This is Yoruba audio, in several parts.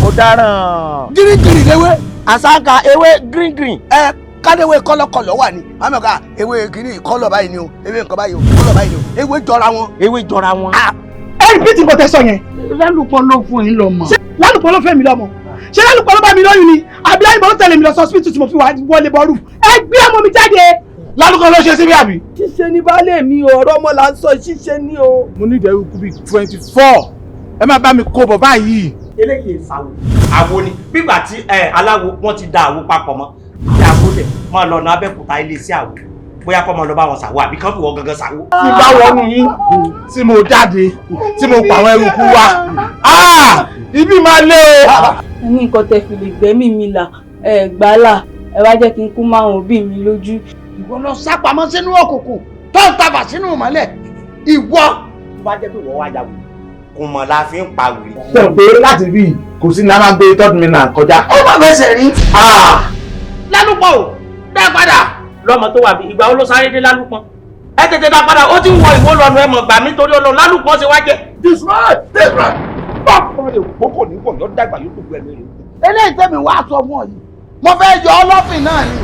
Mo dáràn. Green green léwé. Àsáǹkà ewé green green. Ẹ kádéwé kọ́lọ́kọ́lọ́ wà ní àmì ọ̀gá ewé kìíní kọ́lọ̀ báyìí ni o, ewé nǹkan báyìí o, kọ́lọ̀ báyìí ni o, ewé jọra wọn. Ewé jọra wọn. Ẹ repeat nǹkan tẹ́ sọ yẹn. Lálùpọ̀ ló fún yín lọ́mọ. Ṣé Lálùpọ̀ ló fẹ́ mi lọ́mọ? Ṣé Lálùpọ̀ ló bá mi lóyún ni? Àbí Lálùpọ̀ ló tẹ̀lé mi lọ sí hospital tí mo fi wá wọlé bọ́ọ̀rù? Ẹ gbé ọmọ mi jáde. Lálùkọ́ ló ṣe síbí àbí. Ṣíṣe ní baálé mi o, ọ̀rọ̀ ọmọ là ń sọ, ṣíṣe ní o. Mo ní ìdẹ̀rù kú bíi 24, ẹ má bá mi kó bọ̀ báyìí. Eléyìí ìsàwò àwo ni bígbà tí ẹ aláwo wọn ti da àwo papọ̀ mọ́ tí àwo dẹ̀ máa lọ ọ̀nà Abẹ́òkúta ilé sí àwo, bóyá kọ́ máa lọ bá wọn ṣàwo àbí kán fi wọ́n gangan ṣàwo. Tí bá wọnú yín tí mo jáde tí mo pa àwọn eruku wa, ibi máa lé o. Ẹ ní nǹkan tẹ́ fi lè gbẹ́mí mi là, ẹ gbálà, ẹ wá jẹ́ kí n kú máwọn òbí mi lójú. Ìwọ lọ sápamọ́ sínú òkùnkùn tó ń tafà sínú ìmọ́lẹ̀ ìwọ. Tó bá jẹ́ pé wọ́n wá ya wèrè kò mọ̀ la fi ń pa wèrè. Sọ pé láti bí kò sí ní a máa gbé third mainland kọjá. Ó má fẹsẹ̀ rí. Lálùpọ̀ o, dá padà. Lọ́mọ tó wà bí ìgbà wo ló sáré dé Lálùpọ̀? Ẹ tètè dá padà, ó ti ń wọ ìwó lọ́nu. Ẹ mọ̀ gbà mí torí Ọlọ́run, Lálùpọ̀ ṣe wá jẹ́. This right, this right. Báwo lè kókò ní pọ̀ yọ dàgbà yóò dùgbò ẹ̀mí rẹ̀. Eléyìí tẹ́mi wá sọ fún ọ yìí, mo fẹ́ yọ ọlọ́fìn náà ni.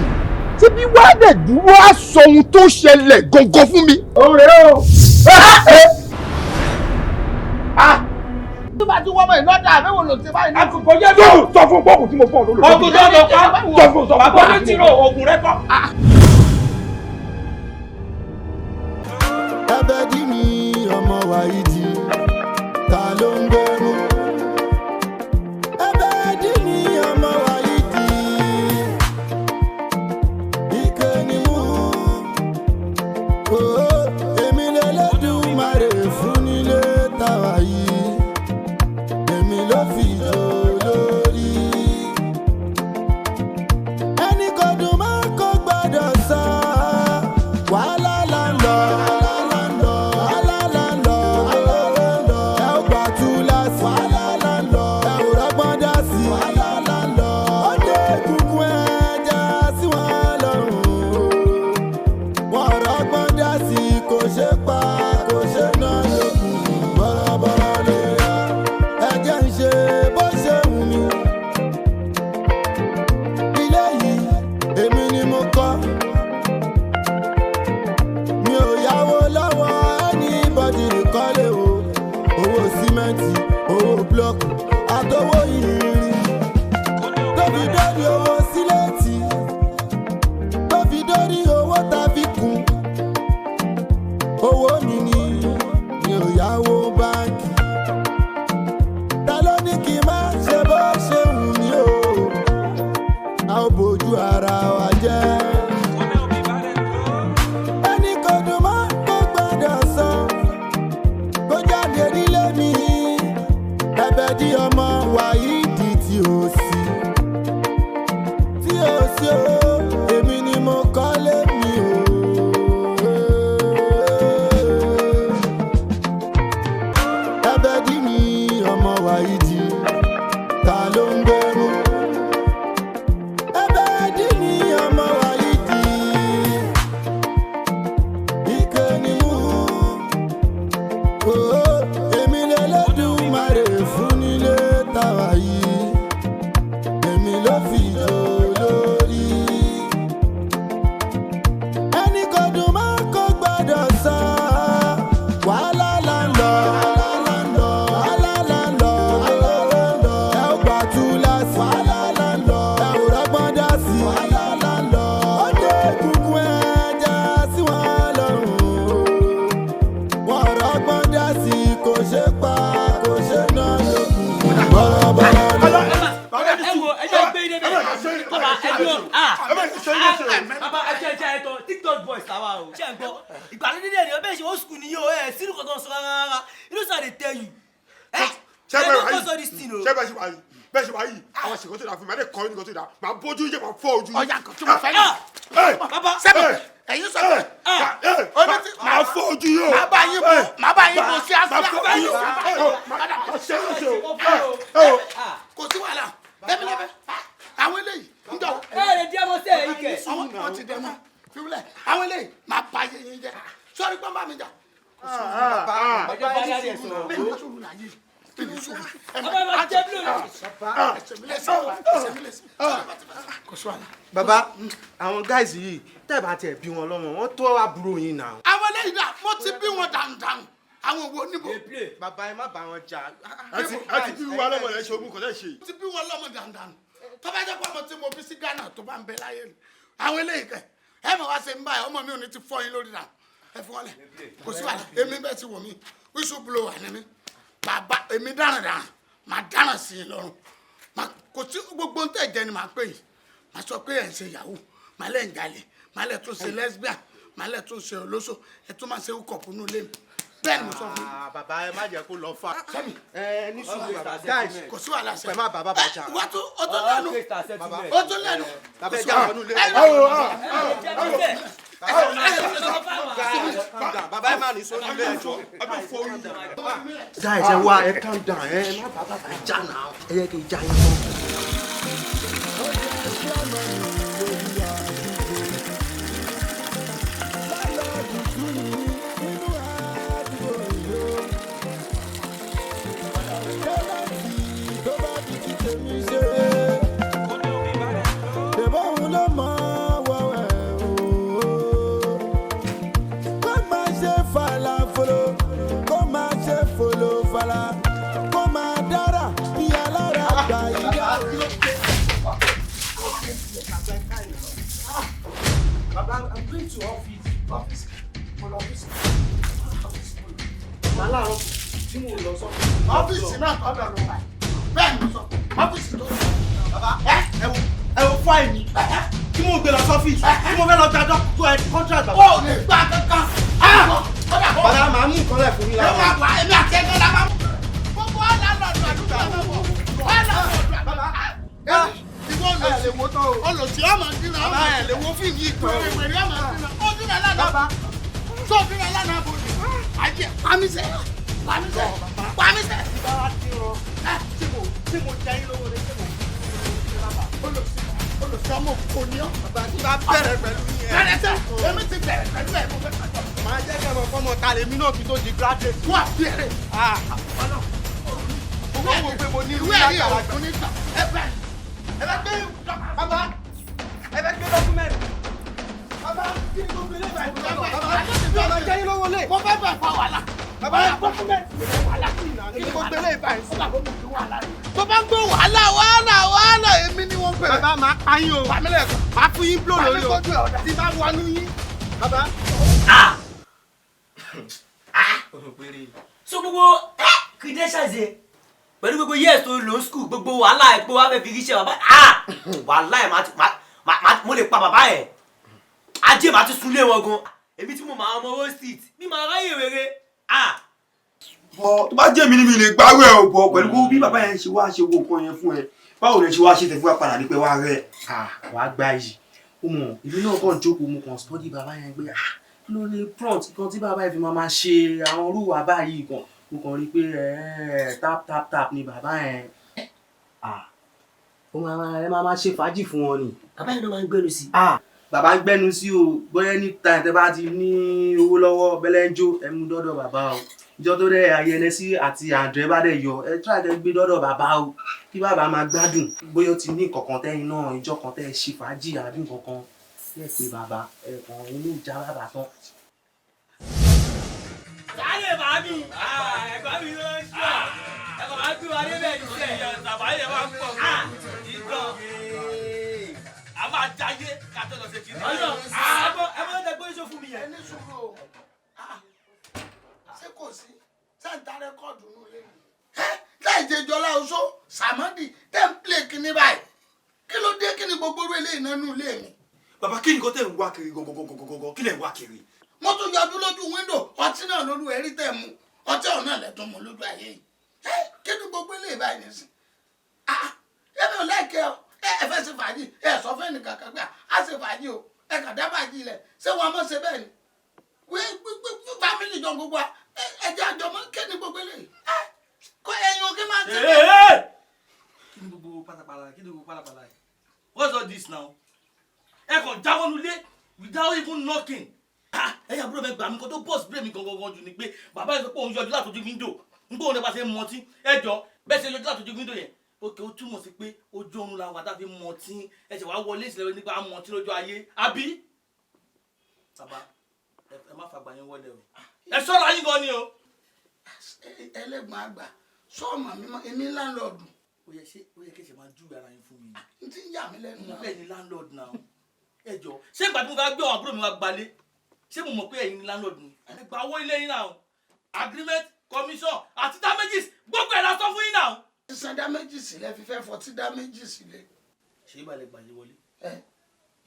Tí bí wàá dẹ̀ dúró á sọ ohun tó ṣẹlẹ̀ gangan fún mi. Òun rèé o. Tó bá ti wọ́n mọ̀ ìlọ́dà àbẹ̀wò ló ti báyìí. Àkókò yẹ Tó sọ fún pọ́ọ̀kù tí mo fọ́ ọ lólùfọ́. Oògùn tó lọ pa. Sọ fún, sọ fún. Bàbá onítìrò oògùn rẹ kọ́. Ẹbẹ dí mi ọmọ wàhídì, ta ló ń gbẹrú? Ẹbẹ dí mi ọmọ wàhídì, ike ni mú. Ooo, èmi lẹlẹ́dùmarè fún nílé tàwa yìí, èmi ló fi jò lórí. Ẹnì kò dùn mọ́ kó gbọ́dọ̀ sọ wàhálà là ń lọ, wàhálà là ń lọ, ẹ ó gbà túláàsì, wàhálà là ń lọ, ẹ ò rọ́gbọ́n dá sí, wàhálà là ń lọ, ó dé egungun ẹja sí wọn lọ́rùn, wọn rọ́gbọ́n dá sí, kò ṣe pa kò ṣe ná lókun bọ́rọ̀bọ́rọ̀ lè yá, ẹ jẹ́ ń ṣe bó ṣe wù mí. Ilé yìí èmi ni mo kọ́, mi ò yáwó lọ́wọ́ anybody kọ́lé o. Owó símẹ́ǹtì, owó búlọ́ọ̀kù àtọwọ́ irin, tó fi dórí owó sílẹ̀tì, tó fi dórí owó tàbí kùn, owó mi ni, mi ò yáwó báńkì. Ta ló ní kí n má ṣe bó ṣe wù mí o? A ó bójú ara wa jẹ́. Ẹni kò dùn mọ́ kó gbọ́dọ̀ sọ kó jáde nílé mi. Ẹ̀bẹ̀ dí ọmọ wàhídì tí ó sì tí ó sì o, èmi ni mo kọ́lé mi o. Ẹ̀bẹ̀ dí mi ọmọ wàhídì, ta ló ń gbẹrú? Ẹ̀bẹ̀ dí mi ọmọ wàhídì, ike ni mú. Ooo, èmi lẹlẹ́dùmarè fún nílé tàwa yìí, èmi ló fi jò lórí. Ẹnì kò dùn mọ́ kó gbọ́dọ̀ sọ wàhálà là ń lọ, wàhálà là ń lọ, ẹ ó gbà túláàsì, wàhálà là ń lọ, ẹ ò rọ́gbọ́n dá sí, wàhálà là ń lọ, ó dé egungun ẹja sí wọn lọ́rùn, wọn rọ́gbọ́n dá sí, kò ṣe pa kò ṣe ná lókun bọ́rọ̀bọ́rọ̀ lọ. Ẹ wo, ẹ jẹ́ gbé ilé bẹ́ẹ̀ bàbá, ẹ dúró. Ah bàbá, ẹ jẹ́ ẹ tọ́ TikTok boys làwa o. Ṣé ẹ gbọ́ ìgbàlódé dẹ̀ ni ọ bẹ́ẹ̀ ṣe old school ni yóò ẹ sínú kan tó ń sọ rárá rárá. You know say I dey tell you. Ẹ Ṣé ẹ bẹ́ẹ̀ no wá cause all this thing o. yìí? Ṣé bẹ́ẹ̀ ṣe wá yìí? Bẹ́ẹ̀ ṣe wá yìí, àwọn ṣèkó tó dáa fún mi, máa lè kọ́ ní nǹkan tó dáa, máa bójú yẹ, máa fọ́ ojú yìí. Ọjà kan tí mo fẹ́ yìí. Bàbá. Sẹ́mi ẹ̀yin sọ pé Omi ti máa fọ́ ojú yìí o. Màá bá yín bò, màá bá yín bò sí àṣà. Máa fọ́ ojú yìí o. Máa ṣe é ṣe o. Kò sí wàhálà lẹ́bílẹ́bẹ́, àwọn eléyìí ń jọ. Ẹ lè di ọmọ sẹ́ẹ̀ yìí kẹ̀. Àwọn wọn ti dẹ̀ mọ́ fiwilẹ̀, àwọn eléyìí máa ba ayé yín jẹ́ sọ́ọ́rí pọ́n bá mi jà. Ẹ jẹ́ bá dáadé sọ̀rọ̀. Bẹ́ẹ̀ ni sùúrù láyé. Mi ní sùúrù. Bàbá, ẹ máa jẹ́ bí lónìí. Kò sí wàhálà. Bàbá, àwọn guys yìí, tẹ́ bá tiẹ̀ bí wọn lọ́mọ, wọ́n tó àbúrò yín náà. Àwọn eléyìí dà, mo ti bí wọn dànù. Àwọn wo níbo? Bàbá, ẹ má bá wọn jà. Ẹ ti bí wa lọ́mọ rẹ ṣe ogún kò lẹ́ ṣe. Ti bí wọn lọ́mọ dànù. Tó bá jẹ́ pé ọmọ tí mo bí sí Ghana tó bá ń bẹ láyé ni. Àwọn eléyìí kẹ ẹ mọ̀ wá ṣe ń báyìí, ọmọ mi ò ní ti fọ́ yín lórí dànù. Ẹ fi wọn lẹ̀, kò sí wàhálà. Èmi bẹ́ẹ̀ ti wò mí, whistle blower ni mí. Bàbá, èmi dáràn dáràn, màá dáràn sí i lọ́rùn. Kò sí gbogbo ń tẹ̀ jẹ́ ni màá pè yìí. Màá sọ pé ẹ̀ ń ṣe yahoo, màá lẹ̀ ń jalè, màá lẹ̀ tún ṣe lesbian, màá lẹ̀ tún ṣe olóṣò, ẹ̀ tún máa ṣe hookup nínú ilé mi. Bẹ́ẹ̀ ni mo sọ fún yín. Bàbá, ẹ má jẹ́ kó lọ fà. Sẹ́mi. Ẹ ní sùúrù, bàbá. Guys, kò sí wàhálà sẹ́mi. Ẹ má bá bàbá jà. Wọ́n tún ó tún lẹ́nu, ó tún lẹ́nu. Bàbá, ẹ já wọnú ilé. Bàbá, ẹ má ní sórí ilé ẹjọ́. Guys, ẹ wá, ẹ calm down, ẹ má bá bàbá jà náà. Ẹ yẹ kí n já yín tán. Ṣèbóhun ló mọ wọ́wẹ́ o. Kó máa ṣe falafolo, kó máa ṣe folofala, kó máa dára bí alára gbà yíyá. Baba, I'm going to office. Office. Mo lọ office. Office mo lọ. Màá láàárọ̀ tí mo lọ sọ. Ọ́fíìsì náà tọ́ bẹ̀ ló wà. Bẹ́ẹ̀ ni mo sọ, ọ́fíìsì tó sọ. Bàbá, ẹ wo fáìlì tí mo gbé lọ sọ́fíìsì tí mo fẹ́ lọ gba dọ́kítọ̀ ẹ contract, bàbá. Ó lè gba kankan. Bàbá, màá mú nǹkan lẹ̀ fún yín Ẹ lára. máa wà, èmi àti ẹgbẹ́ la máa mú. Gbogbo ọ̀là lọ́dún àdúgbò àbọ̀. Ọ̀là lọ́dún àdúgbò. Ìwọ Ẹ lè wo tán o. olùsí ọmọ dínà ọmọ. Bàbá, ẹ lè wo fíìmù yìí tán o. Wèrè ọmọ dínà. Ó dínà lánàá. Tó dínà lánàá bò ní. Ajẹ́ pàmísẹ́ pàmísẹ́ pàmísẹ́. Bàbá dín ran. Tí mo jẹ yín lówó ni tí mo. Olùsí olùsí ọmọ kò ní ọ. Bàbá, tí bá bẹ̀rẹ̀ pẹ̀lú yín ẹ. Bẹ̀rẹ̀ sẹ́, èmi ti bẹ̀rẹ̀ pẹ̀lú ẹ̀, mo fẹ́ pàjọ́. Màá jẹ́ kẹ́ mọ̀ fọ́mọ ta lèmi náà kí tó di graduate. Wọ́n á bẹ̀rẹ̀. Owó wo pé mo ní Ìwé ẹ̀rí òkun nígbà. Ẹ bẹ́ẹ̀. Ẹ bẹ gbé, bàbá, ẹ bẹ gbé document. Bàbá, kí ni gbogbo ilé ìgbà ìgbà? Bàbá, bàbá, jẹ́ yín lówó lé. Mo fẹ́ bẹ̀ fa wàhálà. Bàbá, document. Kí ni gbogbo ilé ìgbà ìgbà? Tó bá ń gbé wàhálà wàhálà wàhálà, èmi ni wọ́n pè. Bàbá, máa pa yín o. Pàmílẹ̀ kan. Máa fún yín blow lórí o. Pàmí kójú ẹ̀ ọ̀dà. Tí bá wọnú yín. Bàbá. So gbogbo credentials ẹ pẹ̀lú gbogbo years tó lò ó school, gbogbo wàhálà ẹ̀ pé wàá fẹ́ fi ríṣẹ́, bàbá, ah, wàhálà ẹ̀ máa mo lè pa bàbá ẹ̀. Ajé màá ti sunlé wọn gan. Èmi tí mo máa ọmọ owó street mi máa ráyè wéré, ah. Bọ tó bá jẹ́ mi ní mi lè gbárù ẹ̀ ò bọ̀ pẹ̀lú bí bàbá yẹn ṣe wá ṣe wo nǹkan yẹn fún ẹ. Báwo lẹ ṣe wá ṣe tẹ̀fún wa padà ní pé wá rẹ̀? Ah, wàá gba yìí. Ó mọ̀, èmi náà kàn jókòó, mo kàn study bàbá yẹn pé, ah, kí ló lè prompt kan tí bàbá yẹn fi máa ṣe àwọn orúwà báyìí gan. Mo kàn rí i pé tap tap tap ni bàbá yẹn. Ah, ó máa ẹ máa ṣe fàájì fún wọn ni. Bàbá yẹn ló máa ń gbẹnu sí. Ah, bàbá ń gbẹ́nu sí o. Bóyá anytime tẹ́ bá ti ní owó lọ́wọ́ bẹ́lẹ́ ń jó, ẹ mú dọ́dọ̀ bàbá o. Ìjọ tó dẹ̀ ayẹnẹsí àti àǹdrẹ́ bá dẹ̀ yọ, ẹ try kẹ́ gbé dọ́dọ̀ bàbá o, kí bàbá máa gbádùn. Bóyá ó ti ní nǹkankan tẹ́yìn náà, ìjọ kan tẹ́ ẹ ṣe fàájì àbí nǹkankan ẹ pé bàbá ẹ kàn inú ìjà bàbá tán. Sáré màmí, ẹ̀gbọ́n mi ló ń ṣe ẹ̀kọ́ máa ń gbé wa débẹ̀ ní sẹ́. Sàbáyé máa ń pọ̀ gan. Ìtàn. A máa jayé ká tó lọ ṣe kiri. Ọ̀nà ẹ̀mọ́ ẹ̀ gbé iṣẹ́ fún mi yẹn. Ẹni sùúrù o. Ṣé kò sí sẹ́ńtà record nù lé mi? Láì jẹ Jọlá Oṣó Sàmọ́dì tẹ́ ń plé kinní báyìí, kí ló dé? Kí ni gbogbo orí eléyìí náà nù lé mi? Bàbá, kí ni nǹkan tẹ̀ ń wá kiri gangan? Kí lẹ̀ ń wá kiri? Mo tún yọjú lójú window, ọtí náà lólu ẹ̀rí tẹ̀ mu, ọtí ọ̀hún náà lẹ́tún mu lójú ayé yìí. Kí ni gbogbo eléyìí báyìí nísìn? Ẹ̀mi ò lẹ́kẹ̀ẹ́ o. Ẹ fẹ́ ṣe fàájì, ẹ sọ fẹ́ nìkan kan pé a ṣe fàájì o, ẹ kàn dá fàájì lẹ̀. Ṣé wọn mọ̀ ṣe bẹ́ẹ̀ ni? Wí family jọ gbogbo wa, ẹ jẹ́ àjọ mọ́. Kí ni gbogbo eléyìí? Kó ẹyin òkè máa ń tẹ̀lé. Kí ni gbogbo pátápátá? Kí ni gbogbo pátápátá yìí? What's all this now? Ẹ kàn jáwọ́ nulẹ̀ without even knocking. Ah, ẹ̀yin àbúrò mi, gbà mí. Kan tó burst brain mi gangan jù ni pé bàbá yẹn sọ pé òun yọjú látọjú window. N gbóhùn nípa ṣe ń mọtí. Ẹ jọ, bẹ́ẹ̀ ṣe yọjú látọjú window yẹn, òkè ó túmọ̀ sí pé ojú oorun la wà tá a fi mọtí. Ẹ ṣe wá wọlé ìṣẹ̀lẹ̀ nípa mọtí lójú ayé, àbí? Bàbá, ẹ má fàgbà yín wọlé o. Ẹ ṣọ́ra yín gan ni o. Ẹlẹ́gbọ̀n àgbà, sọ́ọ̀mù mímọ́, èmi landlord. Ó yẹ, ṣé ó yẹ kí ẹ ṣe máa júwe ara yín fún mi ni? N ti ń yà mí lẹ́nu. Mo bẹ́ẹ̀ ni landlord náà. Ẹ jọ, ṣé ìgbà tí mo fẹ́ gbé àwọn àbúrò mi wá gbalé, ṣé mo mọ̀ pé ẹ̀yin ni landlord ni? Ẹ gba owó ilé yín náà, agreement, commission àti damages, gbogbo ẹ̀ la sọ fún yín náà. Sísan damage sílẹ̀, fífẹ́ fọtí damage sílẹ̀. Ṣé ìbàlẹ̀ gbàlè wọlé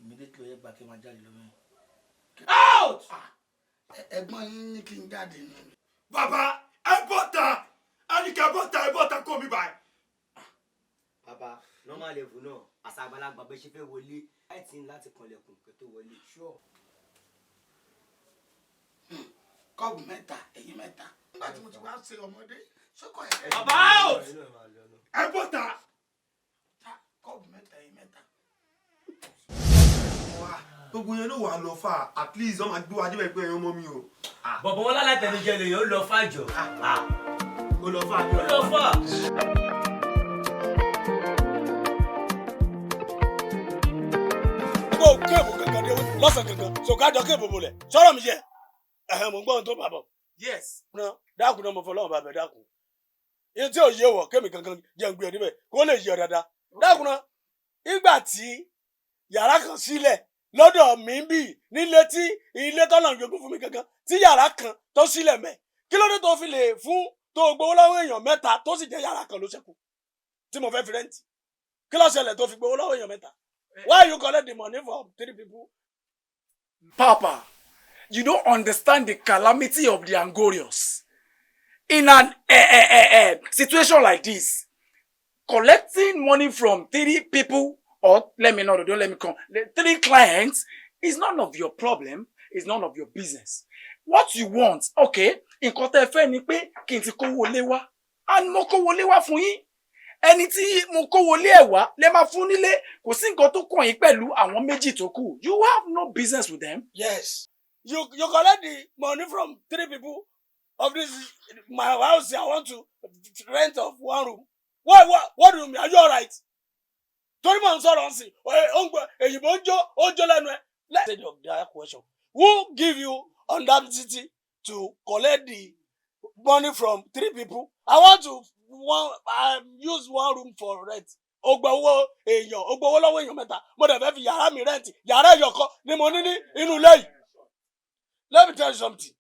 immediately? Ó yẹ gbà kí n máa jáde lọ́wọ́ yẹn. Out. Ẹ̀gbọ́n yín ní kí n jáde nù. Bàbá, ẹ bọ́ta! Ẹnìkẹ́ bọ́ta, ẹ bọ́ta kó mi báyìí. Bàbá, normal level náà, àṣà àgbàlagbà bẹ́ẹ̀ ṣe fẹ́ wọlé láì tí ń láti kanlẹ̀kùn kẹ́ tó wọlé. Kọ́ọ̀bù mẹ́ta, ẹ̀yin mẹ́ta. Nígbà tí mo ti wá ṣe ọmọdé sókò ẹ̀. Bàbá, out. Ẹ bọ́ta. Kọ́ọ̀bù mẹ́ta, ẹ̀yin mẹ́ta. Gbogbo yẹn ló wà lọ fà, at least wọ́n máa gbé wa débẹ̀ pé ẹ̀yin ọmọ mi o. Bọ̀bọ̀ wọn lálátẹnujẹ lèèyàn, ó lọ fàjọ. Ó lọ fà. Ó lọ fà. Kó kéèbù kankan dé lọ́sàn kankan sọ̀kájọ kéèbù bolẹ̀ sọ̀rọ̀ mi yẹ ẹ̀hẹ̀n, mò ń gbọ́ ohun tó bà bọ̀. Yes. Náà dákun náà, mo fọlọ́run bàbẹ̀, dákun. Iye tí ò yé wọ̀ kémi kankan jẹ́ ń gbé ọ níbẹ̀ kó lè yẹ ọ dáadáa. Dákun náà, ìgbà tí yàrá kan sílẹ̀ lọ́dọ̀ mi ń bì nílé tí ilé tọ́lọ̀ ń jogún fún mi kankan, tí yàrá kan tó sílẹ̀ mẹ́, kí ló dé tó fi lè fún tó gbowó lọ́wọ́ èèyàn mẹ́ta, tó sì jẹ́ yàrá kan ló ṣẹ́kù tí mo fẹ́ fi rent? Kí ló ṣẹlẹ̀ tó fi gbowó lọ́wọ́ èèyàn mẹ́ta? Why you collect the money from three people? Papa, you don't understand the calamity of the Angorios. In an situation like this, collecting money from three people, or let me not, don't let me come, the three clients is none of your problem, is none of your business. What you want, okay, nǹkan tẹ́ fẹ́ ni pé kí n ti kówó lé wá, and mo kówó lé wá fún yín. Ẹni tí mo kówó lé ẹ̀ wá lẹ máa fún nílé, kò sí nǹkan tó kàn yín pẹ̀lú àwọn méjì tó kù. You have no business with them. Yes. You collect the money from three people of this my house. I want to rent of one room. What do you mean? Are you alright? Torí mò ń sọ̀rọ̀ ǹsìn, ó ń gbọ́ èyìnbó ń jó, ó ń jó lẹ́nu ẹ̀. Let's say the question. Who give you audacity to collect the money from three people? I want to use one room for rent. Ó gba owó èèyàn, ó gbowó lọ́wọ́ èèyàn mẹ́ta. Mo dẹ̀ fẹ́ fi yàrá mi rent. Yàrá ẹ̀yọ̀kan ni mo ní ní inú ilé yìí. Let me tell you something.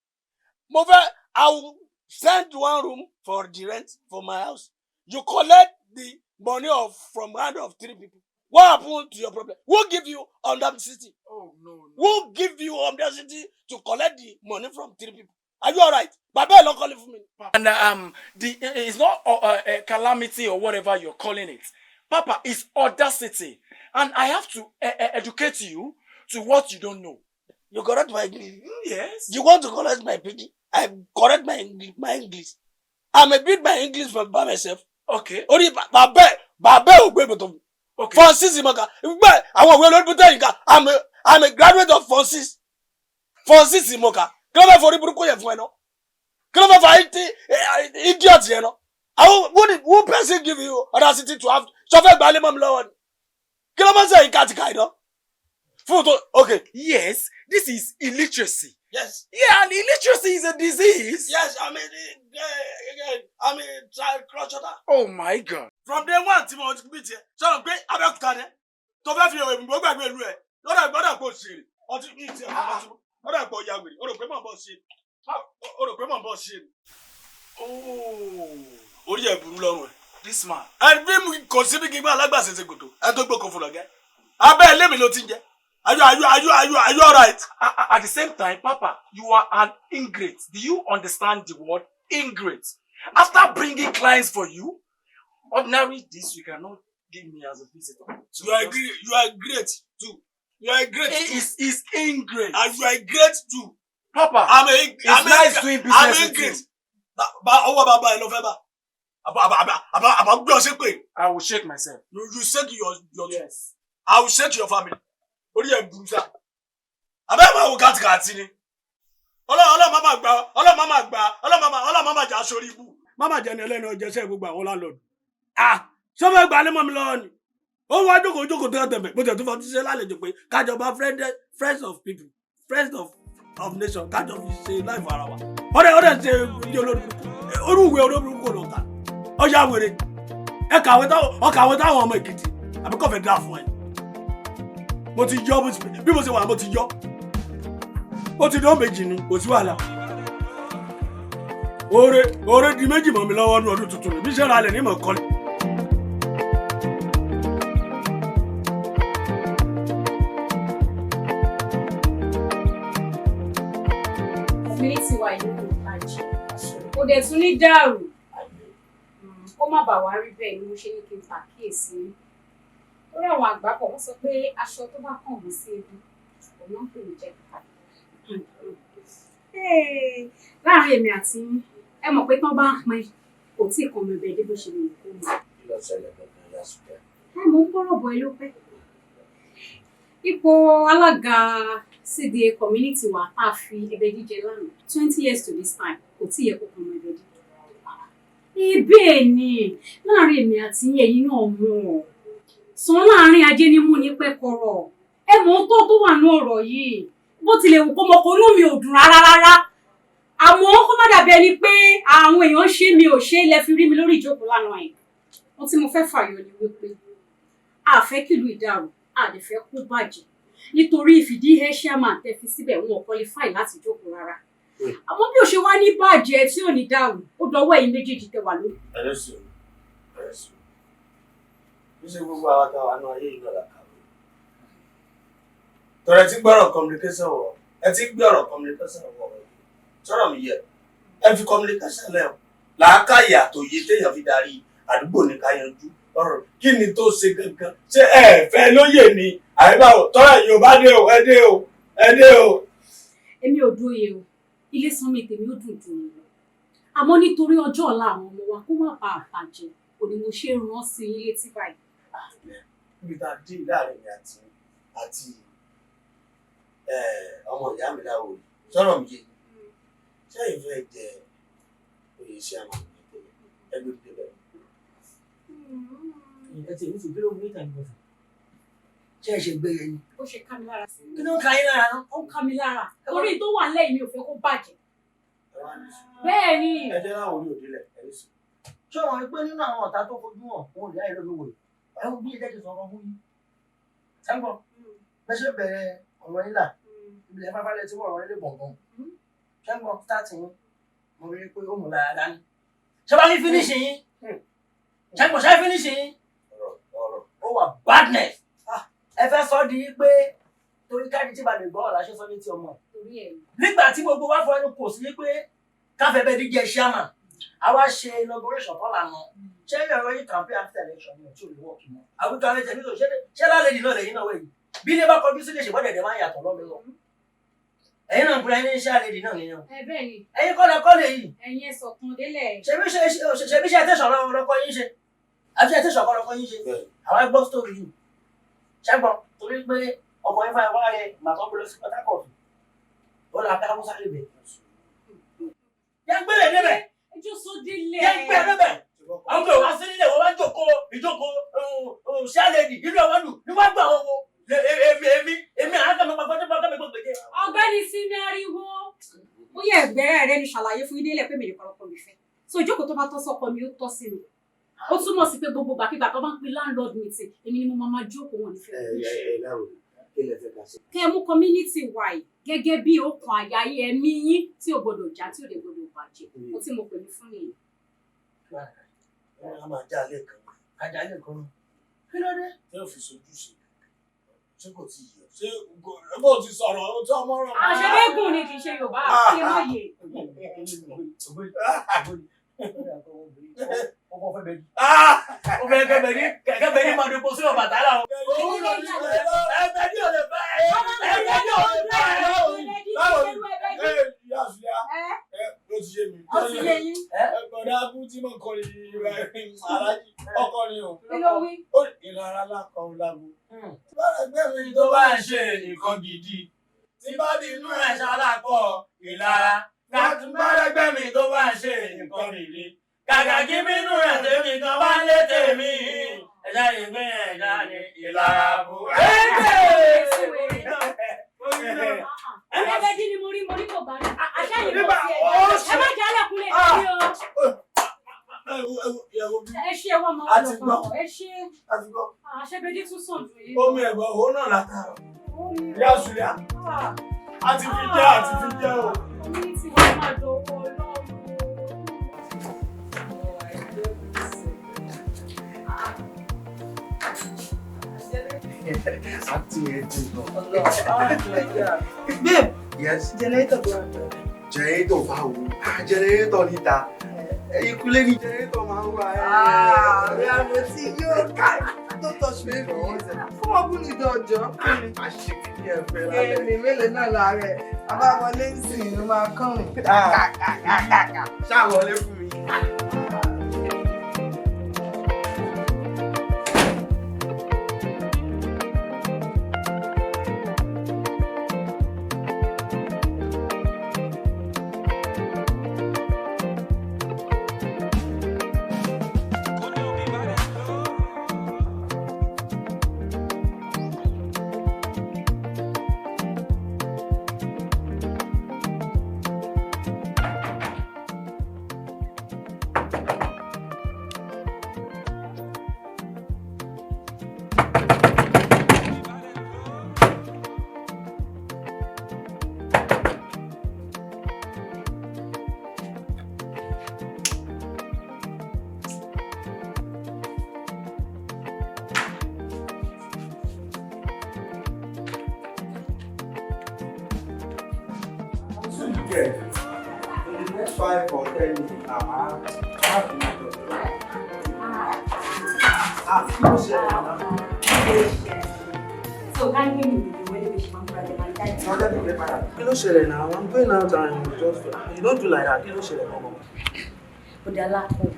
Mo fẹ́, I will send one room for the rent for my house. You collect the money of from hand of three people. What happened to your problem? Who give you audacity? Oh, no, no. Who give you audacity to collect the money from three people? Are you alright? Bàbá ẹ̀ ló kọ́lé fún mi. And the it's not a calamity or whatever you're calling it. Papa, it's audacity. And I have to educate you to what you don't know. You correct my English. Yes. You want to correct my pidgin? I correct my English. I'm a bit my English for by myself. Okay. Orí bàbá ẹ̀ ò gbé ibùdó mi. Okay. Form six ìmọ̀ká. Gbẹ́ àwọn òwe olórí bútẹ́ yìí ká. I'm a graduate of form six. Form six ìmọ̀ká. Kí ló fẹ́ forí burúkú yẹn fún ẹ náà? Kí ló fẹ́ fa idiot yẹn náà? Àwọn who person give you audacity to have sọfẹ́ gbalẹ̀ mọ́ mi lọ́wọ́ ni? Kí ló máa ń sẹ́yìn kàtìkà iná? Fún tó okay. Yes, this is illiteracy. Yes. Yeah, and illiteracy is a disease. Yes, I'm a crusher. Oh my God. From day one tí mo bí tiẹ̀ sọ̀rọ̀ pé Abẹ́òkúta ni tó fẹ́ fi òyìnbó gbàgbé ìlú ẹ̀ lọ́dọ̀ gbọ́dọ̀ kò ṣe èrè ọtí ní tiẹ̀ lọ́dọ̀ gbọ́ ya wèrè, o rò pé mò ń bọ̀ ṣe, o rò pé mò ń bọ̀ ṣe. Orí ẹ̀ burú lọ́rùn ẹ̀. This man. Ẹ bí mi kò sí bí kí n gbọ́ alágbàṣe ṣe gòtò ẹ tó gbókò fún lọ́gẹ́ abẹ́ ilé mi ló ti ń jẹ́. Are you alright? At the same time, Papa, you are an ingrate. Do you understand the word ingrate? After bringing clients for you, ordinary this you cannot give me as a visitor. So You are great, you are great too. You are great He too. is ingrate. And you are great too. Papa, it's nice doing business I'm with ingrate. you. Ọwọ́ bàbá ẹ lọ fẹ́ bá. Àbá gbé ọ ṣépè. I will shake myself. You shake your Yes. I will shake your family. Orí ẹ̀ burú sá. Àbẹ́ máa wo kàtìkàtì ni. Ọlọ́run má máa gbà, Ọlọ́run má máa gbà, Ọlọ́run má máa jà sórí ibú. Má má jẹ́ ni ẹlẹ́ni ọjọ́ iṣẹ́ gbogbo àwọn láńlọ́ọ̀dù. Ah, ṣé fẹ́ gbalẹ̀ mọ́ mi lọ́wọ́ ni? Ó wá jókòó jókòó tó tẹ̀mẹ̀ bó tẹ̀ tó fọ́ ti ṣe lálejò pé kájọba friends of people, friends of nation, kájọ fi ṣe láìfọ ara wa. Ọ̀rẹ́ ṣe ilé olórí orúwé olórí kò lọ kà. Ọjà wèrè ẹ kàwé táwọn ọmọ Èkìtì àbí kò fẹ́ dá fún ẹ. Mo ti yọ bí mo ṣe wà mo ti yọ. Ó ti dán méjì ni kò sí wàhálà. Oore di méjì mọ́ mi lọ́wọ́ ní ọdún tuntun bí ṣe ra lẹ̀ ní mọ̀ kọ́lé. Community wa ìlú kò bàjẹ́ kò dẹ̀ tún ní dàrú kó má bàa wá rí bẹ́ẹ̀ ni mo ṣe ní kí n pàkíyèsí lórí àwọn àgbà pọ̀ wọ́n sọ pé aṣọ tó bá kàn wọ́n sí ebi òun náà ń pè ní jẹ́. Láàárín èmi àti yín ẹ mọ̀ pé tán bá ń pín kò tí ì kan mi bẹ́ẹ̀ dé bó ṣe lè kó mi. Kí ló ṣẹlẹ̀ gangan Yasukẹ́? Ẹ mò ń bọ̀rọ̀ bọ̀ ẹ ló pẹ́. Ipò alága CDA community wa tá a fi ẹbẹ jíjẹ lánàá 20 years to this time kò tí ì yẹ kó kan ọmọ ẹbẹ jíjẹ. Ibẹ̀ ni láàárín èmi àti yín ẹ̀yin náà mọ̀ ọ́ sàn láàárín ajé ní mú ní pẹ́kọ̀rọ̀ ẹ mọ̀ tó tó wà ní ọ̀rọ̀ yìí bó tilẹ̀ wù kó mọ kó inú mi ò dùn rárá rárá àmọ́ kó má dàbí ẹni pé àwọn èèyàn ṣe mi ò ṣe lẹ fi rí mi lórí ìjókòó lánàá yẹn. Ohun tí mo fẹ́ fàyọ ni wípé a fẹ́ kìlú ìdàrú a lè fẹ́ kó bàjẹ́ nítorí ìfìdí ẹ chairman tẹ fi síbẹ̀ wọn ò qualify láti jókòó rárá àmọ́ bí ó ṣe wá ní bàjẹ́ tí ò ní dàrú ó dọwọ́ ẹ̀yin méjèèjì tẹ wà lórí. Ẹlẹ́sìn ẹlẹ́sìn bí ṣe gbogbo àwọn táwa náà ayé yìí náà la kàwé. Tọrẹ ti gbọ́rọ̀ communication wọ̀ ẹ ti gbé ọ̀rọ̀ communication wọ̀ sọ̀rọ̀ mi yẹ ẹ fi communication lẹ̀ làákàyè àtòyè téèyàn fi darí àdúgbò ní ká yanjú ọ̀rọ̀ kí ni tó ṣe gangan ṣé ẹ fẹ́ lóye ni àyíbáwò tọrẹ Yorùbá dé o ẹ dé o ẹ dé o. Èmi ò dóye o ilé sanmi tèmi ó dùn dùn mí lọ àmọ́ nítorí ọjọ́ ọ̀la àwọn ọmọ wa kó má bàa bàjẹ́ kò ní mo ṣe rán sí yín létí báyìí. Níbi tá a dé láàrin mi àti ọmọ ìyá mi láwo sọ̀rọ̀ mi yé sẹ́yìn fẹ́ jẹ oyè iṣẹ́ àmọ́ ẹgbẹ́ mi débẹ̀. Ẹ ti èmi sì bí lóògùn níta ìgbọ̀nsẹ̀. Ṣé ẹ ṣe gbé yẹn ni? Ó ṣe ká mi lára sí. Kí ló ń ka yín lára náà? Ó ń ká mi lára torí tó wà lẹ́yìn mi ò fẹ́ kó bàjẹ́. Bẹ́ẹ̀ ni. Ẹ jẹ́ láwọn orí òde lẹ̀ ẹ ní sùn. Ṣé wọn rí pé nínú àwọn ọ̀tá tó fojú hàn òun ìyá ìlú wò yìí? Ẹ wo bí ẹjẹ́ ti sọ̀rọ̀ fún yín. Ẹ ń gbọ́ bẹ́ẹ̀ ṣe bẹ̀rẹ̀ ọ̀rọ̀ yín là ìbílẹ̀ fáfálẹ̀ tí wọ́n ọ̀rọ̀ yín lè gbọ̀ngàn. Ṣé ń gbọ́ start yín mo rí i pé ó mú lára dání. Ṣé wàá ní finish yín? Ṣé ń gbọ́ ṣé finish yín? Ó wà badness. Ẹ fẹ́ sọ di pé torí káàdì tí balẹ̀ gbọ́ ọ̀la ṣe sọ létí ọmọ ẹ̀. Nígbà tí gbogbo wa fọ ẹnu kò sí pé káfẹ́ bẹ́ẹ̀ díjẹ ṣíàmà àwa ṣe inauguration kọ́ lànà ṣé ọ̀rọ̀ yìí campaign after election ni tí ò lè wọ́ọ̀kì mọ́. Àwùjọ alẹ́ tẹ̀mí tó ṣé lálẹ́ nìyí náà lẹ́yìn náà wẹ̀yìn bí ilé bá kọjú sílé ṣègbọ́n dẹ̀dẹ̀ máa ń yàtọ̀ lọ́mọ lọ. Ẹ̀yin náà ń pera ẹni iṣẹ́ àlejò náà nìyẹn. Ẹ bẹ́ẹ̀ ni. Ẹ̀yin kọ́lẹ̀ kọ́lẹ̀ yìí. Ẹ̀yin ẹ sọ̀kan délẹ̀. Ṣebí ṣe tẹ̀sán lọ́kọ yín ṣe àbí ṣe tẹ̀sán lọ́kọ yín ṣe àwọn ẹgbọ́ story yìí ṣẹ́gbọ́n torí pé ọkọ̀ yín fáwọn wáyé màtọ́ gbé lọ sí Port Harcourt ó là ká Hausa lè bẹ̀. Yẹn gbélé débẹ̀. Ẹjọ́ sọ délẹ̀. Yẹn gbé débẹ̀. Àwọn kò wá sí nílẹ̀ wọ́n wá jókòó ìjókòó ṣáàlẹ́dì ìlú ẹ̀wọ̀n lù níwájú àwọn wo èmi èmi àákàmì pàpàpàpàpàpàpàpàpà. Ọ̀gbẹ́ni Simi ariwo ó yẹ ẹgbẹ́ rẹ ní ṣàlàyé fún ilé ilẹ̀ pé mi nìkan ọkọ mi fẹ́ so ìjókòó tó bá tọ́ sọ́kọ mi ó tọ́ sí mi ó túmọ̀ sí pé gbogbo gbàkigbà tó bá ń pe landlord meeting èmi ni mo máa jókòó wọn nífẹ̀ẹ́. Kẹ́ ẹ mú community wide gẹ́gẹ́ bí okùn àyà ẹ̀mí yín tí ò gbọdọ̀ já tí ò dẹ̀ gbọdọ̀ bàjẹ́ mo tí mo pè mí fún nìyẹn. A máa já alẹ́ kan. Ajá alẹ́ kan. Kí ló dé? Ṣé o fi sojú ṣe? Ṣé kò tí ì yọ? Ṣé bó ti sọ̀rọ̀ o tí ọmọ rọ̀? Àṣẹlẹ́gùn ni kì í ṣe Yorùbá kí ló yẹ. Ó fẹ́ kẹ́bẹ̀ ní máa dúpọ̀ sí Ọbàtálá o. Òun ló ní ẹgbẹ́ ní òde fẹ́ ẹgbẹ́ ní òde fẹ́. Báwo ni ẹ ìyá àṣìyá ló ti yé mi. Ó ti yé yín. Bọ̀dá abú tí mo kọrin aláàjì ọkọrin o. Kí ló wí? Ìlara lákọ̀ lágbo. Tí bá rẹ̀ gbé mi tó bá ń ṣe nǹkan gidi. Tí bá di inú ẹ̀ ṣalápọ̀ ìlara. Tí bá rẹ̀ gbé mi tó bá ń ṣe nǹkan gidi. Kàkà kí bínú rẹ̀ tèmi kan bá lé tèmi. Ẹ̀dá ìgbín ẹ̀dá ni ìlara bù. Ẹgbẹ́ ni mo rí mo rí kò bá rí. Àṣà yìí kò sí ẹ̀. Ẹ má jẹ́ alẹ́kùnlé mi o. Ẹ ṣe ẹwọ́ máa ń lọ fún ọ. Ẹ ṣe. Àṣẹbẹdí tún sàn jù yìí. Omi ẹ̀gbọ́n òun náà látàrọ. Ìyá Sùlíà, a ti fi jẹ́ àti fi jẹ́ o. Omi ti wá máa dọ̀wọ́ Ọlọ́run. Acting yẹn dùn gan. Babe. Yes. Generator tó wà pẹ̀lú. Generator báwo? Generator níta. Ìkúlé ni generator máa ń wà. Ààrẹ àmọ́ tí yóò ká tó touch me. Fún ọkùnrin ìjọ ọjọ́. Àṣekí ẹ fẹ́ lálẹ́. Èmi mélòó náà láàárẹ̀? Àbáwọlé ń sìn ló máa kàn mí. Ṣáà wọlé fún mi. In the next 5 or 10 minutes, I have to make up. Ah, kí ló ṣẹlẹ̀ náà? So ká ní mi ò wọlé bí ṣe máa ń múra jẹ máa ń jáde. Kí ló ṣẹlẹ̀ náà? I'm going out and you just you don't do like that. Kí ló ṣẹlẹ̀ gangan? Ó dá lákọ̀.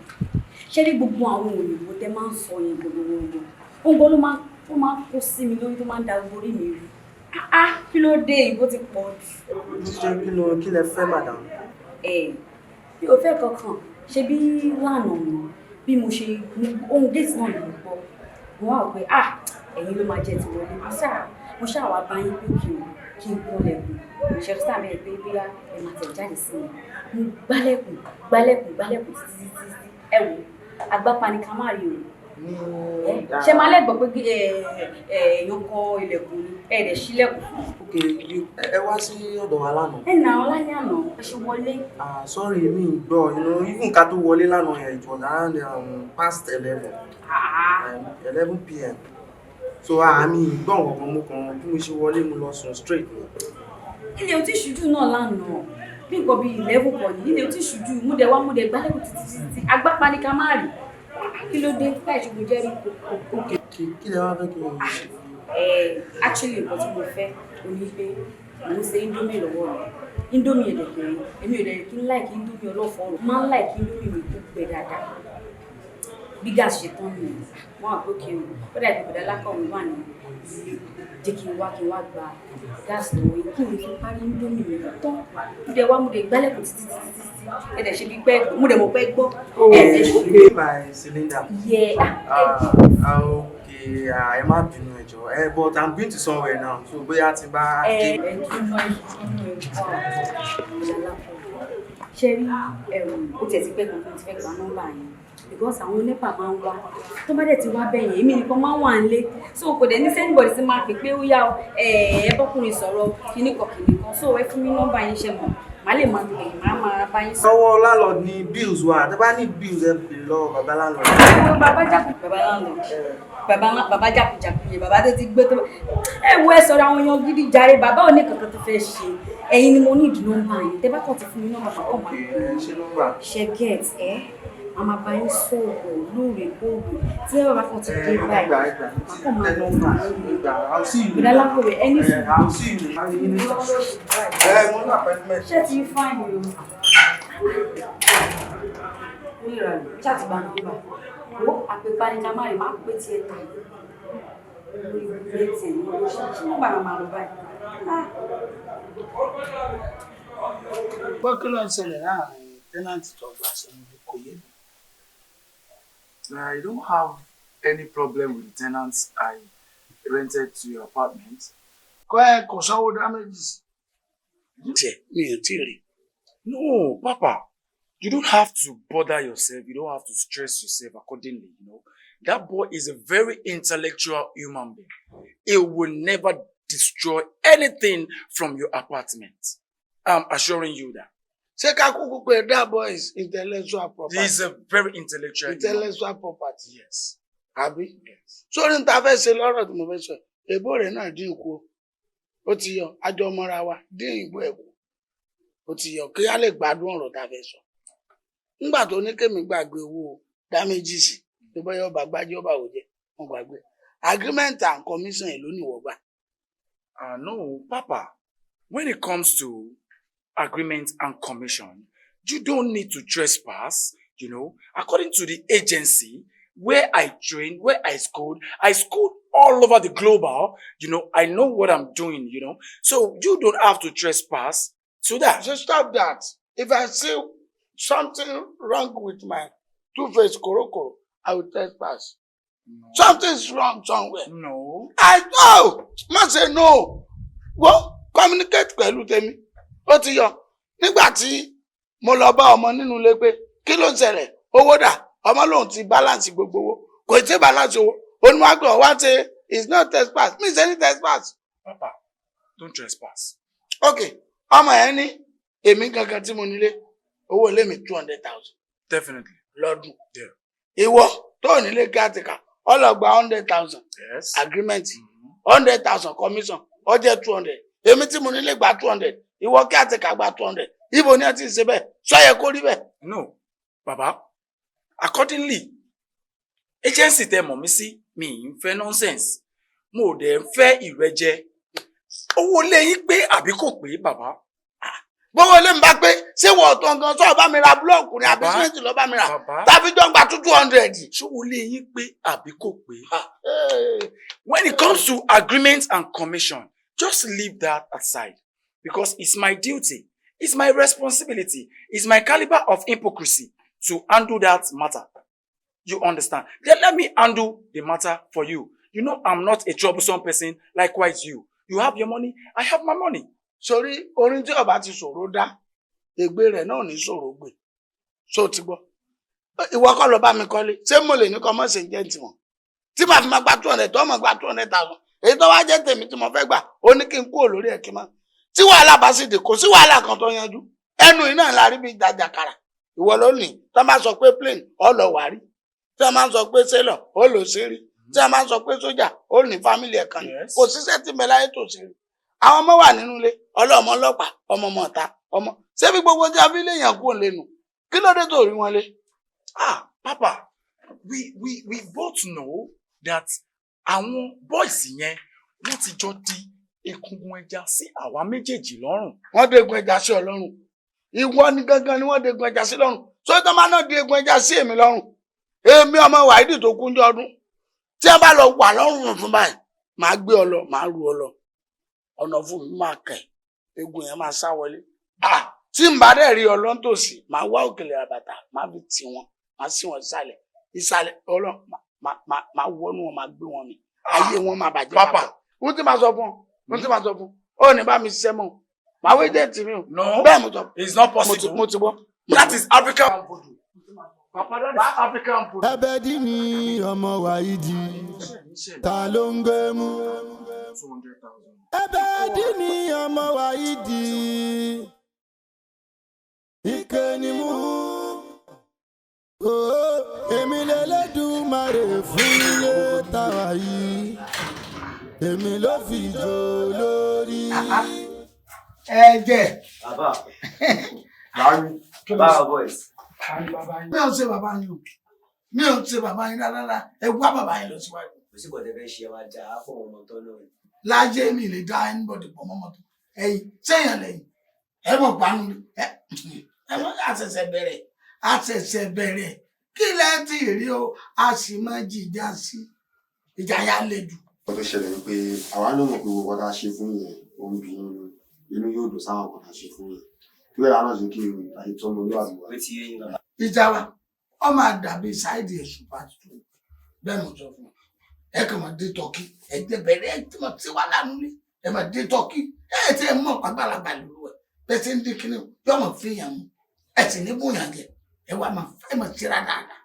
Ṣé rí gbogbo àwọn òyìnbó tẹ máa ń sọ yẹn gbogbogbò? Ó ń gbọ́ ló máa ń kó sí mi lórí tó máa ń da gbogbo orí mi rú. Ah, kí ló dé? Ìbò ti pọ̀ jù. Ṣé kí ló kí lẹ fẹ́ madam? Ẹ bí o fẹ́ kankan, ṣe bí lánàá mi bí mo ṣe ohun géètì náà ló gbọ́. Mo wá wò pé ah ẹ̀yin ló máa jẹ́ ti wọlé. Mo ṣáà wá bá yín pé kí n kúnlẹ̀kùn. Ṣé sáà bẹ́ẹ̀ pé bóyá ẹ máa tẹ̀ jáde sí mi. Mo gbálẹ̀kùn gbálẹ̀kùn gbálẹ̀kùn títí títí ẹ wò agbápa ni ká má rí o. Ṣé máa lẹ́gbọ̀ọ́ pé èèyàn kọ ilẹ̀kùn ni ẹ dẹ̀ ṣílẹ̀kùn fún un. Ok, ẹ wá sí ọ̀dọ̀ wa lánàá. Ẹ nà ọ́ lálẹ́ àná, ẹ ṣe wọlé. Ah, sorry, mi ì gbọ́, you know, even ká tó wọlé lánàá yẹn, it was around past 11. 11 p.m. So àmì ìgbọ́ nǹkan mo kàn bí mo ṣe wọlé mo lọ sùn straight ni. Ilé ò tí ṣújú náà lánàá, bí nǹkan bíi 11 kọ̀ ní, ilé ò tí ṣújú, mo dẹ̀ wá mo dẹ̀ gbálẹ̀kùn títí títí, agbápa ni ká má rí. Kí ló dé láì ṣe mo jẹ́ rí kò. Kí lẹ wá fẹ́ kí n ṣe? Actually nǹkan tí mo fẹ́ o ní pé mò ń ṣe indomie lọ́wọ́ mi. Indomie ẹ̀dẹ̀kẹ̀rẹ̀ èmi ò dẹ̀ kí n like indomie ọlọ́fọ̀ọ́ rò máa ń like indomie mi tó gbẹ dáadáa. Bí gas ṣe tán nìyẹn, wọ́n á pé kí o ó dàbí bọ̀dá lákọ̀wé wà ní jẹ́ kí n wá gba gas lọ́wọ́ yìí kí n lè fi parí indomie mi tán. Mo dẹ̀ wá mo dẹ̀ gbálẹ̀kùn títí títí títí ẹ dẹ̀ ṣe bí pẹ́ mo dẹ̀ mọ̀ pé gbọ́. Okay, my cylinder. Yeah. Okay, ẹ má bínú ẹ jọ̀ọ́. But I'm going to somewhere now, so bóyá tí bá dé. Ẹ dúró ṣe rí ó tiẹ̀ ti pẹ́ kan tó ti fẹ́ gba nọ́mbà yẹn because àwọn NEPA máa ń wá tó bá dẹ̀ ti wá bẹ́ẹ̀ yẹn èmi nìkan máa ń wà nílé so kò dẹ̀ ní sẹ́nìbọ̀dì sí máa pè pé ó yá ẹ bọ́kùnrin sọ̀rọ̀ kíníkan kíníkan so ẹ fún mi nọ́mbà yẹn ṣe mọ̀ màá lè máa pè màá máa bá yín sọ̀rọ̀. Lọ́wọ́ landlord ni bills wà, tẹ́ bá ní bills ẹ bèrè lọ́wọ́ bàbá landlord. Bàbá jákùn bàbá landlord bàbá jákùjákù yẹn bàbá tó ti gbé tó ẹ wo ẹ sọ̀rọ̀ àwọn èèyàn gidi jàre bàbá ò ní kankan tó fẹ́ ṣe ẹ̀yin ni mo ní ìdí nọ́mbà yẹn tẹ́ bá kàn ti fún mi nọ́mbà bàbá máa ṣe nọ́mbà. Ṣe get ẹ màá máa bá yín sọ̀rọ̀ lóòrèkóòrè tí ẹ bá kàn ti dé báyìí màá kàn máa lọ fún mi. Bùdá lákòwé ẹni sùn. Ṣé ti fáìn o? Chat gba nọ́mbà. Wo àpèpá ni ká má rí má pé tiẹ̀ tà. Lórí bẹ́ẹ̀tì ẹ̀ ní oríṣiríṣi nọ́mbà máa lọ báyìí. Gbọ́ kí ló ń ṣẹlẹ̀ láàrin tẹ́nàntì tó gbà sínú kò yé mi. I don't have any problem with the tenants I rented to your apartment. Kọ́ ẹ kò sanwó damages. Tiẹ̀ mi ò tí ì rí. No, Papa, you don't have to bother yourself. You don't have to stress yourself accordingly, you know. That boy is a very intellectual human being. He will never destroy anything from your apartment. I'm assuring you that. Ṣé ká kúkú pé that boy is intellectual property? He is a very intellectual human being. Intellectual property. Yes. Àbí? Sórí n ta fẹ́ ṣe lọ́rọ̀ tí mo fẹ́ sọ, èbó rẹ̀ náà dín kú o. Ó ti yọ, àjọ mọ́ra wa, dín ìbò ẹ̀ kú. Ó ti yọ, kí á lè gbádùn ọ̀rọ̀ tá a fẹ́ sọ. Nígbà tó ní kémi gbàgbé owó damages, tó bá yọ ọba gbájú ọba òjẹ, wọn gbàgbé. Agreement and commission èló ni ìwọ gbà? No, Papa. When it comes to agreement and commission, you don't need to trespass, you know. According to the agency where I trained, where I schooled all over the global, you know, I know what I'm doing, you know. So you don't have to trespass to that. So stop that. If I see something wrong with my two-face korokoro, I will trespass. No. Something's wrong somewhere. No. I know. Má ṣe no. Wọ́n communicate pẹ̀lú tèmi. Ó ti yọ. Nígbà tí mo lọ bá ọmọ nínú ilé pé kí ló ń ṣẹlẹ̀? Owó dà. Ọmọ lòun ti balance gbogbo owó. Kò tí ì balance owó. Onímọ̀gbọ̀n wá ṣe it's not trespass. Mi ṣe ní trespass. Papa, don't trespass. Okay. Ọmọ yẹn ní èmi gangan tí mo nílé owó ilé mi 200,000. Definitely. Lọ́dún. Yeah. Ìwọ tó nílé kíátìkà ọlọ́gba 100,000. Yes. Agreement 100,000 commission ó jẹ́ 200. Èmi tí mo nílé gba 200. Ìwọ kíátìkà gba 200. Ibo ni ẹ ti ṣe bẹ́ẹ̀? Sọ yẹ kó rí bẹ́ẹ̀. No, Baba. Accordingly, agency tẹ́ mọ̀ mí sí mi ń fẹ́ nonsense. Mo ò dẹ̀ ń fẹ́ ìrẹ́jẹ. Owó ilé yín pé àbí kò pé, bàbá? Gbogbo ilé mi bá pé ṣé wọ́n ọ̀tọ̀ gan sọ bá mi ra búlọ̀kù ni àbí símẹ́ǹtì ló bá mi rà tàbí jọ ń gba 200. Ṣówó ilé yín pé àbí kò pé? When it comes to agreement and commission, just leave that aside because it's my duty, it's my responsibility, it's my caliber of hypocrisy to handle that matter. You understand? Then let me handle the matter for you. You know I'm not a troublesome person, likewise you. You have your money, I have my money. Sórí orin tí ọba ti ṣòro dá, ègbé rẹ̀ náà ní ṣòro gbè. Ṣó ti gbọ́? Ìwọ kọ́ ló bá mi kọ́lé. Ṣé mo lè ní kọ́ mọ́ ṣe jẹ́ tiwọn? Tí màá fi máa gba 200, tó máa gba 200,000. Èyí tó wá jẹ́ tèmi tí mo fẹ́ gbà, ó ní kí n kúrò lórí ẹ̀ kí n má. Tí wàhálà bá sì dé, kò sí wàhálà kan tó yanjú. Ẹnu iná la rí bí jàjàkàrà. Ìwọ ló ní. Tó máa sọ pé plane, ó lọ wà rí. Tí wọ́n máa ń sọ pé sailor, ó lọ sí rí. Tí wọ́n máa ń sọ pé sójà, ó ní family ẹ̀ kan ní. Kò síṣẹ́ tí mẹ́láyé tó sí rí. Àwọn ọmọ wà nínú ilé, ọlọ́mọ ọlọ́pàá, ọmọ ọmọ ọ̀tá, ọmọ. Ṣé bí gbogbo tí a fi léèyàn kúrò lẹ́nu? Kí ló dé tó rí wọn lé? Ah, Papa, we both know that àwọn boys yẹn wọ́n ti jọ di egungun ẹja sí àwa méjèèjì lọ́rùn. Wọ́n dégun ẹja sí ọ lọ́rùn. Ìwọ ni gangan ni wọ́n dégun ẹja sí lọ́rùn. Sọ́tọ́ máa náà di egun ẹja sí èmi lọ́rùn. Èmi ọmọ Wàhídì tó kúnjọ́ ọdún. Tí a bá lọ wà lọ́rùn fún báyìí, màá gbé ọ lọ, màá rú ọ lọ. Ọ̀nà fún mi máa kẹ̀, egun yẹn máa sá wọlé. Tí n bá dẹ̀ rí ọ lọ́ntòsí, màá wá òkèlè àbàtà, màá fi tì wọ́n, màá sí wọn sísàlẹ̀. Ìsàlẹ̀ ọlọ́ màá wọnú wọn, màá gbé wọn mì. Ayé wọn máa bàjẹ́. Papa. Wọ́n ti máa sọ fún ọ, wọ́n ti máa sọ fún ọ. Ó ní bá mi ṣiṣẹ́ mọ́. Màá wé jẹ́ tì mí o. No, bẹ́ẹ̀ mo sọ. It's not possible. Mo ti gbọ́. That is African voodoo. Papa, that is African voodoo. Ẹ̀bẹ̀ dí ni ọmọ Wàhídì, ta ló ń gbé mú? Ẹ̀bẹ̀ dí ni ọmọ Wàhídì, ike ni mú. Èmi lẹ́lẹ́dùmarè fún ilé tàwa yìí, èmi ló fi jó lórí. Ẹ̀jẹ̀. Bàbá. Bàbá boys. Mi ò ṣe bàbá yín o. Mi ò ṣe bàbá yín rárá. Ẹ wá bàbá yín lọ síwájú. Kò sí kò tẹ́ fẹ́ ṣe wá jà á fún ọmọ tó náà. Láyé mi lè dá anybody pọ̀ mọ́mọ́ tó. Ẹ̀yin sẹ́yìn lẹ́yìn. Ẹ mọ̀ panu. Ẹ mọ̀ àṣẹ̀ṣẹ̀ bẹ̀rẹ̀. Àṣẹ̀ṣẹ̀ bẹ̀rẹ̀. Kí lẹ ti rí o? A sì máa jìjà sí. Ìjà yá le jù. Ó tó ṣẹlẹ̀ ni pé àwa náà mọ̀ pé gbogbo ọ̀tá ṣe fún yẹn, ó ń bí inú yóò dùn sáwọn ọ̀tá ṣe fún yẹn. Kí wẹ́rẹ́ náà ṣe kí àyè tó ọmọ olúwàbí wa. Ìjà wa Ọ máa dàbí Saheed Òṣùpá tuntun. Bẹ́ẹ̀ mo sọ fún ọ. Ẹ kàn máa dé tọ́kì. Ẹ jẹ́ bẹ̀rẹ̀ ẹ tí mo ti wá lánàá lé. Ẹ máa dé tọ́kì. Ẹ ti ẹ mọ̀ pàgbàlagbà lóru ẹ̀. Bẹ́ẹ̀ ti ń dín kínní yóò máa fi yàn mú. Ẹ sì ní bóyá jẹ. Ẹ wá máa fẹ́ máa tira dáadáa.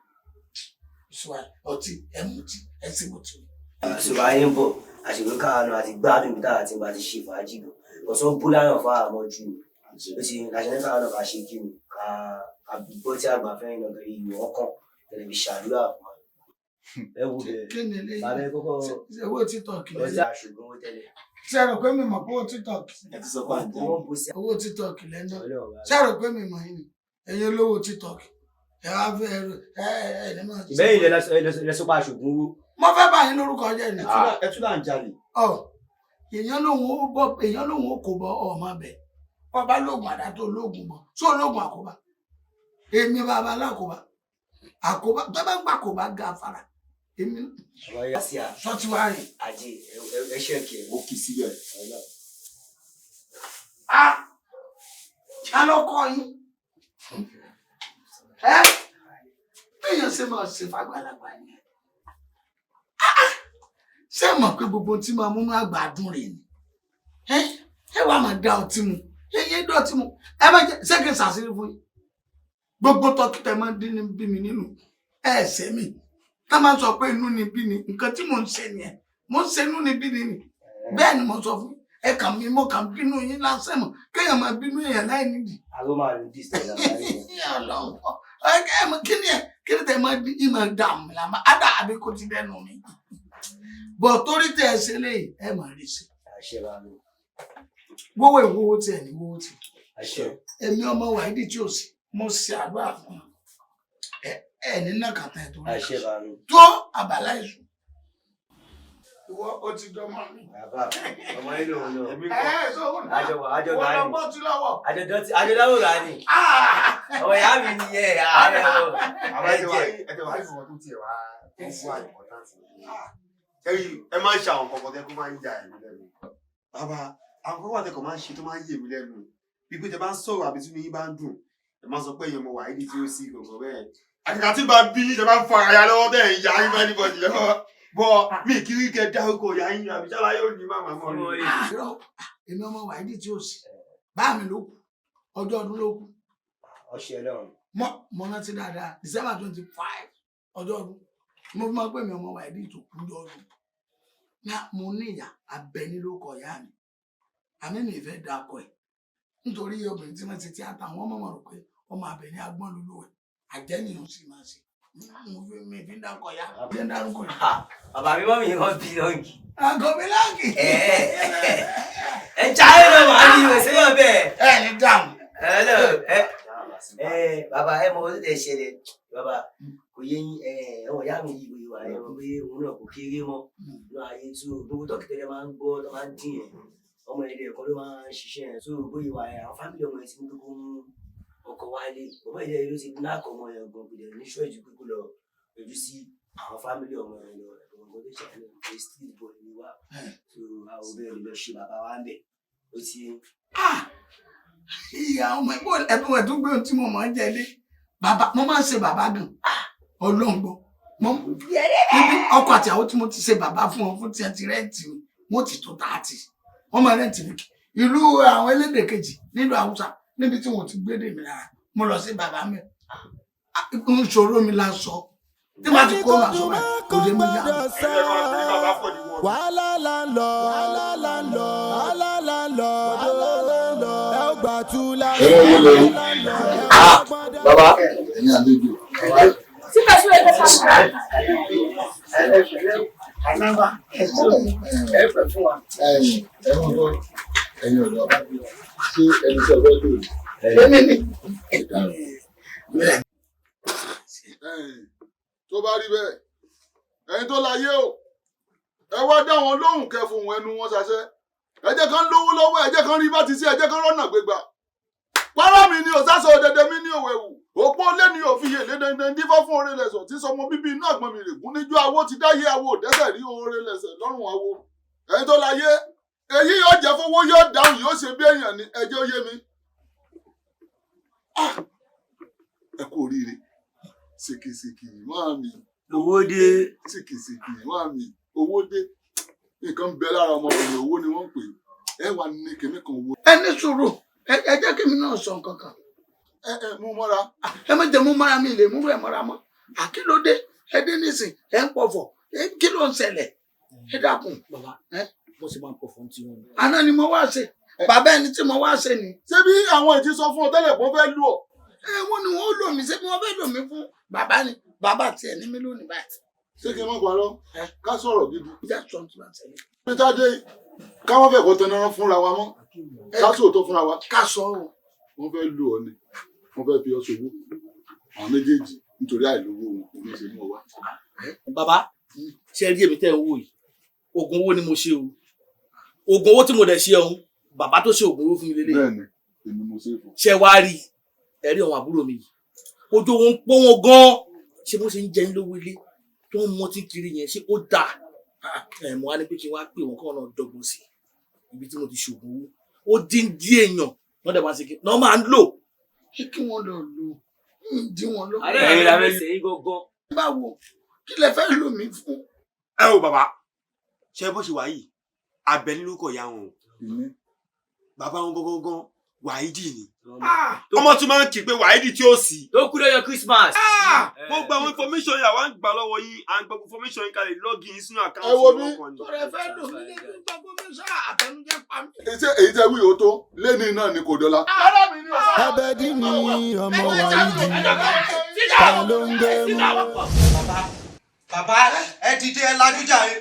Ọtí ẹ mutí ẹ sì mutí. Ṣùgbọ́n ayé ń bọ̀, àṣìwé káàánú àti gbádùn bí táwa ti bá ti ṣe fàájì gan. Ọ̀sán bú láyàn fún àmọ́ jù ní. Ó ti àṣẹ ní káàánú ká ṣe kí ni ká gbọ́ tí àgbà fẹ́ràn náà kiri ìwọ̀ ọkàn tẹ̀lé fi ṣàdúrà fún wa. Ẹ wo bẹ̀rẹ̀. Kí ni eléyìí? Bàbá ẹ kọ́kọ́. Owó TikTok Ọtí lẹ́nu. àṣùgbọ́n ó tẹ́lẹ̀. Ṣé ẹ rò pé mi mọ̀ pé owó TikTok? Ẹ ti sọ pé àjà. Owó TikTok lẹ́nu. Ṣé ẹ rò pé mi mọ̀ yín ni? Ẹ̀yin olówó TikTok. Ẹ wá fẹ́ ẹ ẹ ní máa. Ìbẹ́yìn lẹ sọ pé àṣùgbọ́n owó. Mo fẹ́ bá yín lórúkọ jẹ́ ni. Ẹ tún là ń jalè. Ọ èèyàn lòun ó bọ èèyàn lòun ó kò bọ ọmọ bẹ. Ọba lóògùn àdá tó lóògùn bọ. Só lóògùn àkóbá. Èmi bàbá alákòóbá. Àkóbá tó bá ń gbà kóbá ga afárá. Èmi sọ ti wá rìn. Ajé ẹ ṣe kí ẹ. Ó kì í síbẹ̀. A ta ló kọ́ yín? Ẹ béèyàn ṣe máa ṣe fàgbàlagbà ni. Ṣé ẹ mọ̀ pé gbogbo tí máa múnú àgbà dùn rè ni? Ẹ ẹ wàá máa da ọtí mu. Ẹ yé dọ̀tí mu. Ẹ má jẹ́ ṣé kí n ṣàṣírí fún yín? Gbogbo tọ́kí tẹ máa ń dín ní bí mi nínú. Ẹ ṣe mí. Tá máa ń sọ pé inú ni bí ni nǹkan tí mò ń ṣe nìyẹn. Mò ń ṣe inú ni bí ni ni. Bẹ́ẹ̀ ni mo sọ fún yín. Ẹ kàn mí mo kàn bínú yín lásán mọ̀. Kéèyàn máa bínú èèyàn láì nídìí. Aago máa ń dis tẹ̀lé àbáyé. Ọlọ́run ẹ ẹ mọ̀ kí ni ẹ kí ni tẹ máa dín ìmọ̀ dààmú làmọ́ ádá àbí kò ti dẹnu mi. Bọ̀ torí tẹ ẹ ṣe léyìí ẹ máa rí sí. Àṣẹ bá mi. Wọ́wọ́ ìwọ́wọ́ tí ẹ ní wọ́wọ́ tí. Àṣẹ. Èmi ọmọ Wàhídì tí ò sí mo ṣe àdúrà fún ẹ ẹ ní nàkàtà ẹ tó rí. Àṣẹ bá mi. Tó àbàlá ìṣù. Ìwọ o ti dọmọ mi. Bàbá ọmọ yín lòun náà. Ẹ ẹ sọ wọn náà. Àjọ wà àjọ Wọ́n gà lọ ni. gbọ́ tí lọ́wọ́. Àjọ dọ́tí àjọ dáwọ́ gà ni. Ọmọ ìyá mi nìyẹn ààrẹ o. Àwọn ẹ ti wá rí ìfọwọ́ tó tiẹ̀ wá tó wà important. Ṣẹ́yìn ẹ máa ń ṣe àwọn kọ̀ọ̀kan tẹ́ kó máa ń ya ẹ̀mí lẹ́nu. Bàbá àwọn kọ̀ọ̀kan wà tẹ́kọ̀ máa ń ṣe tó máa ń yè mí lẹ́nu. Bí pé tẹ bá ń sọ̀rọ̀ àbí tún ní yín bá ń dùn, ẹ máa sọ pé èèyàn mo wà nídìí tí ó sì gbọ̀ngàn bẹ́ẹ̀. Àtìkà tí bá bí yín tẹ bá ń fa ara lọ́wọ́ bẹ́ẹ̀ ń ya yín bá ní bọ̀dì lọ́wọ́. Bọ̀ mi kiri kẹ dárúkọ ìyá yín àbí ṣáláyé ò ní màmá mọ́ ni. Irọ́, èmi ọmọ Wàhídì tí ò sí. Bá mi ló kù, ọjọ́ ọdún ló kù. Ọṣẹ lọ́run. Mo rántí dáadáa, December 25, ọjọ́ ọdún. Mo fi máa pè mí ọmọ Wàhídì tó kú ọjọ́ ọdún. Ní mo ní ìyá Abẹ́ní ló kọ ìyá mi. Àmì mi ìfẹ́ dakọ̀ ẹ̀. Nítorí obìnrin tí wọ́n ti tíátà, wọ́n mọ̀mọ́ rò pé ọmọ Abẹ́ní agbọ́n lulú ẹ̀. Àjẹ́ nìyẹn sì máa ṣe. Mo fi mi fi ń dakọ̀ ìyá. Bí ń dárúkọ ìyá. Bàbá mi mọ́ mi kan bí lọ́ǹgì. Àgọ́ mi láǹkì. Ẹ jáde lọ wà ní ìwé sẹ́yìn ọbẹ̀. Ẹ ní dáhùn. Ẹ lọ ẹ ẹ bàbá ẹ mọ ohun tó tẹ ṣẹlẹ̀ bàbá kò yé yín ẹ ọmọ ìyá mi yìí wà ẹ mọ pé òun náà kò kéré mọ́ ní ayé tó gbogbo tọ́kì tẹ́lẹ̀ máa ń gbọ́ tó máa ń dín yẹn ọmọ ilé ẹ̀kọ́ ló máa ń ṣiṣẹ́ yẹn tó bóyá wà ẹ àwọn family ọmọ yẹn ti ní kókó mú ọkọ wálé bàbá ilé ló ti náà kọ ọmọ yẹn gan kò dẹ̀ ní ṣọ́ọ̀jù kúkú lọ yọjú sí àwọn family ọmọ yẹn lọ ẹ̀gbọ́n tó ṣẹlẹ̀ pé street boy ni wá tó àwọn obìnrin lọ ṣe bàbá wa ń bẹ̀ ó ti Ìyá ọmọ ẹgbẹ́ ẹ̀dùn ẹ̀dùn gbé ohun tí mo máa ń jẹ lé. Bàbá mo máa ń ṣe bàbá gan. Ọlọ́run gbọ́. Mo ibi ọkọ àti àwọn tí mo ti ṣe bàbá fún wọn fún tiẹ̀ ti rent mi, wọ́n ti tó 30. Wọ́n máa rent mi. Ìlú àwọn elédè kejì nílùú Haúsá níbi tí wọ́n ti gbédè mi rárá. Mo lọ sí bàbá mi. Ń ṣòro mi la sọ. Tí màá ti kó màá sọ báyìí, kò dé mi yá. Wàhálà là ń lọ, wàhálà là ń lọ, wàhálà là ń lọ, wàhálà là ń lọ. Ẹ ó gbà tú láti. Ẹ wo lè rí. Bàbá. Ẹ̀yin àlejò. Síbẹ̀ síbẹ̀ ẹ ká Ẹ fẹ́ fún wa. Ẹ̀yin ẹ̀wọ̀n bọ́ ẹ̀yin ọ̀dọ́ ṣé ẹni tí ọgbẹ́ lò ní. Èmi ni. Ẹ̀yin tó bá rí bẹ́ẹ̀ ẹ̀yin tó láyé o, ẹ wá dá wọn lóhùn kẹfùn ẹnu wọn ṣaṣẹ́. Ẹ jẹ́ kán lówó lọ́wọ́, ẹ jẹ́ kán rí bá ti sí, ẹ jẹ́ kán rọ́nà gbégbà. Párá mi ni òsásọ dẹdẹ mi ní òwẹ̀wù òpó lé ní òfìyè lé dandan dífọ́ fún oore lẹ̀sọ̀ tí sọmọ bíbí inú àgbọn mi rè gún níjọ́ awó ti dáyé awo òdẹ́sẹ̀ rí oore lẹ̀sẹ̀ lọ́rùn awo. Ẹ̀yin tó láyé, èyí yóò jẹ́ fowó yóò dáhùn yóò ṣe bí èèyàn ni, ẹ jẹ́ ó yé mi. Ah! Ẹ kú oríire. Sìkìsìkì máa mi. Owó dé. Sìkìsìkì máa mi. Owó dé. Nǹkan ń bẹ lára ọmọkùnrin, owó ni wọ́n ń pè é. Ẹ wà ní kinní kan owó. Ẹ ní sùúrù, ẹ jẹ́ kí mi náà sọ nǹkan kan. Ẹ ẹ mú mọ́ra. Ẹ má jẹ́ mú mọ́ra, mi lè mú rẹ̀ mọ́ra mọ́. Àkílódé ẹ dé nísìn ẹ ń pọ̀fọ̀, kí ló ń ṣẹlẹ̀? Ẹ dákun. Bàbá, bó ṣe máa ń pọ̀fọ̀ tí wọ́n ní. Àná ni mo wá ṣe, bàbá ẹni tí mo wá ṣe ni. Ṣé bí àwọn ìtí sọ fún ọ tẹ́lẹ̀ pọ́n fẹ́ lù ọ́? Ẹ wọ́n ni wọ́n lò mí, ṣé bí wọ́n fẹ́ lò mí fún bàbá ni, bàbá tiẹ̀ ní mí lónìí báyìí. Ṣé kí n má parọ́? Ká sọ̀rọ̀ gidi. Ìjà sọ ti máa ṣẹlẹ̀. Peter dé, ká wọ́n fẹ́ kó tẹnara fúnra wa mọ́. Ká sòótọ́ fúnra wa. Ká sọ o. Wọ́n fẹ́ lù ọ́ ni, wọ́n fẹ́ fi ọ ṣòwò. Àwọn méjèèjì nítorí àìlówó wọn kò ní ṣe mú ọ wá. Bàbá, ṣe rí èmi tẹ́ ń wò yìí, oògùn owó ni mo ṣe o. Oògùn owó tí mo dẹ̀ ṣe ọ̀hún, bàbá tó ṣe oògùn owó fún mi lélẹ̀. Bẹ́ẹ̀ni, èmi mo ṣe é fún. Ṣé wàá rí ẹ rí àwọn àbúrò mi yìí, ojú wọn ń pọ́n wọn gan-an. Ṣé bó ṣe ń jẹ lówó ilé tó ń mọtí kiri yẹn, ṣé ó dáa? Ẹ mo wá ní pé kí n wá pè wọn kọ́ ọ̀nà dọ́gbọ́n sí ibi tí mo ti ṣoògùn owó. Ó dín dín èèyàn wọ́n dẹ̀ máa ṣe kí wọ́n máa ń lò. Ṣé kí wọ́n lọ lò ó dí wọn lọ. Ẹ̀yin la fẹ́ ṣe yín gangan. Báwo kí lẹ fẹ́ lò mí fún? Ẹ o bàbá, ṣe bó ṣe wà yìí, abẹ lórúkọ ìyá wọn o. Bàbá wọn gangan Wàhídì ni. Ọmọ tún máa ń kí pé Wàhídì tí ó sì. Tó kú lọ́jọ́ Christmas. Gbogbo àwọn information yìí àwa ń gbà lọ́wọ́ yín, à ń gbọ́ information yín kalẹ̀ login sínú àkáǹtì. Ẹ wo bí. Tọrẹ fẹ́ lò mí ní gbígbà gómìnà àtẹnujẹ pa mí. Ṣé èyí tẹ́ wí o tó lẹ́ni náà ni kò dọ́là. Ẹbẹ̀dì ni ọmọ Wàhídì, ta ló ń gbé mú. Bàbá, ẹ dìde, ẹ lajú jàre.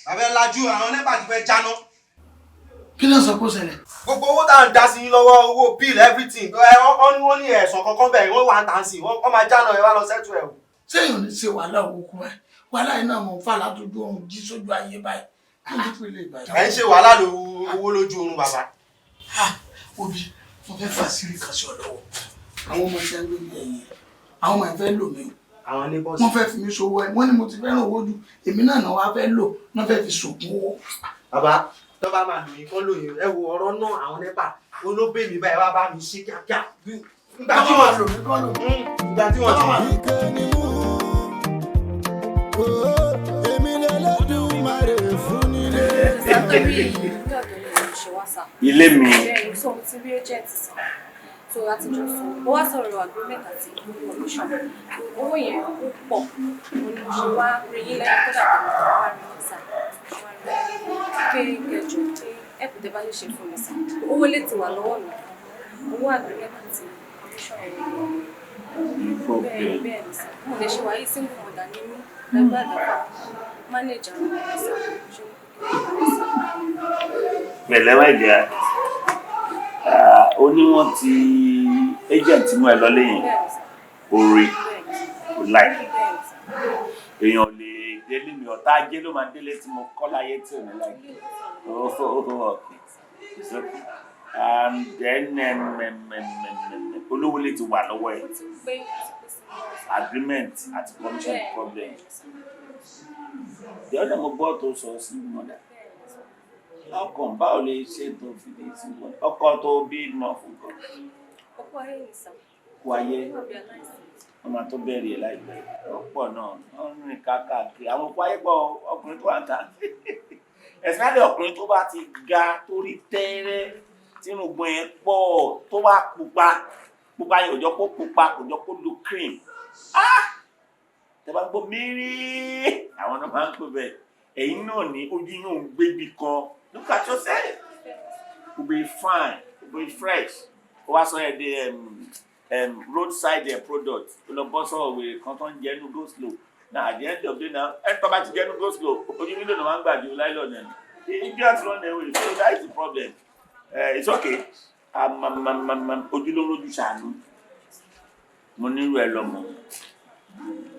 Bàbá, ẹ lajú, àwọn nẹ́pà ti fẹ́ jáná. Kí ló sọ kó ṣẹlẹ̀? Gbogbo owó tá à ń dá sí yín lọ́wọ́, owó bill everything, ẹ wọ́n ní wọ́n ní ẹ̀sán kankan bẹ́ẹ̀, wọ́n wà ń tà sí, wọ́n máa jáná, ẹ wá lọ sẹ́tù ẹ̀ o. Sẹ́yìn ò ní ṣe wàhálà owó kú báyìí, wàhálà iná mọ̀ ń fà látọjú oorun jí sójú ayé báyìí. Kí ló fi lè bàjẹ́? Ẹ ń ṣe wàhálà owó lójú oorun bàbá. Obi, mo fẹ́ fà sírí kan sí ọ lọ́wọ́. Àwọn ọmọ tí a ń gbé ní ẹ̀yìn, àwọn ọmọ ẹ̀ fẹ́ lò mí o. Àwọn neighbors. Wọ́n fẹ́ fi mí ṣòwò ẹ̀, wọ́n ní mo ti fẹ́ràn owó jù, èmi náà náà wá fẹ́ lò, wọ́n fẹ́ fi ṣògùn owó. Bàbá, tó bá máa lò yín kán lò yín, ẹ wo ọ̀rọ̀ náà, àwọn nẹ́pà olóbè mi báyìí wá bá mi ṣe kíákíá. Nígbà tí wọ́n lò mí kán lò mí. Nígbà tí wọ́n ti. Èmi lẹ́lẹ́dùmarè fún nílé. Ilé mi. Bẹ́ẹ̀ni, so mo ti rí agent sàn. So láti jọ sọ, mo wá sọ̀rọ̀ agreement àti commission. Owó yẹn ó pọ̀. Mo ní mo ṣe wá rí yín lẹ́yìn kódà tó mo wá rí yín sà. Mo wá rí yín pé kẹjọ pé ẹ̀pù tẹ bá lè ṣe fún mi sà. Owó lè ti wà lọ́wọ́ mi. Owó agreement àti commission yẹn. Bẹ́ẹ̀ni bẹ́ẹ̀ni sà. Mo lè ṣe wáyé single mother ní mí. Dàgbà dàgbà. Manager mi sà. Ṣé mo kí Pẹ̀lẹ́ wá ìdí ó ní wọ́n ti agent mú ẹ lọ́lé yẹn, orí kò láì èèyàn lè délé mi, ọ̀tá ajé ló máa délé tí mo kọ́ láyé tí ò ní láì. Oh, okay. It's okay. And then olówó lè ti wà lọ́wọ́ ẹ̀, agreement àti commission problem. The other mo gbọ́ tó sọ sí mother, ọkàn báwo lè ṣe tó fi lè sí wọn ọkọ tó bí mọ fún kan. Ọkọ ayé ni sà. Kú ayé wọn máa tó bẹ̀rẹ̀ ẹ̀ láìpẹ́ ọ̀pọ̀ náà wọ́n rìn káàkiri àwọn òkú ayé pọ̀, ọkùnrin tó wà ń ta ẹ̀sìnláàlì, ọkùnrin tó bá ti ga torí tẹ́rẹ́ tínúgbọ̀n ẹ̀ pọ̀ tó bá pupa pupa yẹn, òjò kó pupa, òjò kó lu cream, tẹ bá gbọ́ mírí àwọn náà máa ń pè bẹ́ẹ̀. Ẹ̀yin náà ní ojú yóò ń gbébi kan. Look at yourself, you be fine, you be fresh. Ó wá sọ ẹ di roadside product, ó lọ bọ́ sọ̀rọ̀ wèrè kan tó ń jẹ́ nu go slow. Now at the end of the day now, ẹni tó bá ti jẹ́ nu go slow, ojú mílíọ̀nù ló máa ń gbà ju láìlọ́ọ̀nù ẹ̀. Idiot run away. So that is the problem. It's okay. Ojú ló ń rojú ṣàánú, mo nírú ẹ lọ́mọ.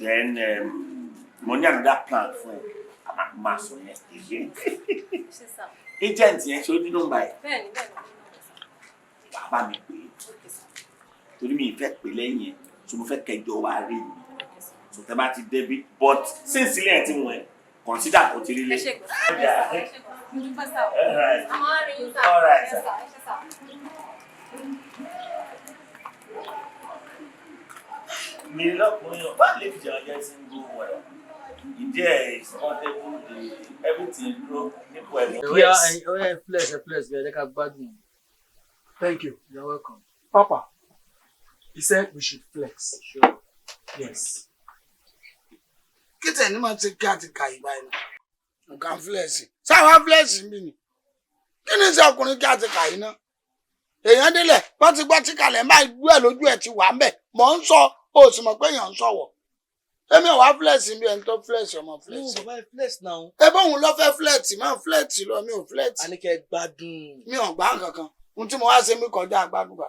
Then mo ní another plan fún ẹ, máa sọ yẹn again. Agent yẹn, ṣé ó ní nọ́mbà ẹ? Bẹ́ẹ̀ni bẹ́ẹ̀ni. Wàá bá mi pè é, torí mi ìfẹ́ pè lẹ́yìn ẹ̀, so mo fẹ́ kẹjọ wá rí mi, so tẹ bá ti débi. But since ilé ẹ̀ ti wọ̀n ẹ́, consider kò ti rí lé. Ẹ ṣé gan. Mo dúpẹ́ sá o. All right. Àwọn arìnrìn sá. All right, Yes, sir. sir. Ẹ ṣé sá. Mi lọ́kùnrin o, bá lè fi jẹ́ ọjọ́ single well. Ìdí ẹ̀ is comfortable, the everything dúró nípò ẹ̀mí. Oya oya flex ẹ flex ẹ jẹ́ ká gbádùn. Thank you. You're welcome. Papa, he said we should flex. Sure. Yes. Kí tẹ̀ ní máa ti kí àti kà ìgbà yìí náà? Nǹkan fúlẹ̀sì. Sáwa fúlẹ̀sì ń bì ní. Kí ni sẹ́ ọkùnrin kí àti kà yìí náà? Èèyàn délẹ̀, wọ́n ti gbọ́ tí kalẹ̀ máa gbú ẹ̀ lójú ẹ̀ ti wà ń bẹ̀. Mọ̀ ń sọ, o sì mọ̀ pé èèyàn ń sọ̀wọ̀. Èmi ò wá fúlẹ̀sì bí ẹni tó fúlẹ̀sì ọmọ fúlẹ̀sì. No, bàbá ẹ flex now. Ebe òun lọ fẹ́ fúlẹ̀tì, máa fúlẹ̀tì lọ, mi ò fúlẹ̀tì. A ní kẹ́ ẹ gbádùn. Mi ò gbá nǹkan kan. Ohun tí mo wá ṣe mi kọjá gbádùn gbà.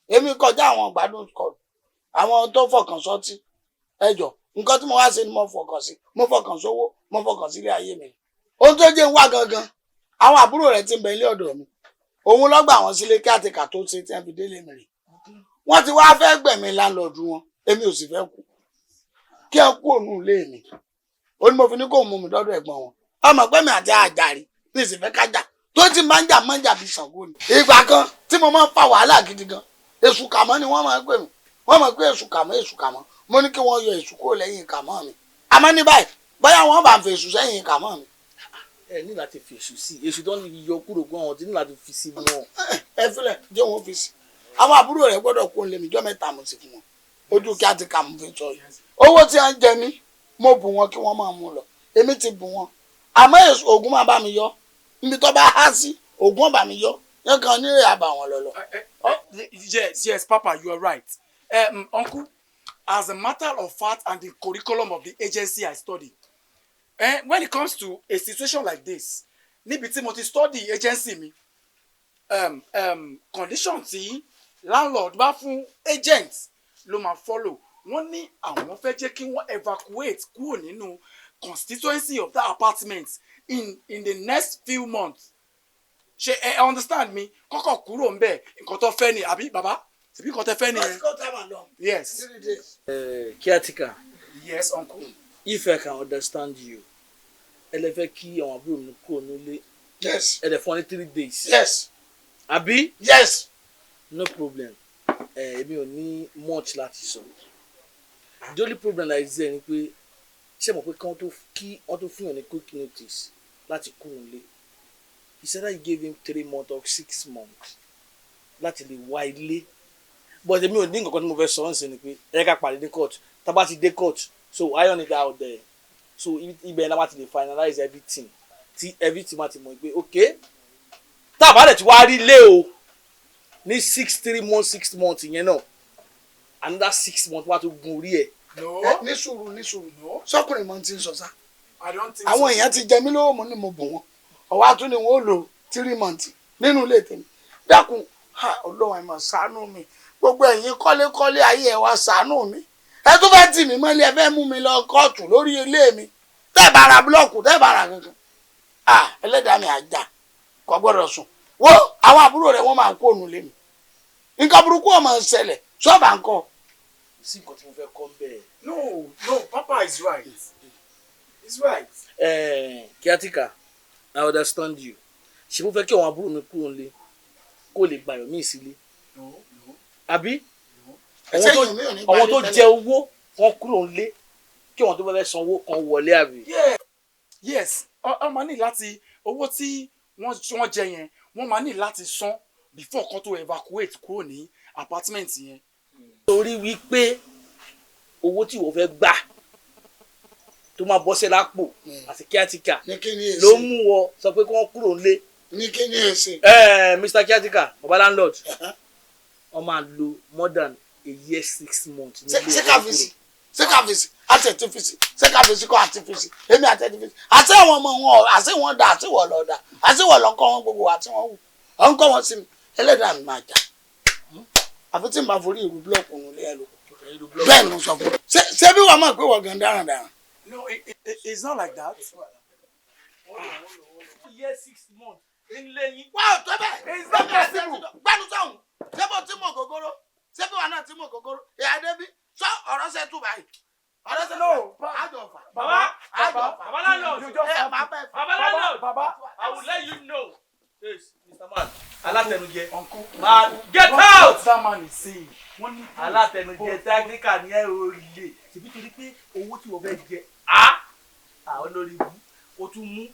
Èmi kọjá àwọn gbádùn kọ. Àwọn tó fọkàn sọtí. Ẹ jọ̀ọ́, nǹkan tí mo wá ṣe ni mo fọkàn sí. Mo fọkàn sówó, mo fọkàn sílé ayé mi. Ohun tó jẹ́ ń wá gangan, àwọn àbúrò rẹ̀ ti ń bẹ ilé ọ̀dọ̀ mi. Òun ló gbà wọ́n sílé kí àtìkà tó ṣe tí wọ́n fi délé mi rè. Wọ́n ti wá fẹ́ gbẹ̀mí láńlọ́ọ̀dù wọn, èmi ò sì fẹ́ kú. Kí ẹ kú òun ilé mi. Ó ní mo fi ní kó mú mi dọ́dọ̀ ẹ̀gbọ́n wọn. Ọmọ pẹ́ mi àti àjàrí ní ìsìn fẹ́ kájà. Tó ti máa ń jà máa ń jà bí Ṣàngó ni. Ìgbà kan tí mo máa ń fa wàhálà gidi gan. Èṣù kàmọ́ ni wọ́n máa ń pè mí. Wọ́n máa ń pè èṣù kàmọ́ èṣù kàmọ́. Mo ní kí wọ́n yọ èṣù kúrò lẹ́yìn kàmọ́ mi. Àmọ́ ní báyìí, bóyá wọ́n bá ń fi èṣù sẹ́yìn kàmọ́ mi. Ẹ ní láti fi èṣù sí èṣù tó ń yọ kúrò gan ọ̀hún ti ní láti fi sí wọn. Ẹ filẹ̀ jẹ́ wọn fi sí. Àwọn àbúrò rẹ̀ gbọ́dọ̀ kó lèmi jọ́ mẹ́ta mo sì fún wọn. Ojú kí á ti kà mú fi sọ yìí. Owó tí a ń jẹ mí, mo bù wọn kí wọ́n máa mú lọ. Èmi ti bù wọn. Àmọ́ Ògún máa bá mi yọ. Níbi tó bá há sí, Ògún bá mi yọ. Yẹn kan ní èrè àbà wọn lọ. Yes, yes, Papa, you are right. Uncle, as a matter of fact and the curriculum of the agency I study, when it comes to a situation like this, níbi tí mo ti study agency mi, condition tí landlord bá fún agent ló máa follow. Wọ́n ní àwọn fẹ́ jẹ́ kí wọ́n evacuate kúrò nínú constituency of that apartment in the next few months. Ṣé ẹ understand me? Kọ́kọ́ kúrò ń bẹ̀ nǹkan tó fẹ́ ni àbí bàbá? Ṣèbí nǹkan tó fẹ́ ni yẹn? Yes. Caretaker. Yes, uncle. If I can understand you, ẹ lè fẹ́ kí àwọn àbúrò mi kúrò nílé. Yes. Ẹ lè fún wọn ní 3 days. Yes. Àbí? Yes. No problem. Èmi ò ní much láti sọ. The only problem that is there ni pé ṣé mo pé kí wọ́n tó fún yàn ní quick notice láti kúrò nílé. He said that you gave him 3 months or 6 months láti lè wá ilé. But èmi ò ní nǹkan kan tí mo fẹ́ sọ ń sìn ni pé ẹ ká pàdé ní court. Tá bá ti dé court, so iron it out there. So ibẹ̀ la máa ti lè finalize everything. Tí everything máa ti mọ̀ pé okay. Tá a bá dẹ̀ ti wá rí lé o ní 6 3 months 6 months yẹn náà, another 6 months wá tó gun orí ẹ̀. Ní sùúrù ní sùúrù, sọkùnrin mọ ti ń sọ sá. I don't think Àwọn so. èèyàn ti jẹ mí lówó, mo ní mo bù wọn. Ọwọ́ àtún ni wọ́n ó lò 3 months nínú ilé tèmi. Dákun, ha, Ọlọ́run ẹ̀ mọ̀ ṣàánú mi. Gbogbo ẹ̀yin kọ́lékọ́lé ayé ẹ̀ wá ṣàánú mi. Ẹ tún fẹ́ tì mí mọ́lẹ̀, ẹ fẹ́ mú mi lọ kóòtù lórí ilé mi. Tẹ́ bá ra búlọ́ọ̀kù, tẹ́ bá ra kankan. Ah, ẹlẹ́dàá mi àjà kò gbọ́dọ̀ sùn. Wo àwọn àbúrò rẹ̀ wọ́n máa kó ònú lé mi. Nǹkan burúkú ó máa ń ṣẹlẹ̀, sọ́ọ̀bà ń kọ́. Sí nǹkan tí mo fẹ́ kọ́ ń bẹ̀. No, no, Papa is right. He's right. Caretaker, I understand you. Ṣé mo fẹ́ kí àwọn àbúrò mi kúrò nílé kó lè gbàyàn míì sílé? No, no. Àbí? Ẹsẹ̀ èèyàn mi ò ní Àwọn tó gbalé jẹ tẹ́lẹ̀. owó kan kúrò nílé kí àwọn tó bá fẹ́ sanwó kan wọlé àbí? Yeah. Yes, ọ máa ní láti owó tí wọ́n jẹ yẹn, wọ́n máa ní láti san before kan tó evacuate kúrò ní apartment yẹn. Torí wípé owó tí ìwọ fẹ́ gbà tó máa bọ́sẹ̀ lápò àti caretaker Ní kí ni èsì? ló mú wọ sọ pé kí wọ́n kúrò nílé. Ní kí ni èsì? Mr. Caretaker, baba landlord, wọ́n máa lo more than a year 6 months. Ṣé ká fi sí? Ṣé ká fi sí? Àti ẹ̀tí fi sí. Ṣé ká fi sí kọ́ àti fi sí? Èmi àti ẹ̀tí fi sí. Àti àwọn ọmọ wọn, àti wọn dà, àti wọ̀ lọ dà, àti wọ̀ lọ kọ́ wọn gbogbo àti wọn wù. Ọ̀ ń kọ́ wọn sí mi. Ẹlẹ́dàá mi máa jà. Àfi tí n bá forí ìrù búlọ̀kù nù lé ẹ lóko. Bẹ́ẹ̀ ni mo sọ fún un. Ṣé bí wàá mọ̀ pé wọ́n gan darandaran? No, it's not like that. Year 6 months nílé yín. Wá ò tó bẹ́ẹ̀. It's not possible. Gbẹ́nu sọ̀hún. Ṣé bó ti mọ̀ gògóró? Ṣé bí wàá náà ti mọ̀ gògóró? Ìyá Débí sọ ọ̀rọ̀ ṣe tú báyìí. Ọ̀rọ̀ ṣe No, àjọ fà. Baba, Àjọ fà. Baba landlord. Ẹ máa bẹ́ẹ̀ fà. Baba landlord. Baba, I will let you know. Yes, Mr. Man. Alátẹnujẹ. Uncle. Man, get What out! that man is saying, wọ́n ní Alátẹnujẹ tákíkà ní ẹ ò lè. Ṣèbí torí pé owó tí wọ́n fẹ́ jẹ á àwọn lórí ibú o tún mú.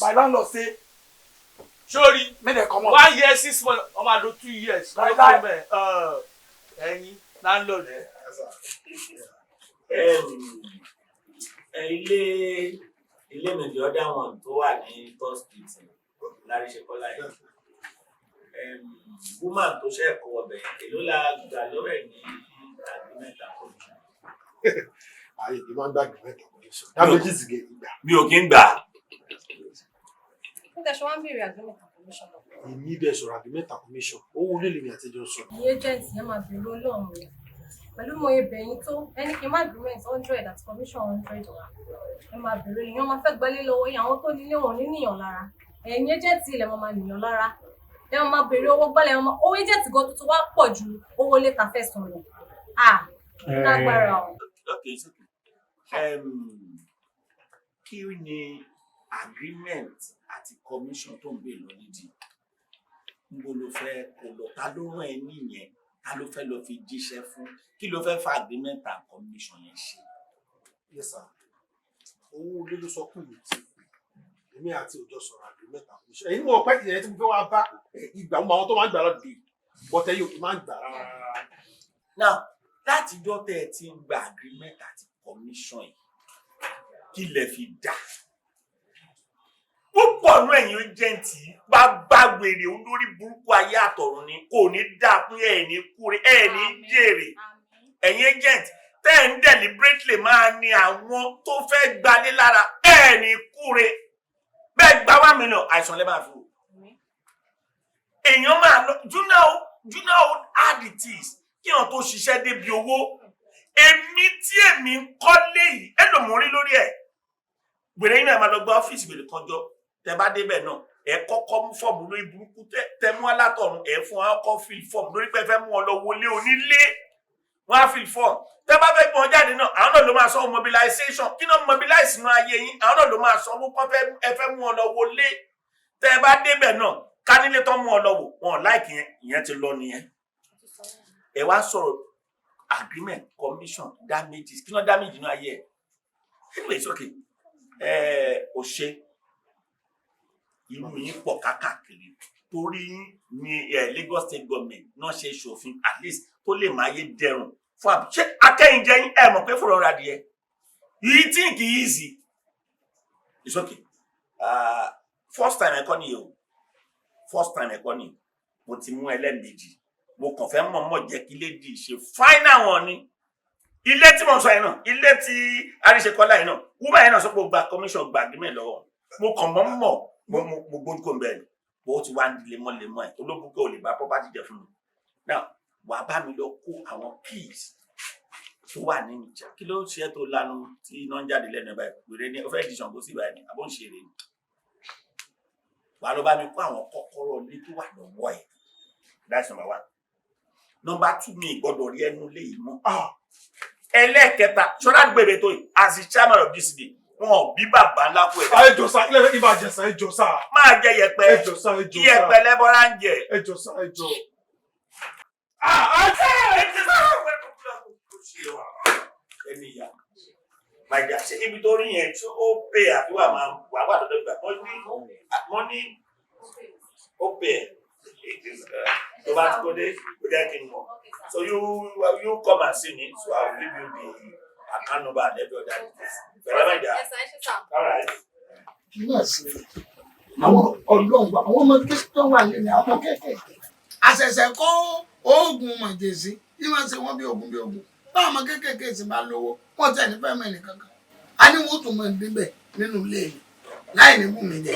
My landlord say Sórí make dem comot. 1 year 6 months ọmọ àdó 2 years. Láíláí. Ẹyin landlord. Ilé ilé mi, the other one tó wà ní Third Street Láríṣekọ́lá yẹn, woman tó ṣe ẹ̀kọ́ ọbẹ̀, èló la gbà lọ́wọ́ ẹ̀ ní agreement commission? Ààyè kì í máa ń gbàgbé mẹ́ta commission, damages gẹ̀ ìgbà. Mi ò kí ń gbà. Nígbà ṣe wọ́n ń béèrè agreement and commission lọ. Èmi bẹ̀ sọ̀rọ̀ agreement and commission, owó olè lèmi àtijọ́ sọ. Ìyẹn agent yẹn máa bèrè Ọlọ́run rẹ̀. Pẹ̀lú mo ebè yín tó, ẹni kí n má agreement 100 àti commission 100 wá. Ẹ máa bèrè nìyẹn, máa fẹ́ gbalé lọ́wọ́ yín, àwọn tó nílé wọn ò ní níyàn lára. Ẹ̀yin agent ilẹ̀ máa máa nìyàn lára. Ẹ máa máa bèrè owó gbálẹ̀, ẹ máa owó agent gan tuntun wá pọ̀ ju owó ilé ta fẹ́ san lọ. Ah, lágbára o. Okay, it's okay. Kí ni agreement àti commission tó ń gbé lọ nídìí? Níbo ló fẹ́ kó lọ? Ta ló rán ẹ níyẹn? Ta ló fẹ́ lọ fi jíṣẹ́ fún? Kí ló fẹ́ fa agreement and commission yẹn ṣe? Yes sir, owó ilé ló sọ pé mi ti pè èmi àti òjò sọ̀rọ̀ agreement and commission. Ẹ̀yin mọ̀ pé ìyẹn tí mo fẹ́ wá bá ìgbà mọ àwọn tó máa ń gbà lọ́dún yìí, bọ́tẹ́ yóò kí máa ń gbà rárá. Now, látijọ́ tẹ́ ẹ ti ń gba agreement àti commission yìí, kí lẹ fi dá? Púpọ̀ nú ẹ̀yin agent bá bá wèrè olórí burúkú ayé àtọ̀run ni kò ní dáa fún ẹ̀ ní kúre ẹ̀ ní jèrè. Ẹ̀yin agent tẹ́ ẹ̀ ń deliberately máa ní àwọn tó fẹ́ gbalé lára, ẹ̀ ní kúre. Bẹ́ẹ̀ gba 1 million, àìsàn lẹ́ máa fi wò. Èèyàn máa lọ, you know how it is kí èèyàn tó ṣiṣẹ́ débi owó. Èmi tí èmi ń kọ́lé yìí, èlò mò ń rí lórí ẹ̀? Wèrè yín náà máa lọ gba ọ́fíìsì wèrè kan jọ. Tẹ bá débẹ̀ náà, ẹ kọ́kọ́ mú fọ́ọ̀mù lórí burúkú tẹ mú alátọ̀run, ẹ fún wọn kọ́ fill form lórí pé ẹ fẹ́ mú wọn lọ wọlé onílé. Wọn á fill form. Tẹ bá fẹ́ gbọ́n jáde náà, àwọn náà ló máa sọ mobilization. Kí náà mobilize nínú ayé yín? Àwọn náà ló máa sọ owó kan fẹ́ ẹ fẹ́ mú wọn lọ wọlé. Tẹ bá débẹ̀ náà, kánílé tán mú ọ lọ wò wọn láìkì yẹn, ìyẹn ti lọ nìyẹn. Ẹ wá sọ̀rọ̀ agreement, commission, damages. Kí ló damage nínú ayé ẹ? Anyway, it's okay. Ẹ ò ṣe irú yín pọ̀ kákàkiri torí ní ẹ Lagos State government náà ṣe ṣòfin, at least tó lè máa yé dẹrùn fún àbí ṣé akẹ́yìnjẹ yín. Ẹ mọ̀ pé fúnra ra adìyẹ you think easy. It's okay. First time ẹ̀kọ́ nìyẹn o, first time ẹ̀kọ́ nìyẹn. Mo ti mú ẹlẹ́ẹ̀mejì. Mo kàn fẹ́ mọ̀ọ́mọ̀ jẹ́ kí lady ṣe final wọn ni. Ilé tí mo sọ yẹn náà, ilé tí Àríṣekọ́lá yẹn náà, woman yẹn náà sọ pé ó gba commission, gba agreement lọ́wọ́. Mo kàn mọ́ mọ̀ mo gbójú kò ń bẹ́ẹ̀ ni bó ti wá ń di lemọ́lemọ́ ẹ̀. Olóbùkẹ́ ò lè bá property jẹ fún mi. Now, wàá bá mi lọ kó àwọn keys tó wà nínú ìjà. Kí ló ń ṣe é tó lanu tí iná ń jáde lẹ́nu ẹ̀ báyìí? Wèrè ni ó fẹ́ di Ṣàngó sí báyìí ni àbó ń ṣe èrè ni? Wàá lọ bá mi kó àwọn kọ́kọ́rọ́ ilé tó wà lọ́wọ́ ẹ̀. That's number one. Number two, mi gbọ́dọ̀ rí ẹnu lé yìí mọ́. Ẹlẹ́ẹ̀kẹta, ṣọlá gbèrè tó yìí, as the chairman of GCD, wọn ò bí bàbá ńlá kú ẹ̀. Ẹ jọ̀ọ́ sá, ilé ìfẹ́ kí n bá jẹ sá, ẹ jọ̀ọ́ sá. Máa jẹ yẹ̀pẹ̀. Ẹ jọ̀ọ́ sá, ẹ jọ̀ọ́ sá. Yẹ̀pẹ̀ lẹ́bọ̀rá ń jẹ. Ẹ jọ̀ọ́ sá, ẹ jọ̀ọ́. Ẹni ìyá màjà ṣe ibi tó rí yẹn, ṣé ó pè àbí wà máa wà wà lọ́dọ̀ gbà wọ́n ní ó pè ẹ́. Tó bá ti kó dé, ó jẹ́ kí n mọ̀. So you come and see me, so I will give you the account number and every other details. Bẹ̀rẹ̀ mẹ́jà. All right. Kí náà sí àwọn ọlọ́run, àwọn ọmọ tó wà lẹ́nu, àwọn kéékèèké àṣẹ̀ṣẹ̀ kó oògùn mọ̀jẹ̀sí yìí máa ń ṣe wọ́n bí ogun bí ogun. Báwọn ọmọ kéékèèké sì bá lówó, wọ́n tẹ̀ ní fẹ́ẹ́ mẹ́rin kankan a ní wọ́n tún mọ̀ níbẹ̀ nínú ilé mi láì ní bù mí jẹ.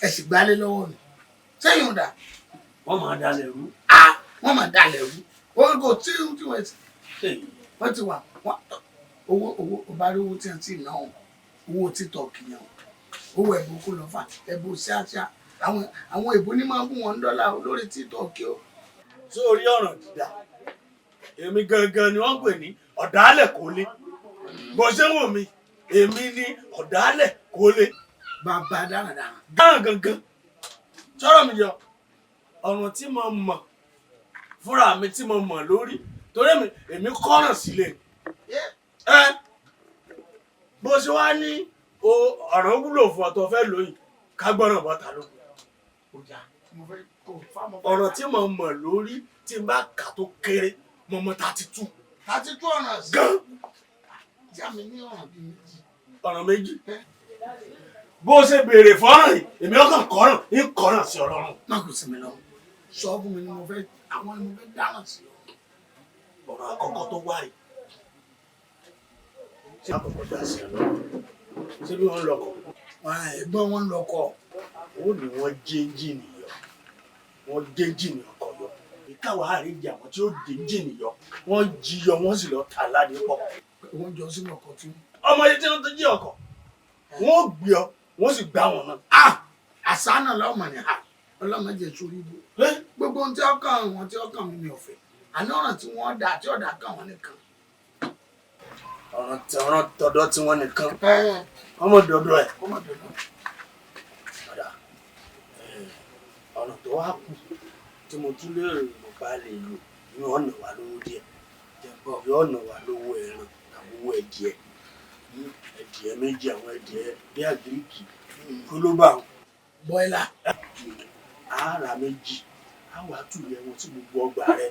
Ẹ sì gbálé lọ́wọ́ mi sẹ́yìn ọ̀dà. Wọ́n máa dalẹ̀ rú. Wọ́n máa dalẹ̀ rú. Wọ́n kò tí tí wọ́n ti wọ́n ti wà owó owó ọba rí owó tí wọ́n ti ná owó títọ̀ kìyàn, owó ẹ̀bùn kó lọ fà ẹ̀bùn ṣáṣá. Àwọn èbó ní máa ń bù wọn dọ́là lórí títọ̀ kí o. Sórí ọ̀ràn dídá, èmi gangan ni wọ́n ń pè ní ọ̀dàálẹ̀ kólé. Bó ṣe ń wò mí, èmi ni ọ̀dàálẹ̀ kólé. Bàbá dáradára. Dáhùn gangan sọ̀rọ̀ mi yọ ọ̀ràn tí mo mọ̀. Fúnra mi tí mo mọ̀ lórí torí èmi kọ́ràn sílẹ̀. Ẹ bó ṣe wá ní ọ̀rọ̀ wúlò fún ọ tó fẹ́ lóyìn ká gbọ́ràn bọ́ta ló kù. Ọ̀rọ̀ tí mo mọ̀ lórí tí n bá kà tó kéré mo mọ̀ 32. 32 ọ̀ràn sí. Gan. Já mi ní ọ̀ràn bíi méjì. Ọ̀ràn méjì. Bó ṣe béèrè fọ́ràn yìí èmi ọkàn kọ́ràn ń kọ́ràn sí Ọlọ́run. Má kò sí mi lọ. Ṣọ́ọ̀bù mi ni mo fẹ́ àwọn ni mo fẹ́ dáná sí. Ọ̀rọ̀ àkọ́kọ́ tó wà rè. Ṣé àkọ́kọ́ dá sí Ọlọ́run? Ṣé bí wọ́n ń lọkọ̀? Ẹ̀gbọ́n wọn ń lọkọ̀. Ó ní wọ́n jẹ́ ẹ́ńjìnì yọ. Wọ́n jẹ́ ẹ́ńjìnì ọkọ̀ yọ. Ìkáwá àríjì àwọn tí ó jẹ́ ẹ́ńjìnì yọ. Wọ́n jí yọ wọ́n sì lọ tà ládé pọ̀. Wọ́n jọ sínú ọkọ̀ tí. Ọmọ yìí tí wọ́n tó jí ọkọ̀. Wọ́n gbé ọ, wọ́n sì gbá wọn náà. Àṣà náà lọ́mọ ni ọlọ́mọ jẹ́ sórí ibú. Gbogbo ohun tí ọkàn wọn tí ọkàn mi mi ò fẹ́. Àná ọ̀ràn tí wọ́n dà tí ọ̀dà kàn wọ́n nìkan. Ọ̀ràn tọ̀dọ̀ tí wọ́n nìkan. Ọmọ dọ̀dọ̀ ẹ̀. Ọmọ dọ̀dọ̀. Ọ̀nà tó wá kù tí mo tún lérò mo bá lè lò ní ọ̀nà wa lówó díẹ̀. Yóò ọ̀nà wa lówó ẹran tàbí owó ẹdìẹ. Ẹdìẹ méjì àwọn ẹdìẹ bí àgíríkì kólóbà. Bọ́ìlà. Àárà méjì á wàá tù yẹ wọn sí gbogbo ọgbà rẹ.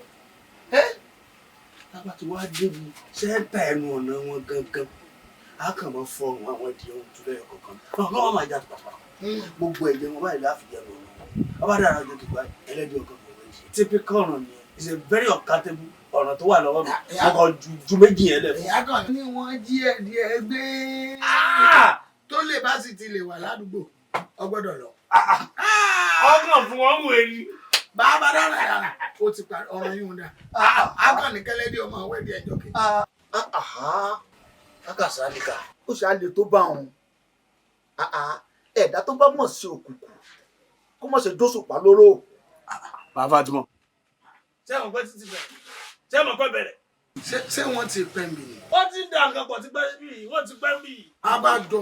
Tábà tí wàá débi sẹ́ńtà ẹnu ọ̀nà wọn gangan á kàn máa fọrùn àwọn ẹdìẹ ohun tó lẹ́yọ̀ kọ̀ọ̀kan. Ọ̀nà wọn máa já pàpà. Gbogbo ẹ̀jẹ̀ wọn báyìí láfi jẹun ọ̀nà wọn. Ọba dára ọjọ́ kíkọ́ ẹlẹ́dìí ọkàn kò wọ́n ṣe. Typical ọ̀nà nìyẹn. It's a very uncountable ọ̀nà tó wà lọ́wọ́ mi. Mo kàn ju méjì yẹn lẹ̀ fún. Ìyá kan ní wọ́n jí ẹ̀dìẹ gbé. Tó lè bá sì ti lè wà ládùúgbò, ọ gbọ́dọ̀ lọ. Ọkàn fún wọn mú èyí. Bàbá dára dára, ó ti parí ọ̀rọ̀ yìí ń dà. Akànnì kẹlẹ́dì ọmọ àwẹ̀ di ẹjọ́ kejì. Kákàsálíkà. Ó ṣe àlè tó bá òun. Ẹ̀dá tó bá mọ̀ sí òkùnkùn kó mọ̀ ṣe jóṣùpá lóró. Bàbá Fatima. Ṣé àwọn pẹ́ títí bẹ̀rẹ̀? Ṣé àwọn pẹ́ bẹ̀rẹ̀? Ṣé wọ́n ti pẹ́ mi ni? Wọ́n ti ń da nǹkan pọ̀ ti pẹ́ bí wọ́n ti pẹ́ mi. Abájọ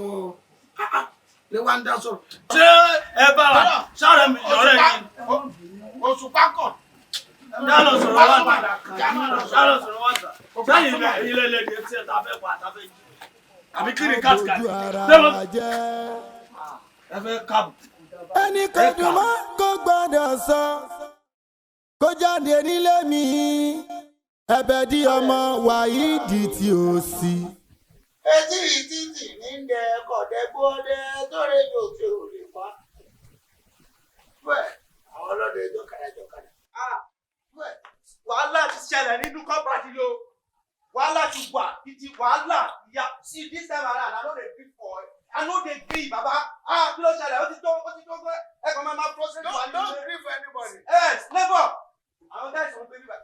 lè wá ń dá sọ̀rọ̀. Ṣé ẹ bá wa ṣọ́ọ̀rẹ́ mi ọ̀rẹ́ yìí? Òṣùpá kọ̀. Ṣálọ̀ sọ̀rọ̀ wá tà. Ṣálọ̀ sọ̀rọ̀ wá tà. Sẹ́yìn ilẹ̀ ilẹ̀ ilẹ̀ tí ẹ ta fẹ́ pa ta fẹ́ jí. Àbí kí ni káàtì? Ẹ fẹ́ káàbù. Ẹnì kan dùn mọ́ kó gbọ́dọ̀ sọ kó jáde nílé mi ẹ̀bẹ̀ di ọmọ wàhídì tí ó sì. Etí ìtìtì ní ń dẹ kọ̀dẹ́gbọ́dẹ tó rejò tí ò lè pa. Bẹ́ẹ̀ àwọn ọlọ́dẹ jọ̀kadà jọ̀kadà. Wàhálà ti ṣẹlẹ̀ nínú kọ́pàdì o. Wàhálà ti wà títí wàhálà ìyá see this time around I no dey gree for I no dey gree baba. Ah kí ló ṣẹlẹ̀ ó ti tó pé ẹ kàn máa ma frustrate wa nínú. Don't gree for anybody. Yes never. Àwọn guys wọn pé bíbá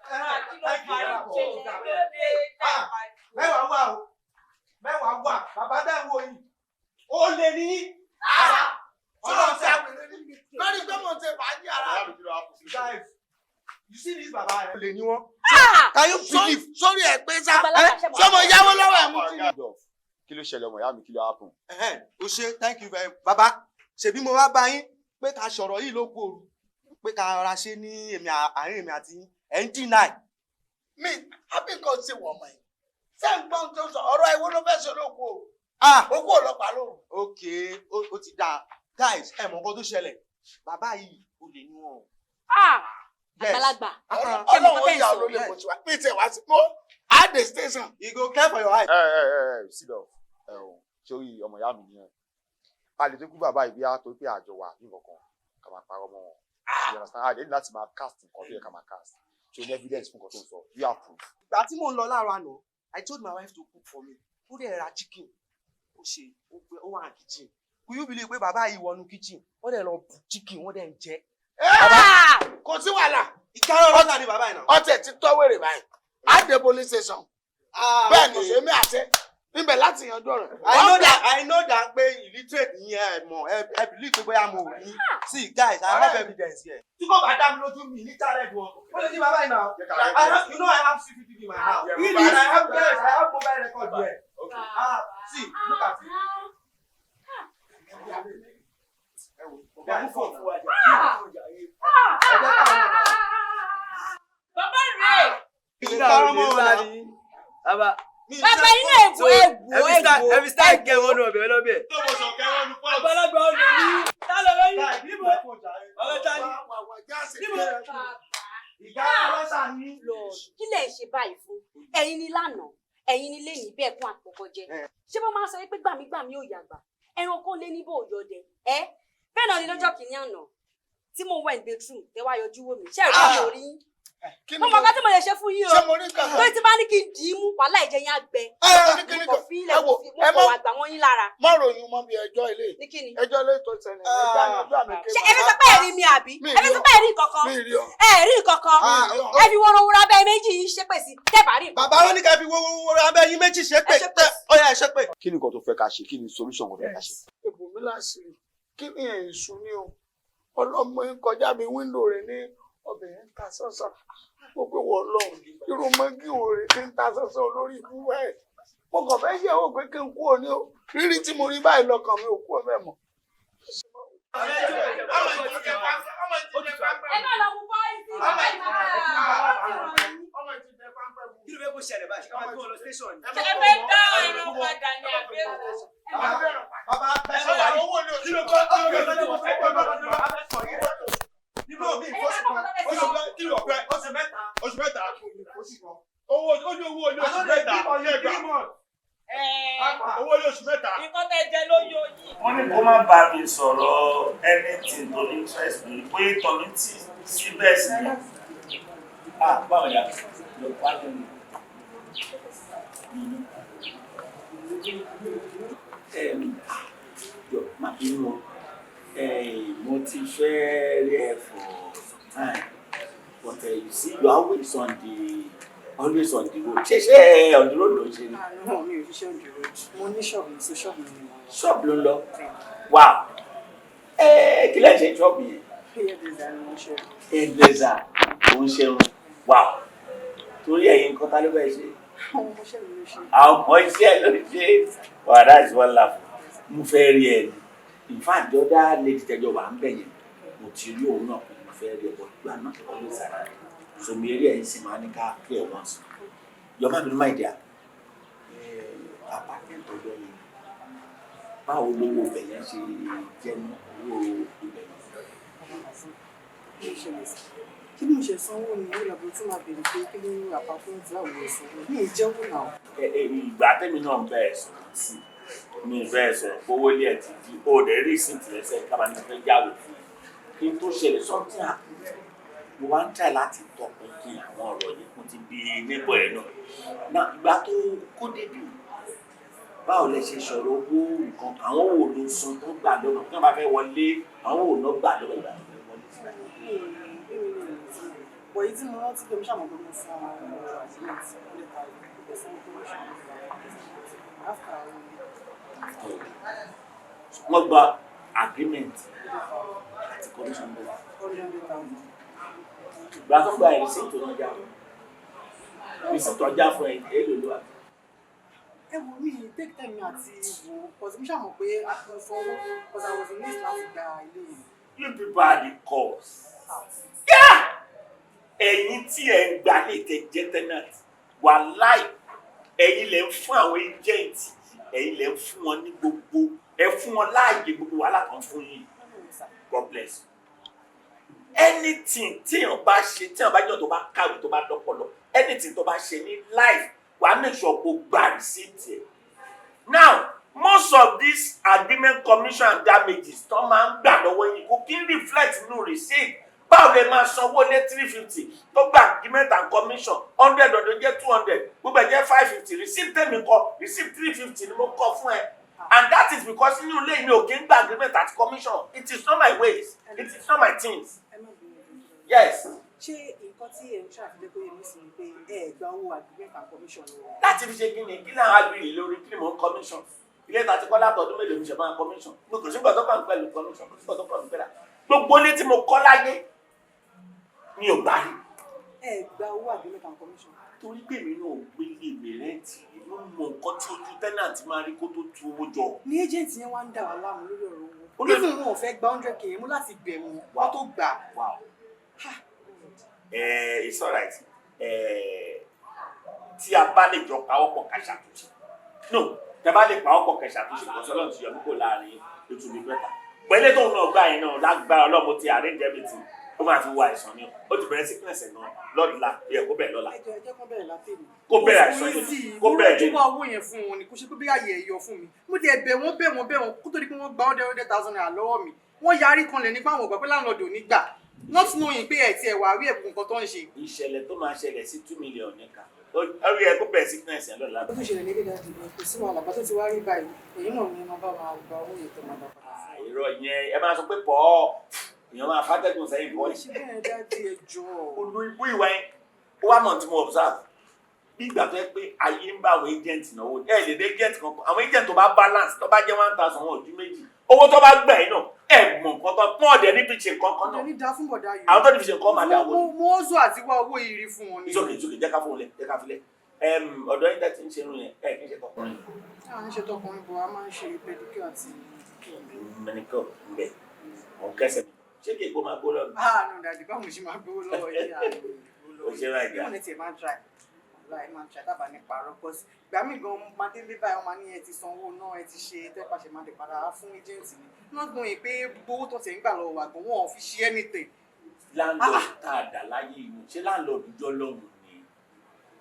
mẹ́wàá wà o mẹ́wàá wà bàbá dáhùn oyin ó lè ní. Sọ̀rọ̀ sí àpèrè níbi lórí pé mo ṣe fàájì ara mi. Guys, you see this baba ẹ lè ní wọn. Can you believe? Sórí ẹ̀ pé sá sọmọ yáwó lọ́wọ́ ẹ̀ mú sí. Kí ló ṣẹlẹ̀ ọmọ ìyá mi kí ló happen? O ṣe thank you very much baba ṣebí mo wá bá yín pé ká sọ̀rọ̀ yìí ló kú òru pé ká rọra ṣe ní èmi àárín èmi àti yín ẹ̀ ń deny. Mi happy kan ṣe wọ̀ ọmọ yìí. Ṣé ń gbọ́n tó sọ ọ̀rọ̀ ìwọ ló fẹ́ ṣe lóko o? Okú ọlọ́pàá lóru. Ok ó ti dáa guys ẹ mọ nǹkan tó ṣẹlẹ̀ bàbá yìí ó lè ní wọn. Àgbàlagbà. Ọlọ́run ó yà ọ́ lólè kò sí wa. Mi tẹ̀ wá sí mọ́ Adé station. You go clear for your eye. Ẹ ẹ ẹ sit down ẹ o sórí ọmọ ìyá mi nìyẹn. A lè tó kú bàbá yìí bí a tó pé àjọ wà ní nǹkan ká máa parọ́ mọ́ wọn. You understand? A lè ní láti máa cast nǹkan tó yẹ ká máa cast. So ní evidence fún nǹkan tó ń sọ. You have proof. Ìgbà tí mò ń lọ láàárọ̀ àná, I told my wife to cook for me. Ó dẹ̀ ra chicken. Ó ṣe ó wà ní kitchen. Could you believe pé bàbá yìí wọnú kitchen? Wọ́n dẹ̀ lọ bu chicken, wọ́n dẹ̀ ń jẹ. Kò sí wàhálà. Ìkárọ̀ ọlọ́ta ni bàbá yìí náà. Ọtẹ̀ ti tọ́ wèrè báyìí. Adé police station. Bẹ́ẹ̀ ni èmi àṣẹ níbẹ̀ láti yanjú ọ̀rọ̀. I know that pé illiterate ni ẹ mọ̀ ẹ believe pé bóyá mo ní. See guys, I have evidence here. Tí kò bá dá mi lójú mi ní talent wọn. Ó lè ní bàbá yìí náà. You know I have CCTV in my house. Really? And I have yes, I have mobile record here. Okay. Ah, see, look at it. Bàbá rẹ̀. Bàbá. Bàbá inú ẹ̀wò ẹ̀wò ẹ̀wò. Ẹbí style kẹ wọnú ọbẹ̀ ọlọ́bẹ̀. Àgbàlagbà ọ̀nà ní. Tá lọ lọ́yìn? Níbo? Ọ̀rẹ́ ta ni? Níbo? Kí lẹ̀ ń ṣe báyìí fún? Ẹ̀yin ni lánàá, ẹ̀yin ni lẹ́yìn bẹ́ẹ̀ kún àpòkọ jẹ. Ṣé wọ́n máa ń sọ pé gbàmígbàmí ò yàgbà? Ẹranko lé níbò òyọdẹ. Ẹ bẹ́ẹ̀ náà ni lọ́jọ́ kìíní àná tí mo wẹ̀ ní bedroom tẹ wá yọjú wò mí. Ṣé ẹ̀rọ mi ò rí yín? Mo mọ̀ nǹkan tí mo lè ṣe fún yín o. Torí tí bá ní kí n dì í mú, wàhálà ìjẹ yín á gbẹ. Mo kàn fi ilẹ̀ mo kọ̀ wá gbà wọ́n yín lára. Má ròyìn mọ́ bí ẹjọ́ ilé. Ní kí ni? Ẹjọ́ ilé tó ṣẹlẹ̀ ẹjọ́ àyànjú àmì kéwàá. Ṣé ẹ fẹ́ sọ pé ẹ̀rí mi àbí? Ẹ fẹ́ sọ pé ẹ̀rí kankan? Mi rí ọ. Ẹ̀rí kankan? Ẹ fi wọ́n wúra bẹ́ẹ̀ méjì yín ṣépè sí tẹ́bà rí nǹkan. Bàbá wọn ní ká fi wọ́wọ́wọ́ abẹ́ yín méjì ṣépè tẹ́ ọ̀yà ẹ̀ ṣépè. Kí ni nǹkan tó fẹ́ ká ṣe? Kí ni solution kan fẹ́ ká ṣe? Èbò mi láṣìírí, kí ni èṣù ni o? Ọlọ́mọ ń kọjá mi wíńdò rẹ̀ ní ọbẹ̀ yẹn ń ta sánsán. Mo pé wọ́n lọ irú mọ́gí wo rè ti ń ta sánsán olórí ibú báyìí. Mo kàn fẹ́ yẹ̀wò pé kí n kú òní o. Rírí tí mo rí báyìí lọ́kàn mi ò kú ọbẹ̀ mọ́. Ẹ má lọ mú bọ́ìsì. Kí ló fẹ́ kó ṣẹlẹ̀ báyìí? Ṣé ká máa gbé wọn lọ station ni? Ṣé ẹ fẹ́ dá ẹran padà ní àbẹ́wò? Bàbá bẹ́sẹ̀ wà yìí. Kí ló kọ́? Kí ló kọ́? Níbo mi ìfọ́sí kan? Oṣù kí ló pẹ́? Oṣù mẹ́ta. Oṣù mẹ́ta. Owó ó ní owó ní oṣù mẹ́ta. Owó ní oṣù mẹ́ta. Nǹkan tẹ́ jẹ ló yọ yín. Wọ́n ní kó má bá mi sọ̀rọ̀ anything tó ní interest lórí pé tọ́lú tí síbẹ̀ sí ni. Ah, báwo ya? Lọ pa lónìí. Jọ má bínú o. Mo ti fẹ́ rí ẹ for some time, but you see, you are always on the road. Ṣé on the road ló ń ṣe ni? No, mi ò ṣiṣẹ́ on the road. Mo ní ṣọ́ọ̀bù mi, so ṣọ́ọ̀bù mi ni mo lọ. Ṣọ́ọ̀bù ló ń lọ. Wow. Kí lẹ́ ṣe ṣọ́ọ̀bù yẹn? Hairdresser ni mo ṣe. Hairdresser ò ń ṣerun. Wow. Torí ẹ̀yin nǹkan ta ló bẹ́ẹ̀ ṣe? Àwọn ọmọọṣẹ́ mi ló ṣe. Àwọn ọmọ iṣẹ́ ló ṣe. Wow, that is one laugh. Mo fẹ́ rí ẹ ni. In fact, the other lady tẹjọ wà ń bẹ̀ yẹn, mo ti rí òun náà pé mo fẹ́ rí ẹ, but you are not always around. So mi rí ẹ̀yin sì máa ní ká clear once. Your man be my dear. Apartment ọjọ́ yẹn, báwo lówó ibẹ̀ yẹn ṣe jẹ́ ní owó ibẹ̀ yẹn? Kí ni mo ṣe sanwó ni ó lọ́bùrú tí màá bèrè pé kí ló ń apartment láwo ló sanwó? Mi ì jẹ́wọ́ náà. Ìgbà tẹ́mi náà bẹ́ẹ̀ sọ̀rọ̀ sí mi bẹ́ẹ̀ sọ̀rọ̀ owó ilé ẹ̀ ti di ó dẹ̀ rí ìsìn tìrẹsẹ̀ kábà ní fẹ́ yàwó fún ẹ. Kí n tó ṣẹlẹ̀ something happen. Mo wá ń try láti tọpinpin àwọn ọ̀rọ̀ yìí mo ti bí níbọ̀ ẹ̀ náà. Náà ìgbà tó kó débi báwo lẹ ṣe sọ̀rọ̀ owó nǹkan àwọn wo ló san tó gbà lọ́nà tí wọ́n bá fẹ́ wọlé àwọn wo ló gbà lọ́nà ìgbà tó fẹ́ wọlé síbẹ̀. Bọ̀ èyí tí mo rántí pé mo ṣàmọ̀ pé mo san agreement 100,000, mo san commission after Wọ́n gba agreement àti commission bẹ́ẹ̀. 100,000. Ìgbà tó gba receipt tó náà já receipt tó já fún ẹ èlò ló wà. Ẹ wo mi take time mi àti wo cause mo ṣàmọ̀ pé mo sanwó cause I was in need láti gba ilé yẹn. You people are the cause. Yeah! Ẹ̀yin tí ẹ̀ ń gbà lè tẹ jẹ́ tenant wàláì ẹ̀yin lẹ̀ ń fún àwọn agent ẹ̀yin lẹ̀ ń fún wọn ní gbogbo ẹ fún wọn láàyè gbogbo wàhálà kan fún yín. God bless you. Anything téèyàn bá ṣe téèyàn bá jẹ́ tó bá kàwé tó bá lọ́pọlọ anything tó bá ṣe ní life wàá make sure kó gba receipt ẹ̀. Now most of these agreement commission and damages tó máa ń gbà lọ́wọ́ yín kò kí ń reflect nínú receipt. Báwo lè máa sanwó lé 350 tó gba agreement and commission 100 ọdún jẹ́ 200 gbogbo ẹ̀ jẹ́ 550 receipt tèmi kọ receipt 350 ni mo kọ fún ẹ. And that is because inú ilé mi ò kí ń gba agreement and commission. It is not my ways. It is not my things. Yes. Ṣé nǹkan tí ẹ̀ ń ṣàfihàn pé èmi sì ni pé ẹ gba owó agreement and commission ni wọn? Láti fi ṣe kí ni kí náà agree lórí kí ni mò ń commission? Ilé ìta ti kọ́ látọ̀dún mélòó mi ṣe máa commission? Mo kò sí nǹkan tó kàn mí pẹ̀lú commission, kò sí nǹkan tó kàn mí pẹ̀lú. Gbogbo ilé tí mo kọ́ láyé mi ò gbà rí. Ẹ gba owó agreement and commission. Torí pé èmi náà gbé ilé mi rẹ́ǹtì, mo mọ nǹkan tí ojú tenant máa rí kó tó tu owó jọ. Ní agent yẹn wá ń dà wá láàmú lórí ọ̀rọ̀ owó. Even wọn ò fẹ́ gba 100K yẹn mú láti bẹ̀ wọ́n, wọ́n tó gbà. It's alright. Tí a bá lè jọ pawọ́pọ̀ ká ṣàtúnṣe. No, tẹ bá lè pawọ́pọ̀ ká ṣàtúnṣe kò sọ́lọ́ ti yọ mí kò láàrin ètò mi bẹ́tà. Pẹ̀lẹ́ tóun náà gbà yẹn náà lágbára ọlọ́mọ ti arrange everything. Ó máa fi wá àìsàn ni o. Ó ti bẹ̀rẹ̀ sickness ẹ̀ náà lọ́la, ó yẹ kó bẹ̀rẹ̀ lọ́la. Ẹ jọ̀ọ́, ẹ jẹ́ kó bẹ̀rẹ̀ látẹ̀lé. Kó bẹ̀rẹ̀ àìsàn yẹn. Kó bẹ̀rẹ̀ Mo wá owó yẹn fún wọn ni, kò ṣe pé bí àyè ẹ̀yọ fún mi. Mo ti bẹ̀ wọ́n bẹ̀ wọ́n bẹ̀ wọ́n kó tó di pé wọ́n gba 100,000 naira lọ́wọ́ mi. Wọ́n yarí kanlẹ̀ nípa àwọn ògbà pé láńlọ́ọ̀dù ò ní gbà. Not knowing pé ẹ̀ tiẹ̀ wà rí ẹ̀bùn nǹkan tó ń ṣe. Ìṣẹ̀lẹ̀ tó máa ṣẹlẹ̀ sí 2 million nìkan. Ó yẹ kó bẹ̀rẹ̀ sickness yẹn lọ́la. Ó tún ṣẹlẹ̀ ní kéde àdìgbò, kò sí wàhálà bá tó ti wá rí báyìí. Èyí náà ni mo bá máa gba owó yẹn tó máa dá padà. Irọ́ yẹn, ẹ máa sọ pé pọ̀ èèyàn máa fàtẹ́gùn sẹ́yìn bọ́. Ṣé bẹ́ẹ̀ daddy, ẹ jọ̀ọ́. Olú ibú ìwà yẹn, ó wá mọ̀ tí mo observe. Bí ìgbà tó yẹ pé ayé ń bá àwọn agent náwó, ẹ lè dé agent kankan. Àwọn agent tó bá balance tó bá jẹ́ 1,000 wọn ò ju méjì. Owó tó bá gbà yín náà, ẹ mọ̀ nǹkan tó pọ́n ọ̀dẹ̀ ní fi ṣe nǹkan kan náà. Ní da fún bọ̀dá yìí. Àwọn tó ní fi ṣe nǹkan máa dá owó ni. Mo ó zọ àti wá owó yìí rí fún wọn ni. It's okay, it's okay, jẹ́ ká fóun lẹ̀, jẹ́ ká filẹ̀. Ọ̀dọ́ yín tẹ́ ti ń ṣerun yẹn, ẹ kì í ṣe tọkùnrin. À ń ṣe tọkùnrin bọ̀, a máa ń ṣe pedicure àti Manicure ń bẹ̀, òun kẹsẹ̀ mi. Ṣé kí èkó máa gbó lọ́nà? Ah no daddy, báwo ṣe máa gbówó lọ́wọ́ yìí? Ó ṣe máa gbà. Bí mo ní tiẹ̀ máa ń try, láì máa ń try tábà ní parọ́, cause ìgbà míì gan máa délé báyìí, wọ́n máa ní ẹ ti sanwó náà, ẹ ti ṣe tẹ́pàṣẹ máa dé padà wá fún agent ni. Not knowing pé gbowó tó ti ń gbà lọ́wọ́ wa gan, wọn ò fi ṣe anything. Landlord tá a dà láyé ìlú, ṣé landlord jọ lọ́hùn ni?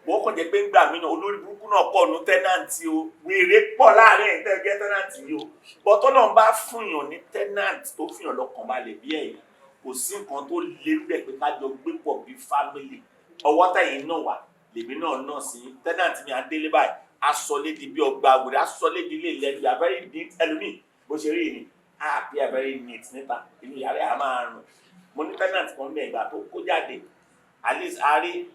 Wọ́n kàn jẹ́ pé ńgbà mí náà olórí burúkú náà pọ̀ nù tenant o, wèrè pọ̀ láàrin ẹ̀ tẹ́ jẹ́ tenant yìí o. Bọ́tọ́ náà bá fúnyàn ní tenant tó fúnyàn lọ́kàn balẹ̀ bí ẹ̀yìn, kò sí nǹkan tó lé bẹ̀ pé ká jọ gbé pọ̀ bí family. Ọwọ́ tẹ̀yìn náà wà, lèmi náà náà sí. Tenant mi adélé báyìí, aṣọlédi bí ọgbà wèrè, aṣọlédi ilé ilẹ̀ you are very neat. Ẹlòmíì bó ṣe rí ni, á appear very neat níta, inú yàrá ẹ̀ á máa rùn. Mo ní tenant kan ní ẹgbàá tó kó jáde, at least a rí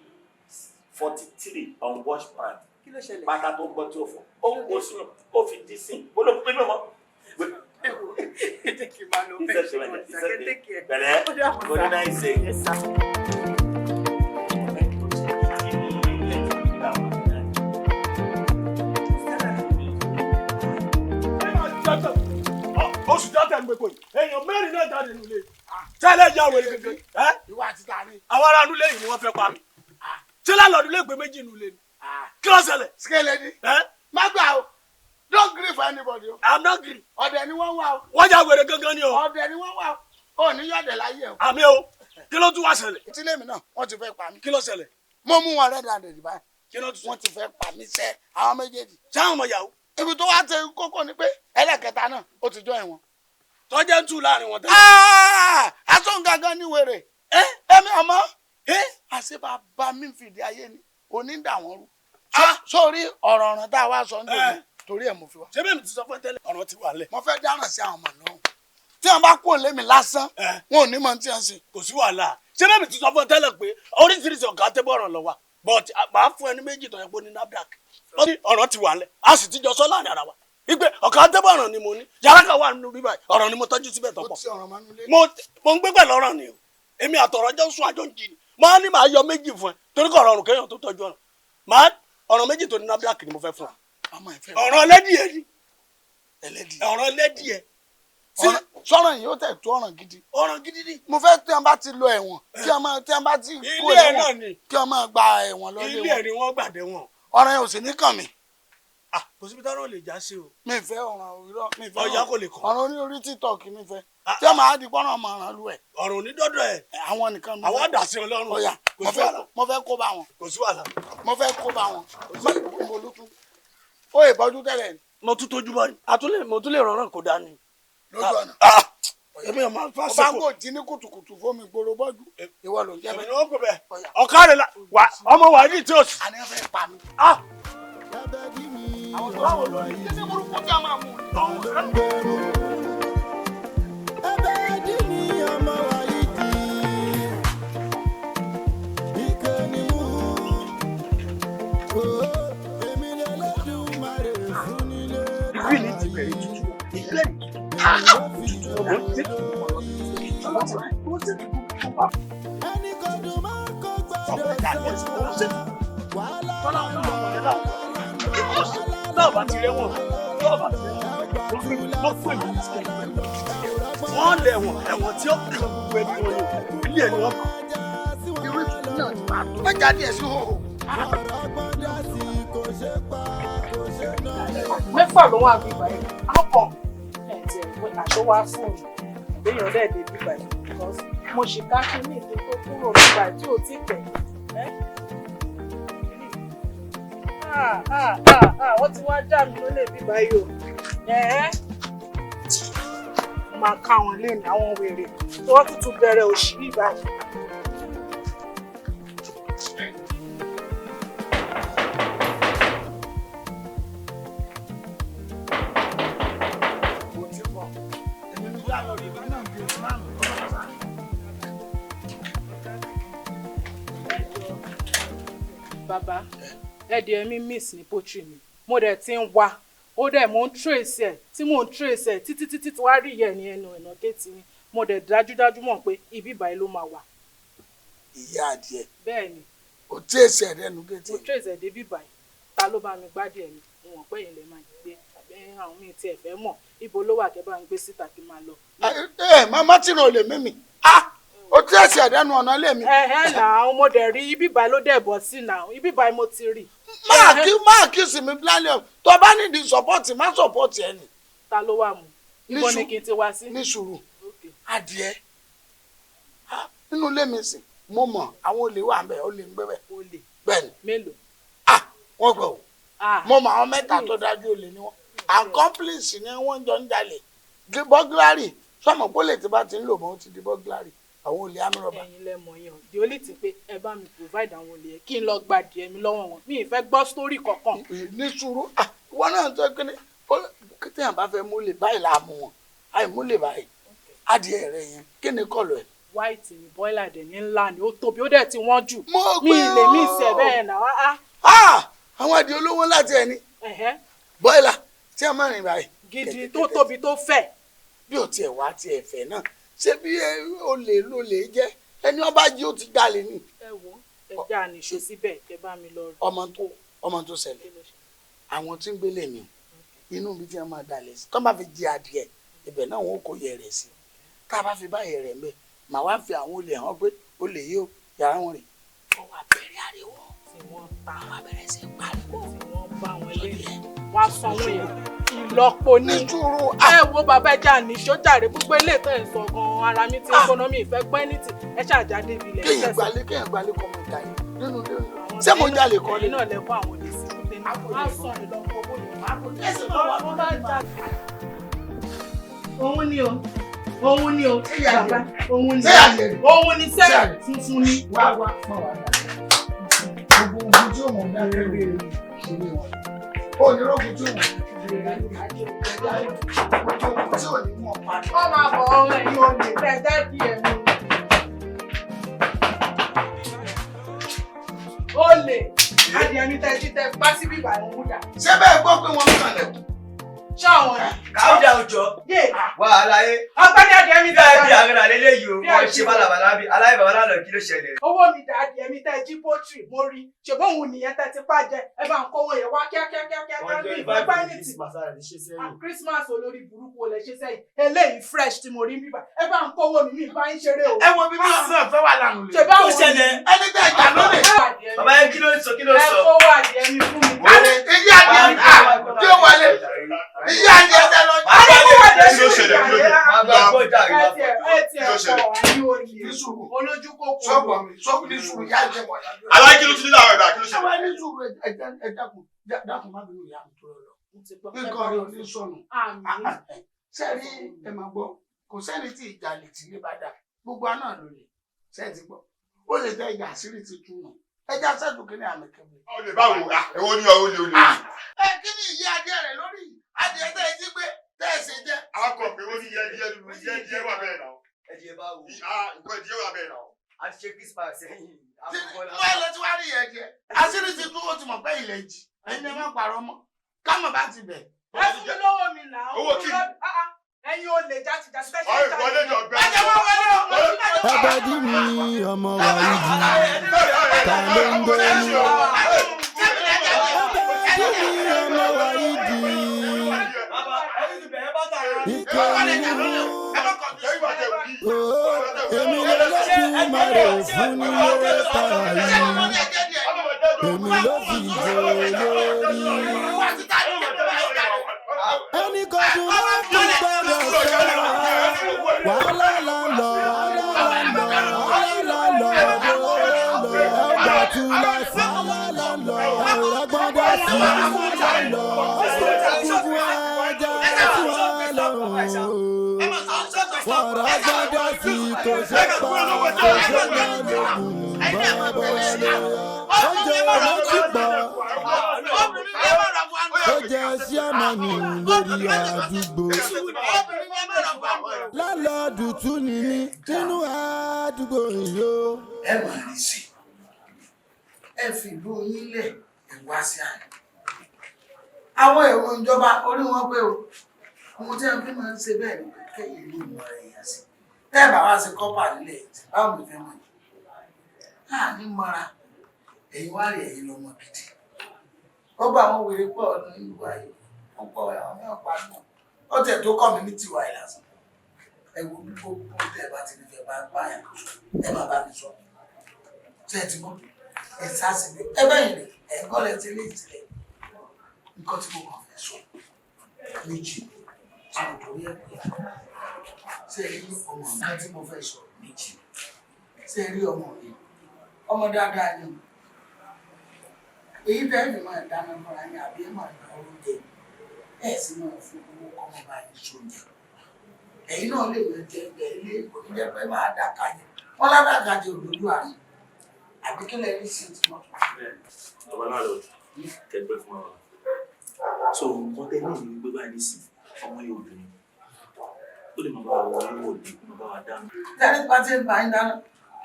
43 unwashed pant. Kí ló ṣẹlẹ̀? Pátá tó gbọ́ tí ó fọ̀, ó kó sínú, ó fi dí sí ó ló pé mímọ́. Ẹ jẹ́ kí n máa lọ bẹ́ẹ̀ ṣe wọ́n ti ṣe take care. Pẹ̀lẹ́, Ó dàbọ̀ kò ní sir. náà ṣe. Yes sir. Oṣù jáde ń gbẹ̀kọ̀ yìí, èèyàn mẹ́rin náà jáde nílé tẹ́lẹ̀ ya wèrè kékeré. Ìwà àti ta ni. Àwọn ará inú lẹ́yìn ni wọ́n fẹ́ pa mí. Ṣé lálọ́ọ̀dún lè gbé méjì inú lé ni? Kí ló ṣẹlẹ̀? Sikele ni. Má gbà o, don't gree for anybody o. I'm not gree. Ọ̀dẹ̀ ni wọ́n wá o. Wọ́n ya wèrè gangan ni o. Ọ̀dẹ̀ ni wọ́n wá o. Ò ní yọ̀dẹ̀ láyé o. Àmì o, kí ló tún wá ṣẹlẹ̀? Tílé mi náà, wọ́n ti fẹ́ pa mí. Kí ló ṣẹlẹ̀? Mo mú wọn red handed báyìí. Kí ló tún? Wọ́n ti fẹ́ pa mí sẹ́ àwọn méjèèjì. Sáwọn ọmọ yahoo. Ibi tó wá ti kókó ni pé ẹlẹ́kẹta náà ó ti jọ ẹ̀wọ̀n. Tọ́jẹ́ ń tù láàrin wọn tẹ́lẹ̀. Aṣọ gangan ní wèrè. Ẹ̀mí ọmọ. Àṣé bàbá mi fìdí ayé ni onídà wọn rú. Sórí ọ̀rọ̀ ọ̀ràn tá a wá sọ nítorí torí ẹ̀ mo fi wá. Ṣé bẹ́ẹ̀ mi ti sọ fún ẹ tẹ́lẹ̀? Ọ̀rọ̀ ti wà lẹ̀. Mo fẹ́ dáràn sí àwọn ọmọ náà. Tí wọn bá kú òlé mi lásán, wọn ò ní mọ tí wọn ṣe. Kò sí wàhálà. Ṣé bẹ́ẹ̀ mi ti sọ fún ẹ tẹ́lẹ̀ pé oríṣiríṣi ọ̀gá tẹ́bọ̀ ọ̀ràn lọ wà, but màá fún ẹ ní méjì tó yẹ pé ó ní NAFDAC. Ó ní ọ̀rọ̀ ti wà lẹ̀, a sì ti jọ sọ láàrin ara wa wípé ọ̀gá tẹ́bọ̀ ọ̀ràn ni mo ní. Yàrá kan wà nínú bíbá yìí, ọ̀ràn ni mo tọ́jú síbẹ̀ tọ́pọ̀. Mo ń gbé pẹ̀lú ọ̀ràn ni o. Èmi àtọ̀rọ̀ jọ ń sún àjọ ń jí ni. Mo á ní màá yọ méjì fún ẹ torí kò rọrùn kéèyàn tó tọ́jú ọ̀ràn. Màá ọ̀ràn méjì tó ní NAFDAC ni mo fẹ́ fún ọ. Ọ̀ràn ẹlẹ́dìẹ ni. Ọ̀ràn ẹlẹ́dìẹ. Sọ̀rọ̀ yìí ó tẹ̀ tó ọ̀ràn gidi. Ọ̀ràn gidi ni. Mo fẹ́ tí wọn bá ti lọ ẹ̀wọ̀n, tí wọn bá ti kó Ilé ẹ̀ náà ẹ̀wọ̀n, ni. kí wọn máa gba ẹ̀wọ̀n lọ lé Ilé wọn. ẹ̀ ni wọ́n gbà dé wọn. Ọ̀ràn yẹn ò sì ní kàn mí. Kò síbi táwọn lè já sí o. Mi fẹ́ ọ̀ràn òwúrọ̀, mi fẹ́ Ọ̀yá kò lè kàn. ọ̀ràn orí orí TikTok mi fẹ́. Tí wọn máa di pọ́nrán ọmọ ọ̀ràn lú ẹ̀. Ọ̀ràn òní dọ́dọ̀ ẹ̀. Àwọn nìkan mi Àwọn fẹ́. àdá sí Ọlọ́run. Ọ̀yá, Kò mo sí fẹ́ wàhálà. mo fẹ́ kó bá wọn. Kò sí wàhálà. Mo fẹ́ kó bá wọn. Mo ló tún. Ó ìbọjú tẹ́lẹ̀ ni. Mo tún tójú bọ́ ni. Àtúnlẹ̀ mo tún lè rọrùn kó dání. Lójú ọ̀nà. Èmi ò máa fà Ọba ń kò jí ní kùtùkùtù fómi gbòòrò bọ́jú. Ìwọ ló ń jẹ́ Èmi bẹ́ẹ̀. ni wọ́n kò bẹ̀. Ọ̀ká rẹ̀ la wà ọmọ wà ní tí o sì. Àní ẹ fẹ́ pa mí. Àwọn tó wà lórí. Títí burúkú tí a máa mú un. Ìlú ìlú ti bẹ̀rẹ̀ tutù. Ìlú ẹ̀ tutù ọmọ ń tètè Náà bá ti rẹ́wọ̀n, náà bá ti rẹ́wọ̀n, wọ́n pè mí sí wọ́n lẹ̀wọ̀n, ẹ̀wọ̀n tí ó kàn gbogbo ẹbí wọn ni ilé ẹ̀ ni wọ́n kàn. náà ti máa tó. Wọ́n jáde ẹ̀ sí hòhò. Mẹ́fà ló wà bíbá yìí. How come? Ẹ ti ẹ̀ pé aṣọ wá fún mi. Béèyàn dẹ̀ dé bíbá yìí because mo ṣì ká kí ní ìdí tó kúrò bíbá yìí tí ò tí pẹ́. Wọ́n ti wá já mi lólè bíbá yìí o. Máa ká wọn lé ní àwọn wèrè tí wọ́n tuntun bẹ̀rẹ̀ òṣì bíbá yìí. Bàbá, ẹ̀dì ẹ̀mí miss ní poultry mi, mo dẹ̀ ti ń wá, ó dẹ̀ mò ń trace ẹ̀, tí mò ń trace ẹ̀ títí títí tí wàá rí ìyẹn ní ẹnu ẹ̀nà géètì ni, mo dẹ̀ dájúdájú mọ̀ pé ibi ìbàyí ló máa wà. Ìyá adìẹ. Bẹ́ẹ̀ ni. O trace ẹ̀ dẹnu géètì. Mo trace ẹ̀ débi ìbàyí, ta ló bá mi gbádìí ẹ̀mí, mo mọ̀ pé ìyẹn lè máa gbé, àbí àwọn míì tí ẹ fẹ́ mọ̀, ibo ló wà kẹ́ bá ń gbé síta kí n máa lọ. Ẹ màmá tí ò lè mímì. O trace ẹ̀ dẹnu ọ̀nà ilé mi. Ẹ̀hẹ́ náà, mo dẹ̀ rí ibi ìbàyí ló dẹ̀ bọ̀ sí náà, ibi ìbàyí mo ti rí. Máa kí sí mi blálẹ̀ o, tó bá nídìí sọ́pọ́ọ̀tì má sọ́pọ́ọ̀tì ẹ ni. Ta ló wà mú? Ibo ni kí n ti wá sí? Ní sùúrù, adìẹ, nínú ilé mi sìn, mo mọ̀ àwọn olè wà ń bẹ̀, olè ń gbé bẹ̀. Olè? Bẹ́ẹ̀ni. Mélòó? Wọ́n gbọ́ o. Mo mọ̀ àwọn mẹ́ta tó dájú olè ni wọ́n. Accomplice ni wọ́n jọ ń jalè. Bọ́gláàrì, sọ́mọ̀ pólè tí bá ti ń lò mọ́ ó ti di bọ́gláàrì. Àwọn olè amúrọ̀bà. Ẹ̀yin lẹ mọ̀ yẹn o, the only thing pé ẹ bá mi provide àwọn olè yẹn kí n lọ gba adìẹ mi lọ́wọ́ wọn, mi ì fẹ́ gbọ́ story kankan. Ní sùúrù, ìwọ náà tó kí ni kétéyàn bá fẹ́ múlè báyìí là á mú wọn, àì múlè báyìí, adìẹ rẹ yẹn kí ni kọ̀lọ̀ ẹ̀? White ni boiler dẹ̀ ní ńlá ni ó tóbi ó dẹ̀ ti wọ́n jù. Mo gbé mi ì lè mí ìsẹ̀ bẹ́ẹ̀ náà. Àwọn adìẹ olówó láti ẹ̀ ní. Boiler tí a máa rìn báyìí. Gidi tó tóbi tó fẹ̀. Bí o tiẹ̀ wá tiẹ̀ fẹ̀ náà, ṣé bí olè ló lè jẹ́ ẹni ọba jí ó ti jalè ni. Ẹ wo ẹja nìṣó síbẹ̀ kẹ bá mi lọ. Ọmọ tó ṣẹlẹ̀, àwọn tí ń gbélé mi inú ibi tí wọ́n máa dalẹ̀ sí tó bá fi jí adìẹ ibẹ̀ náà wọn kò yẹ rẹ̀ sí, tá a bá fi báyẹ̀ rẹ̀ mbẹ́ màá wá fi àwọn olè hàn pé olè yìí ó yàrá wọn rè. Wọ́n wá bẹ̀rẹ̀ ariwo tí wọ́n ta wọ́n bẹ̀rẹ̀ sí pariwo tí wọ́n bá wọn lé wọ́n sanwó yẹn ìlọ́po ní. Ẹ wo bàbá ẹja ní sójàre gbogbo ilé ìtọ́ ẹ̀ sọ gan-an ara mi ti ń gbóná mi ìfẹ́ gbọ́ ẹni tí ẹ ṣàjáde ibi ilẹ̀. Kéèyàn gbalé kọ́ mọ ìta yìí nínú ilé ìlú. Ṣé mo jalè kọ́ ni? Ẹ̀yin náà lẹ́kọ́ àwọn olè sí ilé náà. Wọ́n á san ìlọ́po owó yẹn. Òun ni o, òun ni o, bàbá, òun ni, òun ni sẹ́ funfun ni. Wá wá má wá dá. Gbogbo ogun tí òun dá lórí ìṣẹ̀lẹ̀ wọn. Ó ní rógun tí òun Wọ́n máa bọ̀ ọmọ ẹ̀yin olè tẹ́ dádì ẹ̀ mú. Olè adìẹ mi tẹ́ jí tẹ́ pa sí bíbá ìwọ̀n múdà. Ṣé bẹ́ẹ̀ gbọ́ pé wọ́n ń kànlẹ̀? Ṣé àwọn ni? Káwùdà òjò. Wà á láyé. Ọgbẹ́ni adìẹ mi tẹ́ Bí àbí àrẹ lálẹ́ yìí o, wọ́n ṣe bálabàlá bí aláyé bàbá lánàá kí ló ṣẹlẹ̀? Owó mi dà adìẹ mi tẹ́ jí pọ́tì mo rí. Ṣèbó òun nìyẹn tẹ́ ti pa jẹ. Ẹ bá ń kówó yẹn wá kíákíákíá bí ìfẹ́ bá ní tì. Christmas olórí burúkú olè ṣe sẹ́yìn. Eléyìí fresh tí mo rí bíbá. Ẹ bá ń kówó mi mi bá ń ṣeré o. Ẹ wo bí bíbá náà fẹ́ wà lánàá lè. Ṣèbá òun ṣẹlẹ̀? Ẹni tẹ́ ìjà lónìí. Bàbá yẹn kí ló ń sọ kí ló ń Ẹ sọ? kówó adìẹ mi fún mi. Ìyá adìẹ mi tí ó wọlé. Ìyá adìẹ tẹ lọ. Kí ló ṣẹlẹ̀? Kí ló dé? Ẹ tiẹ̀ kọ̀ ẹ̀yin olè. Olójú kòkòrò. Sọ́gbọ̀n mi, sọ́gbọ̀n ní sùúrù ìyá adìẹ mọ̀. Aláyé kí ló tún ní láàárọ̀ ìgbà kí ló ṣẹlẹ̀? Ṣé wàá ní sùúrù ẹ dákun dákun má bínú ìyá mi tó lọ. Nǹkan rẹ̀ ò ní sọnù. Sẹ́ẹ̀rí ẹ máa gbọ́, kò sẹ́ni tí ìjà lè tì ní bá dà. Gbogbo àná ló lè. Ṣé ti gbọ́? Ó lè jẹ́ ìjà àṣírí ti tú nù. Ẹja sẹ́dù kí ni àmì kẹ́mi. Olè báwo? Èwo ni olè olè olè? Ẹ kí ni ìyá adìẹ rẹ̀ lórí? Adìẹ tẹ́ ẹ jí gbé tẹ́ ẹ ṣe jẹ́. Akọ̀ pé wọ́n ní ìyá adìẹ ìyá adìẹ wà bẹ́ẹ̀ náà. Ẹdìyẹ báwo? Nǹkan ẹdìyẹ wà bẹ́ẹ̀ náà. A ti ṣe Christmas sẹ́yìn. Wọ́n lọ tí wàá rí ìyá adìẹ. Àṣírí ti tú ó ti mọ̀ pé ilẹ̀ jì. Ẹ̀yin ẹ má parọ́ mọ́. Kámọ̀ bá ti bẹ̀. Ẹ fún mi lówó mi là. Owó kí ni? Ẹ̀yin olè játijàti fẹ́ ṣe Ọ̀rẹ́ ìwọlé jọ gbẹ. Ẹ jẹ́ wọ́n wọlé o. Ẹbẹ̀dì mi ọmọ wàyídì ta ló ń gbé mi. Ẹbẹ̀dì mi ọmọ wàyídì ike mi mú. Èmi lè Olódùmarè fún ní tààyè, èmi ló fi jẹ olórí. Ẹnì kan dùn má kú gbọ́dọ̀ sọ, wàhálà là ń lọ, wàhálà là ń lọ, wàhálà là ń lọ, ẹgbà tún láti wàhálà ń lọ, ẹ̀rọ gbọ́dọ̀ sí wàhálà ń lọ, gbogbo ẹja sí wàhálà o. Wàrà gbọ́dọ̀ sí kò ṣe pa, kò ṣe má lògùn, bàbá wálé. Oúnjẹ méjì pọ̀, ó jẹ́ ṣíàmánì lórí àdúgbò. Lálọ́ọ̀dù tún ní mí nínú àdúgbò yìí o. Ẹ mà rí sí ẹ fi ìlú yín lẹ̀, ẹ wá sí àná. Àwọn èrò ìjọba orí wọn pé o, ohun tí wọn fi máa ń ṣe bẹ́ẹ̀ ni pé kẹ́yìn ìlú ìmọ̀ rẹ̀ yàn sí. Tẹ́ ẹ bá wá sí kọ́pà nílẹ̀, báwo ni fẹ́ mọ̀ yìí? Láàánú mọ́ra, ẹ̀yin wá rí ẹ̀yin lọ́mọ gidi. Gbogbo àwọn wèrè pọ̀ ní ìwà yìí, wọ́n pọ̀ àwọn náà pa nù. Ó tẹ̀ tó kọ́ mi ní tiwa yìí lásán. Ẹ wo bí gbogbo tẹ́ ẹ bá ti ní fẹ́ bá báyà, ẹ má bá mi sọ. Ṣé ẹ ti gbọ́? Ẹ sá sí mi. Ẹ bẹ́yìn rẹ̀, ẹ̀ ń kọ́lẹ̀ ti lé ìtìlẹ̀. Nǹkan tí mo kàn fẹ́ sọ méjì tí mo torí ẹ̀ pé, ṣé ẹ rí ọmọ nǹkan tí mo fẹ́ sọ méjì? Ṣé ẹ rí ọmọ mi? Ọmọ dáadáa ni o. Èyí tẹ́ ẹ fi máa dáná fúnra yín àbí ẹ máa gba oúnjẹ, ẹ sì máa fún owó kọ́mọ bá yín sóúnjẹ. Ẹ̀yin náà lè máa jẹ ẹgbẹ́ ilé, kò ní jẹ́ pé máa dàkà jẹ. Wọ́n ládàkà jẹ òdòdó àrùn. Àbí kí lẹ rí sí ti mọ́tò? Bàbá náà lọ kẹgbẹ́ fún wa. So nǹkan tẹ́ náà ní wípé báyìí nísìn, ọmọ yóò obìnrin. Ó lè máa bá wa wọlé wọ̀lé, kó máa bá wa dáná. Tẹ́lẹ̀ bá ti ń bá yín dáná,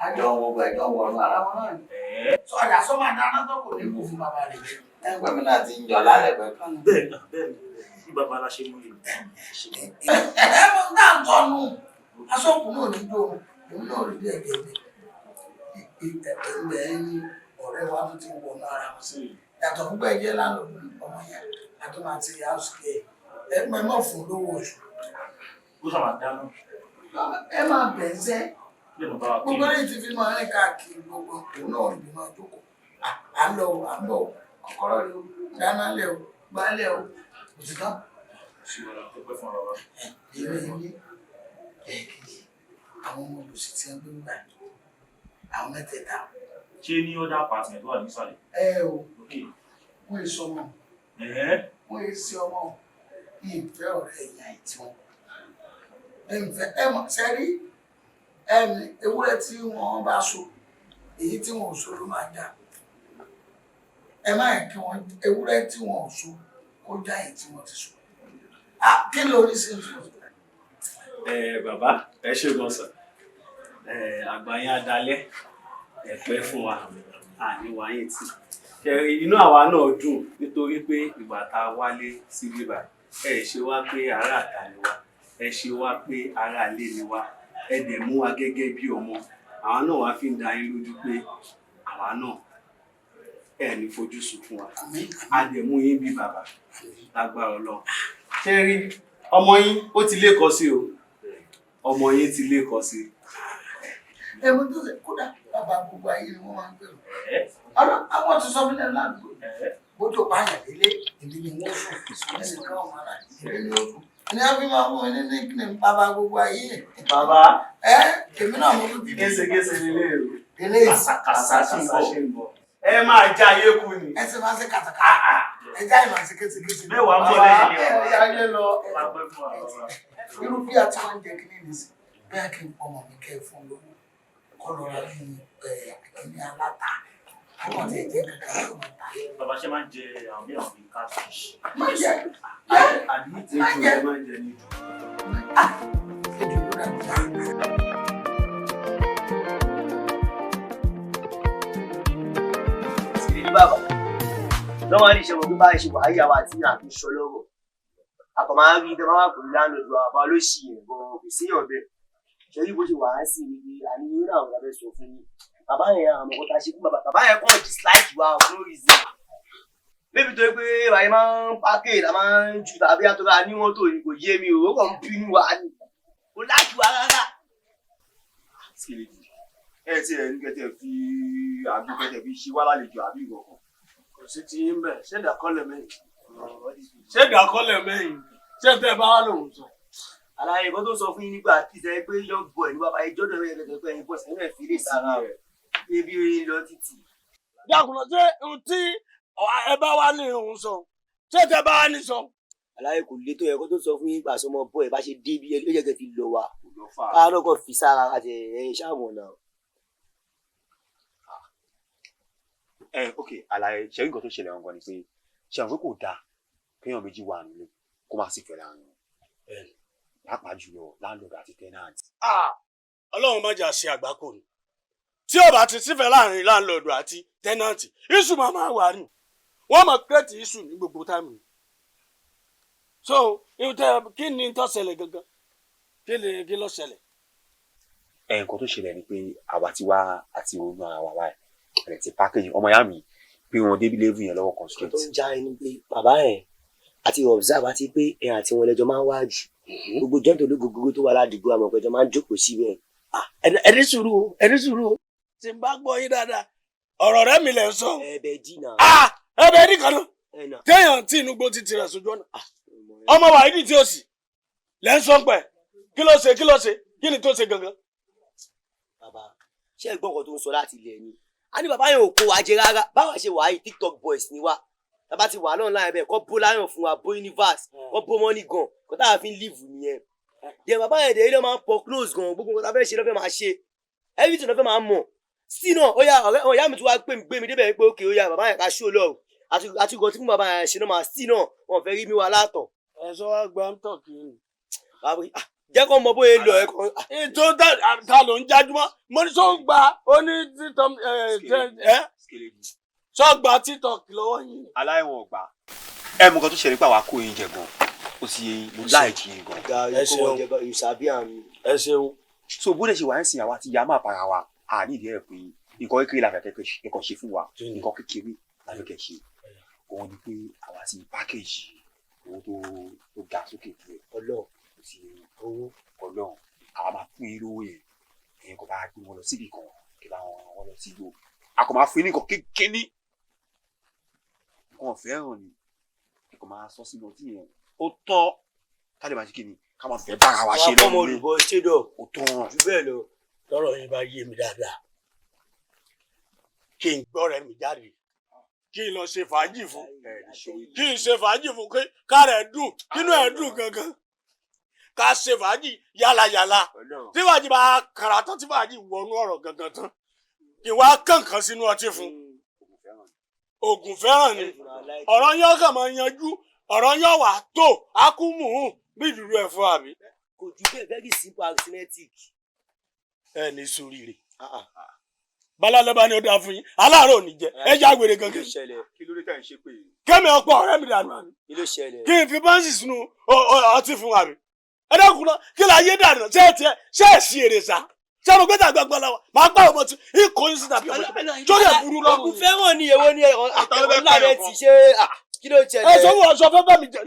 àjọ gbogbo ẹjọ́ wọnú ara wọn náà ni. Sọ̀dà sọ máa dáná tó kò ní kù fún bàbá rẹ̀ jẹ. Ẹgbẹ́ mi náà ti ń jọ lálẹ́ pẹ́ kan. Bẹ́ẹ̀ ni, bẹ́ẹ̀ ni, bí bàbá aláṣẹ mú yìí. Ẹ mọ̀ ń dá tọ́nu, aṣọ́kùn náà ní dòun, òun náà rí bí ẹ̀jẹ̀ bẹ̀. Ẹgbẹ́ ní ọ̀rẹ́ wa tó ti wọnú ara wọn sí. Yàtọ̀ fún pé ẹjẹ́ lánàá ọmọ yẹn, àtúmọ̀ àti house care. Ẹ mọ̀ fún lówó oṣù. Ó ṣàmà dáná. Ẹ máa bẹ̀ ń sẹ́. Lè máa bá wa Gbogbo eléyìí ti fi máa rìn káàkiri gbogbo òun náà lè máa jókòó. À ń lọ o, à ń bọ̀ o, kọ́kọ́rọ́ rẹ o, dáná lẹ̀ o, gbálẹ̀ o, kò sí tán. Ṣé wàá tó pẹ́ fún wa bàbá? Èmi ní ẹ̀ẹ́kejì, àwọn ọmọ olùsí tí wọ́n gbé ń gbà àwọn mẹ́tẹ̀ẹ̀ta. Ṣé ní ọ̀dà apartment tó wà nísàlẹ̀? Ẹ o, wọ́n èso ọmọ, wọ́n èsì ọmọ, ìfẹ́ ọ̀rẹ́ ẹ̀yà ìtì wọn. Ìfẹ́ ẹ mọ̀ sẹ́rí ẹni ewúrẹ́ tí wọ́n bá so, èyí tí wọ́n ò so ló máa já. Ẹ má yẹ kí wọ́n ewúrẹ́ tí wọ́n ò so kó já èyí tí wọ́n ti so. Kí ló rí sí ìṣòro? Ẹ bàbá, ẹ ṣé gan sir. Ẹ àgbà yín adalẹ, ẹ pẹ́ fún wa, àní wáyé tì. Ṣé inú àwa náà dùn nítorí pé ìgbà tá a wálé síbí báyìí, ẹ ṣe wá pé ará àta ni wá, ẹ ṣe wá pé ará ilé ni wá, ẹ dẹ̀ mú wa gẹ́gẹ́ bí ọmọ. Àwa náà wá fi ń da yín lójú pé àwa náà ẹ ní fojú sunkún wa. A dẹ̀ mú yín bí bàbá lágbára Ọlọ́run. Ṣé rí ọmọ yín ó ti lékọ̀ọ́ sí o, ọmọ yín ti lékọ̀ọ́ sí. Ẹ̀wọ̀n tó ṣe kódà bàbá gbogbo ayé ni wọ́n máa ń pè wọ́n. Ọ̀rọ̀ àwọn ti sọ fílẹ̀ ládùúgbò. Bójú pààyàn délé, èmi ni wọ́n sùn, ẹnì kan ọmọ ara, èmi ni ó sùn. Ní a fi máa fún mi ní nickname bàbá gbogbo ayé. Bàbá. Ẹ èmi náà mo tún ti dé. Késekése nílé o. Eléyìí. Kàsá ṣì ń bọ̀. Ẹ máa já ayé kú ni. Ẹ sì máa ṣe kàtàkàtà. Ẹ já ìmọ̀ sí késekése. Mẹ́wàá ń bọ̀ lẹ́yìn ni Ẹ ọ̀rọ̀. ẹ ayé lọ. Máa pẹ́ fún wa bàbá. Irú bí a ti máa ń jẹ kíní nìsín, bẹ́ẹ̀ kí n pọ̀ mọ̀ mi kẹ́ ẹ fún lówó. Kọ́ lọ ra bí kíní aláta. Ọmọ tí ẹ jẹ́ kankan ló máa ta. Bàbá ṣe máa ń jẹ àwọn bí àwọn bíi catfish. Má jẹ. Àbí ejò ẹ máa ń jẹ ní. Sì ní bàbá. Normally ṣe mo bí báyìí ṣe wà áyà wa àti àfi sọ lọ́rọ̀. Àkọ́ máa ń rí tẹ́ máa wà pẹ̀lú láńlọ́ọ̀dù wa, bàbá ló ṣì yẹn gan kò síyàn bẹ́ẹ̀. Ṣé rí bó ṣe wà á sí ni pé àní irú àwọn ọ̀gá fẹ́ sọ fún yín. Bàbá yẹn àwọn ọmọ ta ṣe fún bàbá. Bàbá yẹn kàn dislike wa for no reason. Bébí tó yẹ pé bàyẹ̀ máa ń pákè la máa ń ju tàbí àtọ́ra ní wọ́n tó ní kò yé mi o, ó kàn ń bínú wa ni. Kò láìkí wa rárá. Skeleton. Ẹ ti ẹ ní kẹtẹ fi àgbo kẹtẹ fi ṣe wá lálejò àbí ìkọ̀kọ̀. Kò sí ti yín bẹ̀, ṣé ìdákọ́lẹ̀ mẹ́yìn? Ṣé ìdákọ́lẹ̀ mẹ́yìn? Ṣé tẹ́ bá wà lòun sọ? Àlàyé nǹkan tó sọ fún yín nígbà tí sẹ pé young boy ní bàbá ìjọ náà yẹ kẹtẹ pé ẹyin bọ́sẹ̀ náà fi lè sára rẹ̀ ebi oyin lọ títì. Dákùnà, ṣé ohun tí ẹ bá wà ní òun sọ? Ṣé tẹ́ bá wà ní sọ? Àlàyé kò le tó yẹ kó tó sọ fún yín gbà sọmọ boy bá ṣe dé bí ó yẹ kẹ fi lọ wa. Káwọn náà kàn fi sára àti ẹ̀yìn ṣáàmù náà. Ẹ ok, àlàyé ṣe nǹkan tó ṣẹlẹ̀ gangan ni pé ṣe àwọn pé kò dáa kéèyàn méjì wà nílé kó má sì fẹ́ láàrin wọn, pàápàá jùlọ landlord àti tenant. Ọlọ́run má jà ṣe àgbákò ni. Tí ó bá ti sífẹ̀ẹ́ láàrin landlord àti tenant, issue máa máa wà ní. Wọ́n máa create issue ní gbogbo time. So, kí ni tó ṣẹlẹ̀ gangan? Kí ni kí ló ṣẹlẹ̀? Ẹ nǹkan tó ṣẹlẹ̀ ni pé àwa ti wá àti ronú ara wa báyìí, ẹ̀ ti package ọmọ ìyá mi pé wọn débi level yẹn lọ́wọ́ constraint. Tó ń já ẹni pé bàbá ẹ̀ àti observe àti pé ẹ̀ àti wọn lẹ́jọ́ máa ń wá jù gbogbo jọ́ǹtò ológógó tó wà ládùúgbò àmọ̀ pẹ̀jọ́ máa ń jókòó síbẹ̀. Ẹ ní sùúrù o, ẹ ní sùúrù o. Tí n bá gbọ́ yín dáadáa, ọ̀rọ̀ rẹ mi lẹ̀ ń sọ. Ẹ̀bẹ̀ dínà. Ẹ̀bẹ̀ ní kan náà. Téèyàn tí inú gbó ti tirẹ̀ sójú ọ̀nà. Ọmọ wàhídì tí ó sì lẹ́ ń sọ pẹ̀. Kí ló ṣe, kí ló ṣe, kí ni tó ṣe gangan? Bàbá, ṣé ẹ gbọ́ nǹkan tó ń sọ láti ilẹ̀ ni? A ní bàbá yẹn ò kó wa jẹ rárá. Báwa ṣe wà yìí, TikTok boys ni wa. Bàbá ti wà lọ́nà láì bẹ́ẹ̀ kọ́ bó láyọ̀ fún wa, bó universe, kọ́ bó money gan. Kọ́ táwa fi ń live nìyẹn. Dẹ̀ bàbá yẹn dẹ̀ ilé máa ń pọ̀ close gan. Gbogbo nǹkan tá a fẹ́ ṣe ló fẹ́ máa ṣe. Everything ló fẹ́ máa mọ̀. Sí náà, ó yá ọ̀rẹ́ ọ̀yá mi tún wá gbé mi gbé mi débẹ̀ pé ókè ó yá bàbá yẹn ká ṣó lọ. Àti ìgò tí fún bàbá yẹn ṣe náà máa sí náà, wọn fẹ́ rí mi wá látọ̀. Ẹ sọ wá gba ń tọ̀ kí ni. Jẹ́ kó mọ bóyá lọ ẹ kàn. Ètò ta ló ń jájúmọ́? Mo ní sọ gba ó ní títọ́ ẹ sọ gba TikTok lọ́wọ́ yín. Aláìwọ̀n ọ̀gbà. Ẹ mọ nǹkan tó ṣẹlẹ̀ pé àwa kó yín jẹ gan, ó ti yé yín, mo láìkí yín gan. Ẹ ṣeun. Ẹ ṣeun. So bó dẹ̀ ṣe wà ń sìn àwa ti ya máa para wa, à ní ìdí ẹ̀ pé nǹkan kékeré la fẹ́ kẹ́kọ̀ọ́ ṣe fún wa, nǹkan kékeré la fẹ́ kẹ́ ṣe. Òun ni pé àwa ti pákéjì owó tó ga sókè díẹ̀. Ọlọ́run. Ó ti yé yín. Owó Ọlọ́run, àwa máa fún yín lówó yẹn, ẹ̀yin kò bá gbé wọn lọ síbì kan, kí bá wọn lọ sí igbó. A kò máa fún yín ní nǹkan kékeré. Nǹkan ọ̀fẹ́ hàn ni. Ẹ kò máa sọ sínú ọtí yẹn. Ó tọ́ ká lè máa ṣe kí ni ká máa fẹ́ bára wa ṣe Àwọn ọmọ lọ́nà. olùbọ̀ ṣédọ̀. Ó tọ́. Jù bẹ́ẹ̀ lọ. Tọ́rọ̀ yín bá yé mi dáadáa. Kí n gbọ́ rẹ̀ mi jáde. Kí n lọ ṣe fàájì fún. Kí n ṣe fàájì fún pé ká rẹ̀ dùn, kínú ẹ̀ dùn gangan. Ká ṣe fàájì yálàyàlà. Tí fàájì bá kàrà tán, tí fàájì wọnú ọ̀rọ̀ gangan tán. Kí wá kànkan sínú ọtí fún. Ògùn fẹ́ràn ni. Ọ̀rọ̀ yín ọkàn máa yanjú. Ọ̀rọ̀ yín ọ̀wà tó akúmùhùn bí ìdúró ẹ̀fọ́ àbí. Kò jù bẹ́ẹ̀, very simple arithmetic. Ẹ ní sóríire. Balálẹ́bá ni ó dáa fún yín. Aláàárọ̀ ò ní jẹ. Ẹ já wèrè gangan. Kí ló dé tẹ̀ ń ṣe pé? Kẹ́mi ọ̀pọ̀ ọ̀rẹ́ mi dànù àmì. Kí ló ṣẹlẹ̀? Kí n fi báńsì sínú ọtí fún wa mi. Ẹ dákun náà, kí la yé dànù? Ṣé ẹ tiẹ̀ ṣé ẹ ṣì èrè sá? Ṣé mo gbé tàgbà gbọ́n lọ́wọ́? Màá gbà ọmọ tí ikọ̀ yín síta bí ọmọ tí. Torí ẹ̀ burú lọ́rùn. Ògùn fẹ́ràn ni èwo ni ọ̀la rẹ̀ ti ṣe kí ló ṣẹlẹ̀? Ẹ sọ fún sọ fẹ́ bá mi jà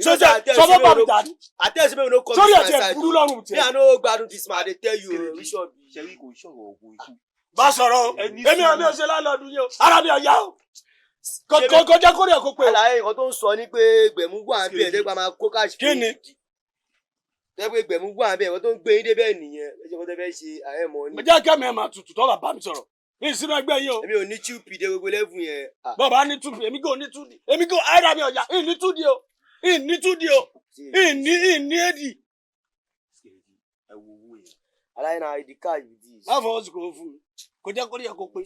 sọ fẹ́ bá mi jà ní. Àtẹ̀sí mi ò no come Sórí ẹ̀ tiẹ̀ burú lọ́rùn tiẹ̀. Me I no gbádùn this man, I dey tell you which one be. Ṣé rí kò ṣọ̀rọ̀ ogun ikú? Bá sọ̀rọ̀ o, èmi ò ní ṣe lálọ́ọ̀dún yìí o, ara mi ò yá o. Kò jẹ́ kórè kó pé o. Àlàyé nǹkan tó ń sọ ni pé gbẹ̀mú wà ń bẹ̀ ẹ̀ẹ́dẹ́gbà máa kó káàṣì. Kí ni? Tẹ́gbẹ́ gbẹ̀mú wà ń bẹ̀ ẹ̀kọ́ tó ń gbé yín débẹ̀ nìyẹn. Ẹ ṣe kó tẹ́ fẹ́ ṣe ààrẹ mọ́ ni. Mo jẹ́ kẹ́mi ẹ̀ máa tutù tọ́ bàbá mi sọ̀rọ̀. Mi ì sínú ẹgbẹ́ yín o. Èmi ò ní two p dé gbogbo level yẹn. Bọ́ọ̀bá ní two p, èmi kò ní two d. Èmi kò ara mi ọ̀yà, ì ní two d o. Ì ní two d o. Ì ní ì ní èdì. Aláyé na the car you this. Má fọwọ́ sí kò fún mi. Kò jẹ́ kórí ẹ̀ kó pé.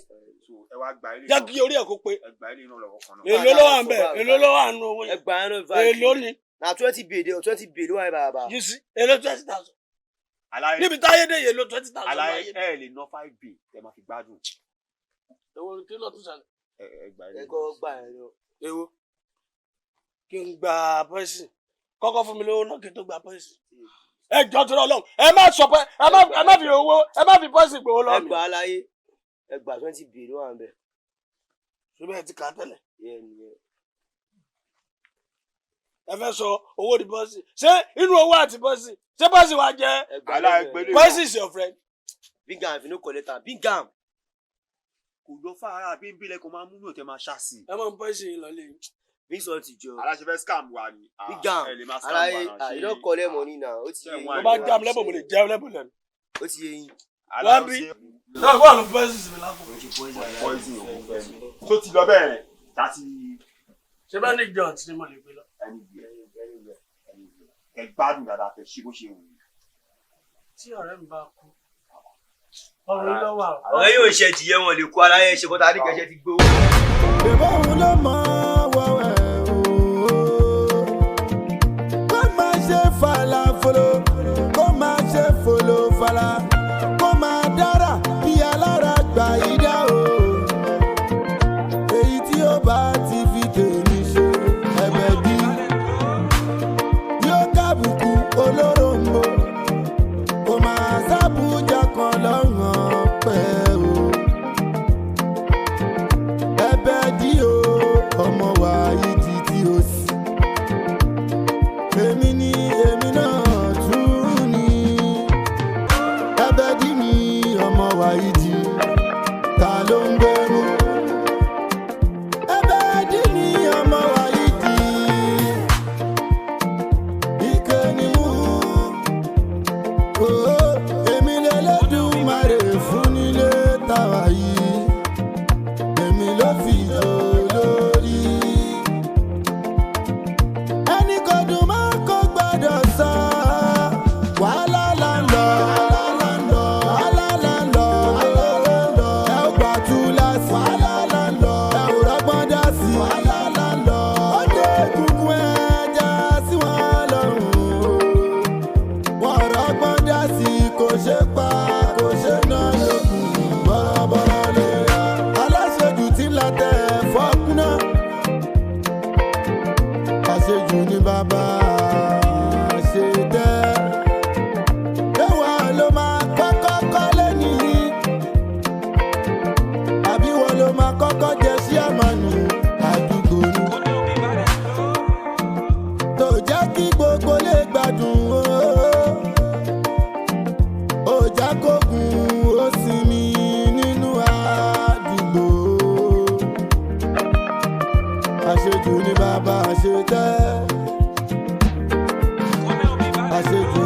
Ẹ wá gba ilé Jẹ́ kí orí ẹ̀ kó pé. Ẹ gba ilé náà lọ́wọ́ kan náà. Èló ló wà ń bẹ̀? Èló ló wà nínú owó yẹn? Ẹ gbà ẹ náà five. Èló ni? Na 20 bèèrè o, 20 bèèrè wà ní bàbá. You see, èló 20,000. Aláyé Níbi táyé dé yìí, èló 20,000. Aláyé ẹ lè ná five b ẹ máa fi gbádùn. Èwo kí ló tún ṣẹlẹ̀? Ẹ gba ilé. Ẹ kọ́ gbà ẹ lọ. Èwo? Kí n gba pẹ́sì. Kọ́kọ́ fún mi lówó náà kí n tó gba pẹ́sì. Ẹ jọ tó lọ́lọ́run, ẹ má sọ pé ẹ má fi owó ẹ má fi pẹ́sì gbowó lọ́wọ́ Ẹ mi. gbà á láyé. Ẹ gbà 20 bèèrè wà ń bẹ̀. Ṣùgbọ́n ẹ ti kà á tẹ́lẹ̀. Yẹ́ nìyẹn. Ẹ fẹ́ sọ owó di pẹ́sì. Ṣé inú owó àti pẹ́sì? Ṣé pẹ́sì wa jẹ́? Ẹ gbà Pẹ́sì is your friend. Big am if you no collect am. Big am. Kò lọ fara bíbí lẹ́kọ̀ọ́ máa múlò tẹ máa ṣáàsì. Ẹ máa ń pọ́ ìṣe lọ lé. Big ti jọ. Aláṣẹ fẹ́ scam wa ni. Big Jam Ẹ lè máa scam aláyé wa náà. You don collect money now, ó ti yé yín. Mo bá dá mi lẹ́bùn, mo lè jẹ́ lẹ́bùn lẹ́nu. Ó ti yé yín. Wọ́n bí. Náà wà ló poison sí mi lápò. Poison òun fẹ́ mi. Tó ti lọ bẹ́ẹ̀ láti. Ṣé bá ní joint ni mo lè gbé lọ? Anywhere, anywhere. Ẹ gbádùn dáadáa, fẹ́ ṣí bó ṣe wù yín. Tí ọ̀rẹ́ mi bá kú, ọ̀run ló wà o. Ọ̀rẹ́ yóò ṣe jìyẹ wọn lè kó aláyẹ ṣe kọ́ta ní kẹ́ṣẹ́ ti gbowó. Bèbá òun ló mọ wọ́wẹ́ o. Kó má ṣe falafolo, kó má ṣe folofala, kó má dára bí alára gbà yí dá o. Èyí tí ó bá ti fi tèmi ṣe ẹ̀bẹ̀ bí. Yóò kábùkù olóròǹbó, kò máa sábùjá kan lọ́rùn pẹ́ o. Ẹ̀bẹ̀ dí o, ọmọ wa yìí di tí o sì. Èmi ni èmi náà tún ni. Ẹ̀bẹ̀ dí mi, ọmọ wa yìí di. Ta ló ń gbẹrú? Ẹ̀bẹ̀ dí mi, ọmọ wa yìí di. Ike ni mú. Ooo, èmi lẹ́lẹ́dùmarè fún nílé táwa yìí. Èmi ló fi jò lórí. Ẹni kò dùn mọ́ kó gbọ́dọ̀ sọ. Wàhálà là ń lọ. Wàhálà là ń lọ. Ẹ ó gbà túláàsì. Wàhálà là ń lọ. Ẹ ò rọ́gbọ́n dá sí. Wàhálà là ń lọ. Ó dé egungun ẹja sí wọn lọ́rùn. Wọ́n rọ́gbọ́n dá sí, kò ṣe pa, kò ṣe ná lókun. Bọ̀rọ̀bọ̀rọ̀ lè ra. Aláṣejù tí ń la tẹ̀ fọ́kúná. Àṣejù ní bàbá ṣe tẹ́. Ẹwà ló máa kọ́kọ́ kọ́lé nìyí. Àbí wọ́n ló máa kọ́kọ́ jẹ sí àmàlù àdúgbò ni. Tó jẹ́ kí gbogbo lè gbádùn o. Ó jẹ́ kógun ó sinmi nínú àdúgbò. Àṣejù ní bàbá ṣe tẹ́. Àṣejù